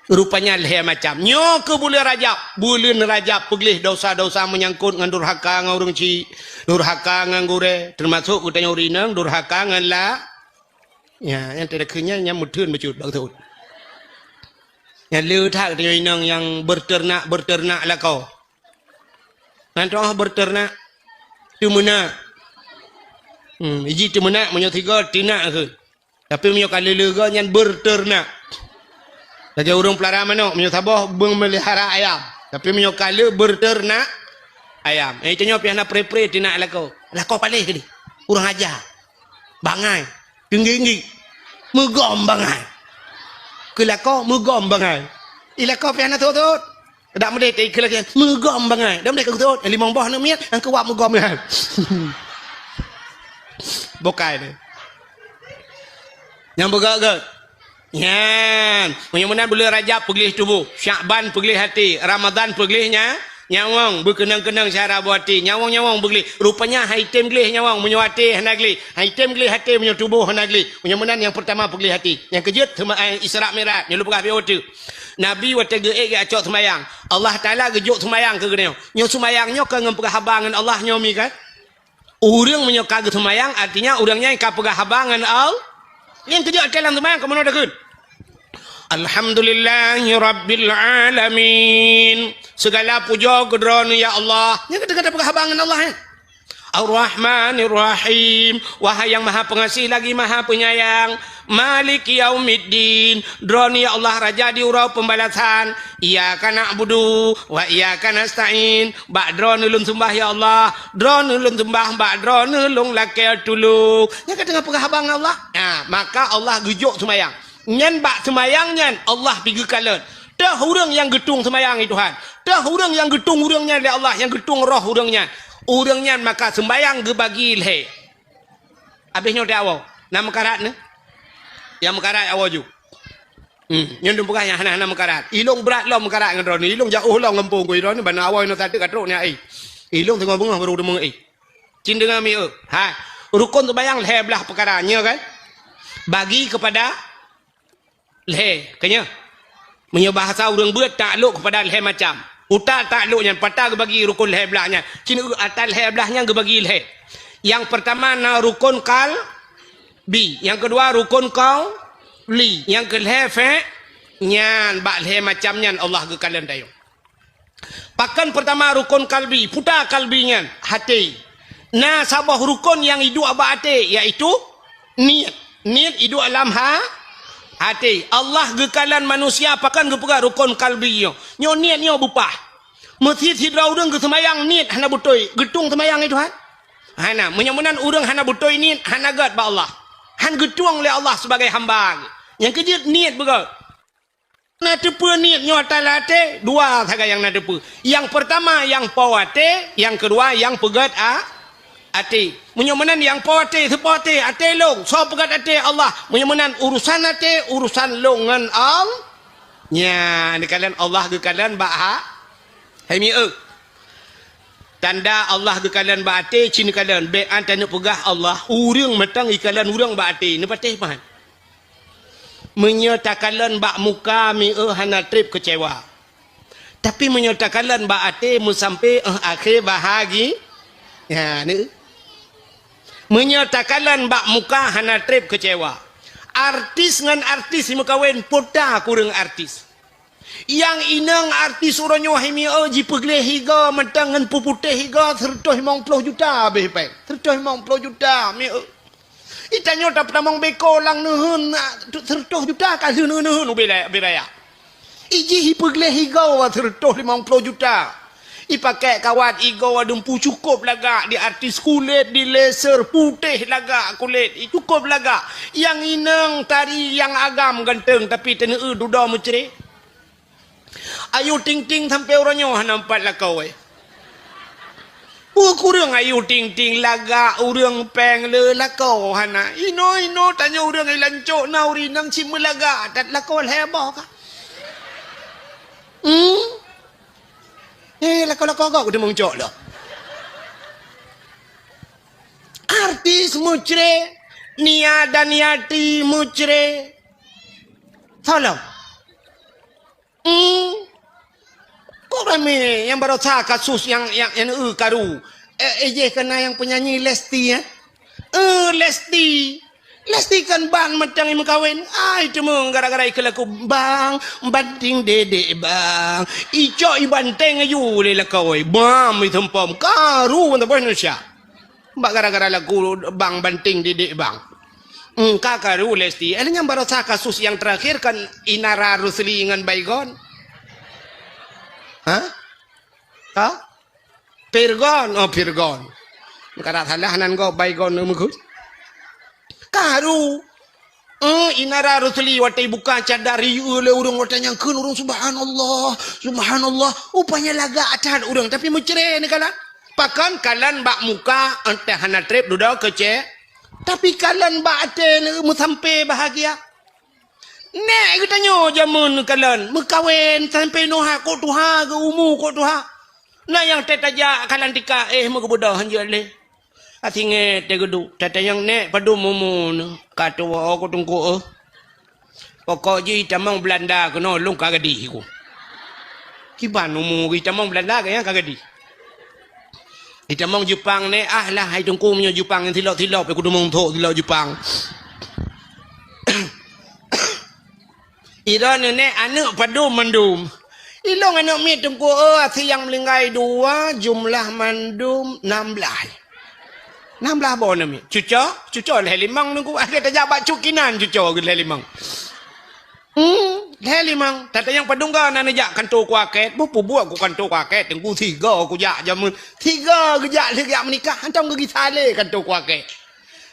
Rupanya lhée macam. Nyoe keuh buleuen Rajab. Buleuen Rajab peugleh dosa-dosa meunyangkot ngon durhaka ngon ureuëng chik, durhaka ngon gurée, teumasok geutanyoe ureuëng inong durhaka ngon la. Ya, nyang teudeukheun nyan, nyang meutheun bacut bak teuôt. Nyang le that geutanyoe inong nyang beuteurenak-beuteurenak lakoe. Nan toh beuteurenak, teumeunak. Hmm, iji teumeunak meunyoe sigoe teunak kheun. Tapi meunyoe ka lé-lé goe nyan beuteurenak. Lagèe ureueng peulara manok, meunyoe saboh beumeulihara ayam, tapi meunyoe ka le beuteurnak ayam. Eh, tanyoe pih hana pre-pre tinak lakoe. Lakoe paléh keudeh. Ureueng aja. Bangai. Teunggi-teunggi. Meugom bangai. Keu lakoe meugom bangai. I lakoe pih hana thot-thot. Dak meudeh teuikeu lagèe meugom bangai. Dak meudeh keu thot. Limong boh aneuk miet, nyang keu wak meugom nyan. Bukai deh. Nyang beugöt-göt. Nyan, meunyoe meunan buleuen Rajab peugleh tuboh, Syakban peugleh até, Ramadhan peugleh nya, nyawöng, beukeunong-keunong syara boh até, nyawöng-nyawöng beugleh. Rupanya han item gleh nyawöng meunyoe até hana gleh. Han item gleh até meunyoe tuboh hana gleh. Meunyoe meunan nyang peurtama peugleh até. Nyang keujeuet seuma-, eh, Isra Mi'raj, nyoe lôn peugah pih watèe. Nabi watèe geuék geujak cok seumayang, Allah Taala geujok seumayang keu geutanyoe. Nyoe seumayang nyoe ka ngon peugah haba ngon Allah nyoe mi kan? Ureueng meunyoe ka geuseumayang, artinya ureueng nyan ka peugah haba ngon Allah. Nyang keujeuet até lam seumayang, kamoe na takheun, "Alhamdulillahirabbil alamin." Segala pujoe keu Droeneuh, ya Allah. Nyan ka teuka peugah haba ngon Allah, eh. "Ar-Rahmanir Rahim." Wahai Nyang Maha Pengasih lagi Maha Penyayang. "Maliki yaumiddin." Droeneuh, ya Allah, Raja di uroe pembalasan. "Iyyaka na'budu wa iyyaka nasta'in." Bak Droeneuh lôn seumbah, ya Allah. Droeneuh lôn seumbah, bak Droeneuh lôn lakèe tulông. Nyan ka teungoh peugah haba ngon Allah. Nah, maka Allah geujok seumayang. Nyan bak seumayang nyan Allah pih geukalon. Teuh ureueng nyang geutueng seumayang, ya Tuhan. Teuh ureueng nyang geutueng ureueng nyan lé Allah, nyang geutueng roh ureueng nyan. Ureueng nyan maka seumayang geubagi lhèe. Abéh nyoe teuh awoe. Na meukarat nyoe? Nyang meukarat awoe ju. Hmm, nyoe lôn peugah nyang hana-hana meukarat. Ilôn brat lom meukarat ngon droeneuh. Ilôn jiôh lom gampông keu droeneuh, ban awoe nyoe sateuk ka trok nyan, eh. Ilôn teungoh beungoh barô deungoe, eh. Cit deungoe mi, eh. Ha, rukon seumayang lhèe blaih peukara, nyoe kan? Bagi keupada lhèe, ka nyoe. Meunyoe bahasa ureueng beuet, taklok keupada lhèe macam. Utak taklok nyan, pat geubagi rukon lhèe blaih nyan. Cit, eh, ata lhèe blaih nyan geubagi lhèe. Nyang peurtama na rukon kal- bi. Nyang keudua rukon qauli. Nyang keulhèe fi-, nyan bak lhèe macam nyan Allah geukalon tanyoe. Pakon peurtama rukon kalbi? Peue ta kalbi nyan? Até. Na saboh rukon nyang iduek bak até, yaitu niet. Niet iduek lam ha-, até. Allah geukalon manusia pakon geupeugah rukon kalbi nyoe. Nyoe niet nyoe beupah. Meusit sidroe ureueng geuseumayang niet hana beutôi, geutueng seumayang nyan, Tuhan? Hana. Meunyoe meunan ureueng hana beutôi niet, hana gèt bak Allah. Han geutueng lé Allah sibagai hamba. Nyang keujeuet niet beugèt. Na teupeue niet nyoe ata lam até, dua sagai nyang na teupeue. Nyang peurtama nyang po até, nyang keudua nyang peugèt a-, até. Meunyoe meunan nyang po até, soe po até? Até lôn. Soe peugèt até? Allah. Meunyoe meunan urusan até, urusan lôn ngon Allah. Nyan, geukalon Allah geukalon bak ha-, hai mieu. Tanda Allah geukalon bak até cit neukalon, bèk an taneuk peugah Allah, ureueng mantong ikalon ureueng bak até, neupatéh pahan. Meunyoe takalon bak muka mieu hana trép keucewa. Tapi meunyoe takalon bak até meusampé eh akhé bahagi-, ya, ni. Meunyoe takalon bak muka hana trép keucewa. Artis ngon artis meukawen, peue ta kureueng artis. Nyang inong artis uroe nyoe hai mieu jipeugleh igoe mantong ngon peuputéh igoe seureutôh limong ploh juta abéh pèng. Seureutôh limong ploh juta mieu. Itanyoe tapeutamong beko lam neuheun, seureutôh juta ka lheueh neuheun ubé raya. Ijih ipeugleh igoe seureutôh limong ploh juta. Ipakèk kawat igoe dumpu cukôp lagak di artis kulét, di laser putéh lagak kulét, cukôp lagak. Nyang inong tari nyang agam ganteng tapi taneu dudoe meucré. Ayu Ting Ting sampoe uroe nyoe hana meupat lakoe. Peue kureueng Ayu Ting Ting lagak ureueng pèng le lakoe hana. Inoe-inoe tanyoe ureueng i lancok na ureueng inong cit meulagak that lakoe lhèe boh ka. Hmm? Eh, lakoe-lakoe gob keuteumong cok lom. Artis meucré, Nia Daniati meucré. Tolong. Hmm. Kok ramé nyang barosa kasus nyang, nyang, nyang, eh, karu. Eh, eh, jih kena nyang penyanyi Lesti, eh? Eh, Lesti. Lesti kan ban mantong imeukawen. Ai, teuma gara-gara ikeu lagu, "Bang, banting dedek, Bang." Icok ibanteng aju lé lakoe. Bam, iteumpom. Karu mantong Indonesia. Bak gara-gara lagu, "Bang, banting dedek, Bang." Hmm, ka karu Lesti. Eh, nyang barosa kasus nyang terakhir kan Inara Rusli ngon Baygon. Hah? Ka? Pirgon. Oh, Pirgon. Kada salah nan go Baygon meukeue. Karu. Eh, Inara Rusli watèe buka cadar, iyue lé ureueng watèe nyang kheun ureueng, "Subhanallah, subhanallah." Rupanya lagak that ureueng, tapi meucre neukalon. Pakon kalon bak muka, entah hana treb dudoe keu cewek. Tapi kalon bak até meusampé bahagia. Nèk geutanyoe jameun kalon meukawen sampé noha kok tuha geu umu kok tuha. Na nyang teutajak kalon tika éh meugeubeudoh hanjeuet lé. Asingé teugeuduk, tatanyong nèk padum umu neuh. Ka tuwoe ku teungku eh. Pokok jih tamong Belanda keunoe lôn ka gadih ku. Kiban umu geuh tamong Belanda keu nyang ka gadih. Itamong Jepang nèk, ah lah hai teungku meunyoe Jepang nyang silop-silop, ku teumong thok silop Jepang. Ira neunek aneuk padum mandum. Ilong aneuk miet teungku, oh, asie nyang meuninggai dua, jumlah mandum nam blaih. Nam blaih boh aneuk miet. Cuco, cuco lhèe limong teungku. Akhé tajak bak cukinan cuco lhèe limong. Hmm, lhèe limong. Tatanyong padum go na neujak kanto kuakét. Beupubuet ku kanto kuakét, teungku sigo kujak jameun. Sigo geujak lheueh geujak meunikah, hantom geugisa lé kanto kuakét.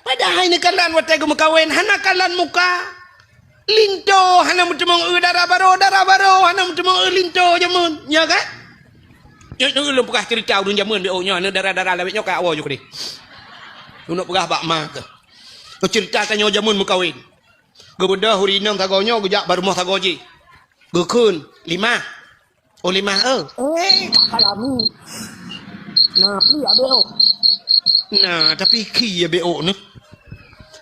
Padahai neukalon watèe geumeukawen hana kalon muka. Linto hana meuteumong eu dara baro, dara baro hana meuteumong eu linto jameun. Nya kan? Nyoe, nyoe ulôn peugah cerita ulôn jameun beuh nyoe, aneuk dara-dara lawét nyoe ka awai ju keudeh. Ulôn peugah bak ma keuh. Cerita tanyoe jameun meukawen. Geubeudôh ureueng inong sagoe nyoe geujak bak rumoh sagoe jih. Geukheun, "Limah." "Oh, Limah, eu." "Eh, ka lami." "Nah, pi abéh ôk." "Nah, tapi khi abéh ôk nyoe."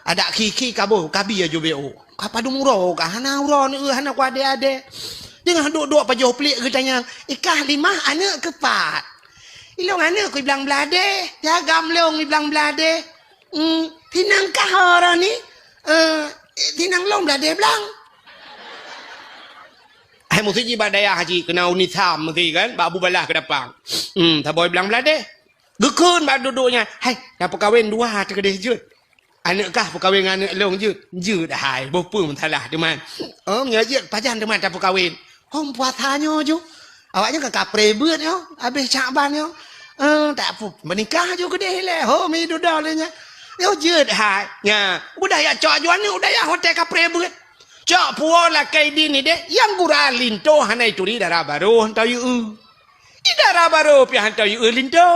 Adak khi-khi ka boh, ka bi aju abéh ôk. Ka padum uroe ka hana uroe nyoe, hana kuadé-adé. Teungoh duek-duek pajoh pliek geutanyong, "Ikah Limah aneuk keu pat?" "Ilong aneuk ku iblang bladé, piagam long iblang bladé." Hmm, tinang kah orang ni? Eh, tinang long bladé blang. Hai musi ji bak dayah ji kena uni tham musi kan, bak Abu Balah keudapang. Hmm, saboh blang bladé. Geukheun bak dudoe nyan, "Hai, na peukawen dua teukeudeh jeuet. Aneuk kah peukawen ngon aneuk long jeuet?" "Jeuet hai, boh peue masalah teuma." "Oh, nyoe jeuet pajan teuma tapeukawen?" Hom puasa nyoe ju. Awaknyan ka kapreh beuet nyoe, habéh Syakban nyoe. Eh, tak pu-, meunikah ju keudeh ilèe. Hom idudoe lé nyan. Nyoe jeuet hai. Nya, udah jak cok aju aneuk, udah jak hotel kapreh beuet. Cok puwoe lakèe idin ideh, nyang gura linto hana ituri dara baro hantom yue. Di dara baro pih hantom yue linto.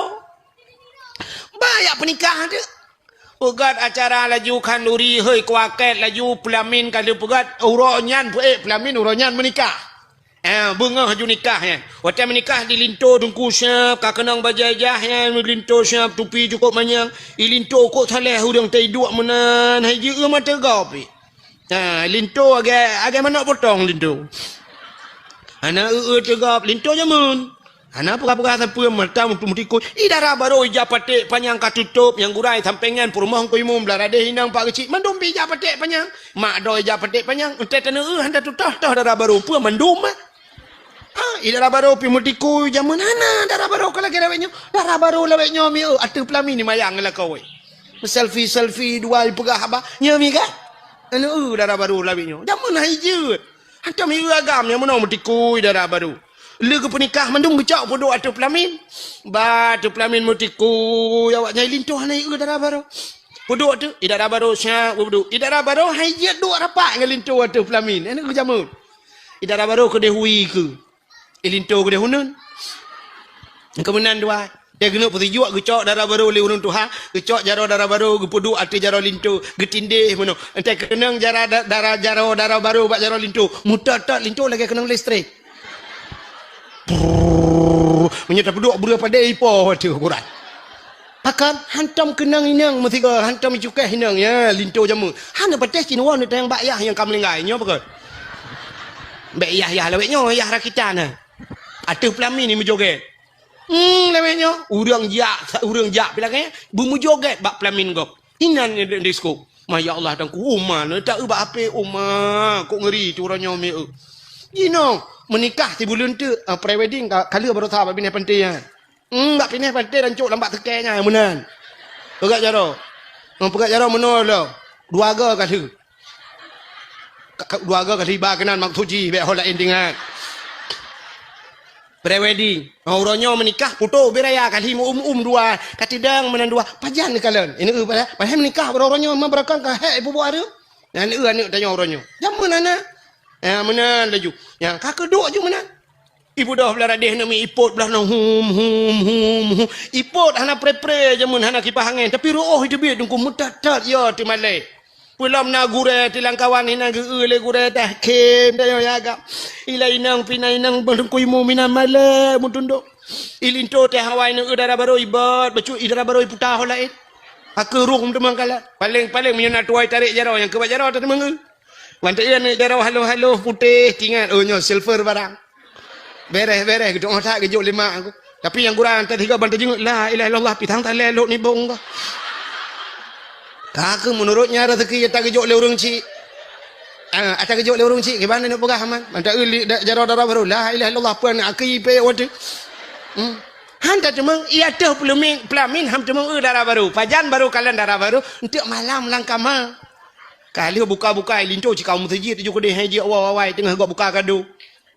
Ba jak peunikah teuk. Peugöt acara laju khanduri, hei kuakét laju peulamin ka lheueh peugöt, uroe nyan peuék peulamin uroe nyan meunikah. Eh, beungoh laju nikah nyan. Watèe meunikah di linto teungku siap, ka keunong bajèe jah nyan, linto siap, tupi cukôp manyang. I linto kok saléh ureueng teuduek meunan, hai jieu mata gop. Ha, linto agak, agak manok potong linto. Hana eu-eu teugop linto jameun. Hana peugah-peugah sapeue mata mutu-mutikui. I dara baro ija paték panyang ka tutôp nyang gurai sampéngan peurumoh Teungku Imum blah radeh inong Pak Geuchik mandum pi ija paték panyang. Mak droe ija paték panyang, entée taneu eu hana tutoh-toh dara baro peue mandum. Ha, i dara baro pi mutikui jameun hana dara baro ka lagée lawét nyoe. Dara baro lawét nyoe mi eu ateueh peulami ni mayang lakoe. Selfie-selfie dua ipeugah haba. Nyoe mi kan? Anu eu dara baro lawét nyoe. Jameun hai jeuet. Hantom ieu agam nyang meunoe meutikui dara baro. Lé geupeunikah mandum geucok peuduek ateueh peulamin. Ba ateueh peulamin meutikui awak nyang linto hana ieu dara baro. Peuduek tu, i dara baro siap peuduek. I dara baro hai jeuet duek rapat ngon linto ateueh peulamin. Anu geujameun. I dara baro keudeh hui keu. I linto keudeh uneun. Keu meunan dua. Dia keuneuk peusijuek geucok dara baro lé ureuëng tuha, geucok jaroe dara baro geupeuduek ateueh jaroe linto, geutindéh meunoe. Entée keunong jara da-, dara jaroe dara baro bak jaroe linto, meutot-tot linto lagée keunong listrik. Prrrr, meunyoe tapeuduek breueh padé ipo ateueh ukuran. Pakon hantom keunong inong meusigoe, hantom icukéh inong, ya, linto jameun. Hana patéh cit woe neutanyong bak yah nyang ka meuninggai, nyoe pakon. Bék yah-yah lawét nyoe, yah rakitan, ha. Ateueh peulami ni meujogét. Hmm, lawét nyoe, ureuëng jak, ureuëng jak pih lagée, beumeujogét bak peulamin gob. Inan di, disko. Ma ya Allah, Teungku, uma, neutak eu bak H P, uma, kok ngeri tu uroe nyoe mi eu. Jinoe, meunikah sibuleuen teuk, ah, pre-wedding ka, ka lheueh baroesa bak binéh panté nyan. Hmm, bak binéh panté dan cok lam bak seukée nyan, meunan. Peugah jaroe. Hmm, peugah jaroe meunoe lom. Dua go ka lheueh. Ka, ka, dua go ka lheueh ba keunan maksud jih, bèk ho laén teuingat. Pre-wedding. Oh, uroe nyoe meunikah, putôh ubé raya ka lheueh meu-um-um dua. Ka teudong meunan dua. Pajan neukalon. Ini eu pada, padahai meunikah uroe nyoe, ma beurakang ka hék ibu buah areuem. Nyan eu aneuk tanyoe uroe nyoe. Jameun hana. Ya, meunan laju. Ya, ka keuduek ju meunan. Ibu doh blah radeh nami ipot blah nong hum, hum, hum, hum. Ipot hana pre-pre jameun hana kipah angén. Tapi rôh iteubiet dungku meutat-tat ya teumalée. Peulom na gurée tilang kawan hinan geu-eu lé gurée tah khem dayo ya agam. Ila inong pina inong beungku imu mina malée mutundok. Ilinto teh hawai neu dara barô ibot, bacut i dara barô iputa ho laén. Aku ruh meuteumang kalat. Paléng-paléng meunyoe na tuai tarék jaroe nyang keubat jaroe tateumang eu. Wan teu aneuk jaroe haloh-haloh putéh tingat, oh nyoe silver barang. Bereh-bereh geuduek that geujok lima aku. Tapi nyang gura teuh tiga ban teujingeuk la ilaha illallah pitang talé lok nibong ka. Ka keuh meunurot nya rezeki ata geujok lé ureueng chik. Ah, ata geujok lé ureueng chik kiban neuk peugah man. Mantap eu li da- jaroe dara barô la ilaha illallah peue aneuk aki pe watèe. Hmm. Han tateumang iya teuh peuleumeng pelamin ham teumang eu dara barô. Pajan barô kalon dara barô enteuk malam lam kama. Ka lheueh buka-buka linto cikaum meuseujid tujoh keudeh hai jeuet awai-awai teungoh gok buka kado.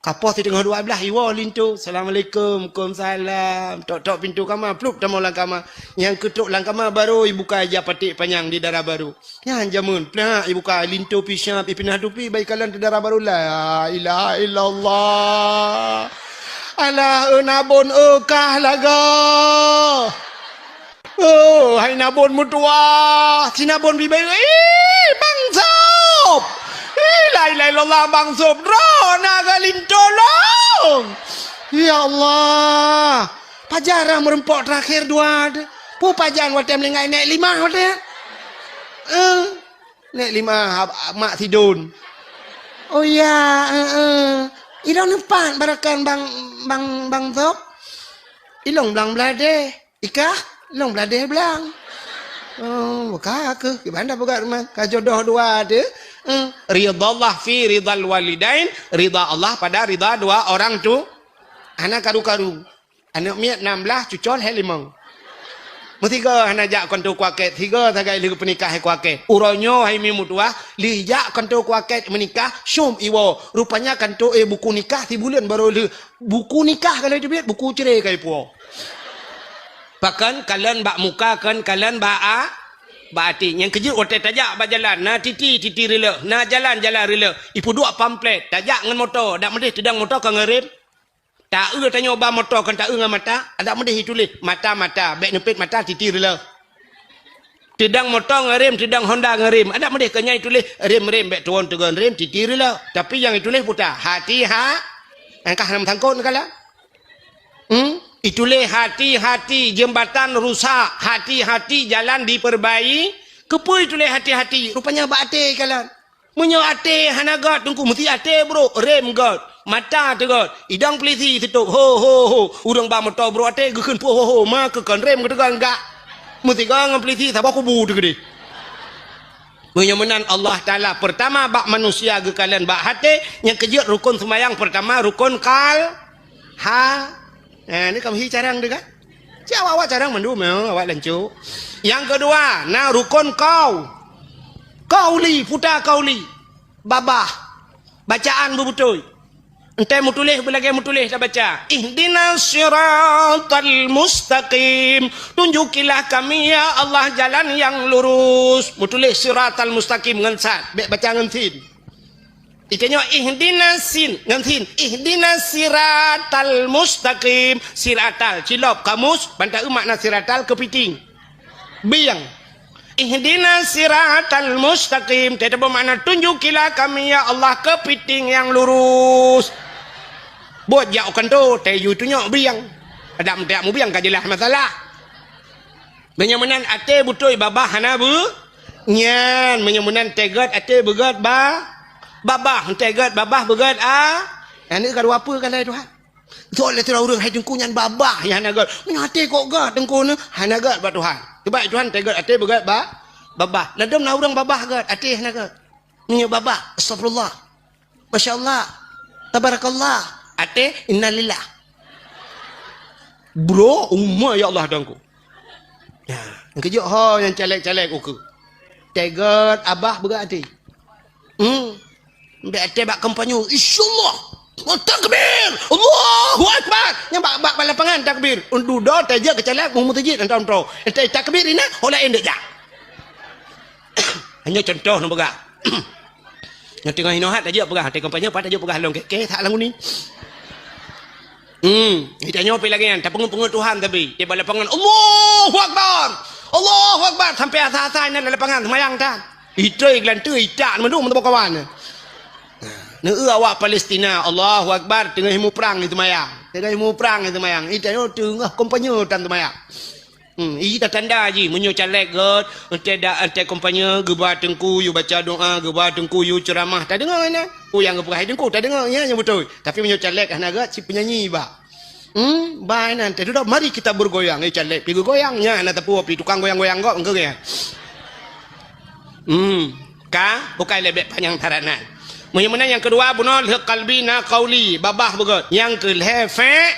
Kapoh siteungoh dua blah iwoe linto. Assalamualaikum. Waalaikumsalam. Tok-tok pintoe kama, plup tamong lam kama. Nyang keutok lam kama barô ibuka ija paték panyang di dara barô. Nyan jameun plak ibuka linto pih siap ipinah tupi bai kalon teu dara barô la ilaha illallah. Alah eu nabon eu kah lagoe. Oh, hai nabon meutuwah, si nabon bibée, ih, Bang Sop! Ih, la ilaha illallah, Bang Sop, droe na geulinto lôn! Ya Allah, pajan rhah meureumpok teurakhir dua deh. Peue pajan watée meuninggai nèk limah watée? Eh, nèk limah, ab- mak sidon. Oh ya, eh, eh. Ilong neupat barakan Bang, Bang, Bang Sop? Ilong blang bladeh. Ikah, long bladeh blang. Oh, ka keuh, kiban dah peugah ruman. Ka jodoh dua tu. Hmm. Ridha Allah fi ridhal walidain, ridha Allah pada ridha dua orang tu. Hana karu-karu. Aneuk miet nam blah, cucol hai limong. Meusigoe hana jak kanto kuakét, sigoe sagai lheueh peunikah hai kuakét. Uroe nyoe hai mi meutuwah, lheueh jak kanto kuakét meunikah, syom iwoe. Rupanya kanto, eh, buku nikah sibuleuen barô lheueh. Buku nikah ka lheueh teubiet, buku cre ka ipuwoe. Pakon kalon bak muka, kon kalon bak a-, bak até. Nyang keujeuet watée tajak bak jalan, na titi, titi rileuk, na jalan, jalan rileuk. Ipeuduek pamflet, tajak ngon moto, dak meudeh teudong moto ka ngon rem. Taeu tanyoe ba moto kon taeu ngon mata, dak meudeh ituléh mata, mata, bék neupet mata, titi rileuk. Teudong moto ngon rem, teudong Honda ngon rem. Adak meudeh keu nyan ituléh rem-rem, bék tuwon teugon rem, titi rileuk. Tapi nyang ituléh puta, hati ha-, angkah nam sangkot neukala. Hmm? Ituléh hati-hati jembatan rusak, hati-hati jalan diperbai-, keupeue ituléh hati-hati? Rupanya bak até kalon. Meunyoe até hana gét, teungku meusti até brok, rem gét, mata teu gét, idong peulisi sitôb, ho, ho, ho. Ureuëng ba moto brok até geukheun peuet ho, ho, ma keu kon rem geuteugon gak. Meusigoe ngon peulisi saboh kubu teukeudeh. Meunyoe meunan Allah Taala peurtama bak manusia geukalon bak até, nyang keujeuet rukon seumayang peurtama rukon kal-, ha. Nah, ni kamoe hi carang deh kan? Cit awak-awak carang mandum, ya, awak lancok. Nyang keudua, na rukon kau. Kauli, puta kauli. Babah. Bacaan beubeutôi. Entée meutuléh beulagée meutuléh tabaca. Ihdinas siratal mustaqim. Tunjukilah kami, ya Allah, jalan yang lurus. Meutuléh siratal mustaqim ngon sad. Bék baca ngon sin. Itanyoe ihdinas sin, ngon sin. Ihdinas siratal mustaqim. Siratal, cilop, kamus, ban taeu makna siratal keupiting. Bieng. Ihdinas siratal mustaqim. Teutabeumakna tunjukilah kami, ya Allah, keupiting nyang lurus. Buet jak u kanto, tayue tunyok bieng. Adak meuteuk mubieng ka jeulaih masalah. Meunyoe meunan até beutôi babah hana beu-, nyan, meunyoe meunan teugot até beugét ba-, babah, teugot babah beugét a-, aneuk ka dua peue ka lhée Tuhan. Soe lé sidroe ureuëng hai teungku nyan babah nyang hana gét. Meunyoe até kok gét teungku nyoe hana gét bak Tuhan. Coba Tuhan teugot até beugét ba-, babah. Ladom na ureuëng babah gét, até hana gét. Meunyoe babah, astagfirullah. Masya Allah. Tabarakallah. Até, innalillah. Bro, uma ya Allah dangku. Ya, keujok ho nyang caleg-caleg uku. Teugot abah beugét até. Hmm. Bèk até bak kampanye, "Insyaallah. Takbir. Allahu Akbar." Nyang bak, bak, bak lapangan takbir. Untuk do tajak keu caleg mu meuseujid entah-entah. Entah takbir ina, hola endek jak. Hanya contoh na peugah. Nyang teungoh inoe hat tajak peugah, até kampanye pat tajak peugah lôn kèk-kèk that lam uni. Hmm, ita nyoe pi lagèe nyan, tapeungeut-peungeut Tuhan tapi. Di bak lapangan, "Allahu Akbar! Allahu Akbar!" Sampai asa-asa nyan lam lapangan seumayang tan. Itroi geulanteue itak mandum meuteumé kawan. Nah, neu awak Palestina, "Allahu Akbar!" Teungoh muprang di seumayang. Teungoh muprang di seumayang. Ita nyoe teungoh kampanye tan seumayang. Hmm, ita tanda jih meunyoe caleg gèt, entah dak, entah kampanye, geuba teungku yue baca doa, geuba teungku yue ceuramah. Tadeungoe na? Oh, nyang geupeugah teungku, tadeungoe, nyan nyang beutôi. Tapi meunyoe caleg hana gèt, si penyanyi ba. Hmm, ba inan teuh dudoe, mari kita bergoyang. Eh, caleg pi geugoyang, nyan na teupeu pi tukang goyang-goyang gop, engkeu nyan. Hmm, ka, bukai lebek panyang taranan. Meunyoe meunan nyang keudua, bunoe lheueh kalbi na kauli, babah beugèt. Nyang keu lhèe fe-,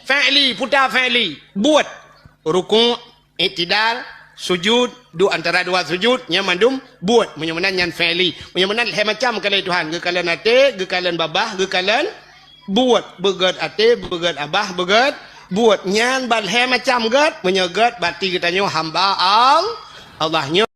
fe'li, puta fe'li, buet. Rukuk, iktidal, sujud, duek antara dua sujud, nyan mandum buet. Meunyoe meunan nyan fe'li. Meunyoe meunan lhèe macam kalon Tuhan, geukalon até, geukalon babah, geukalon buet. Beugèt até, beugèt babah, beugèt buet. Nyan ban lhèe macam gèt, meunyoe gèt berarti geutanyoe hamba Al-, Allah nyoe.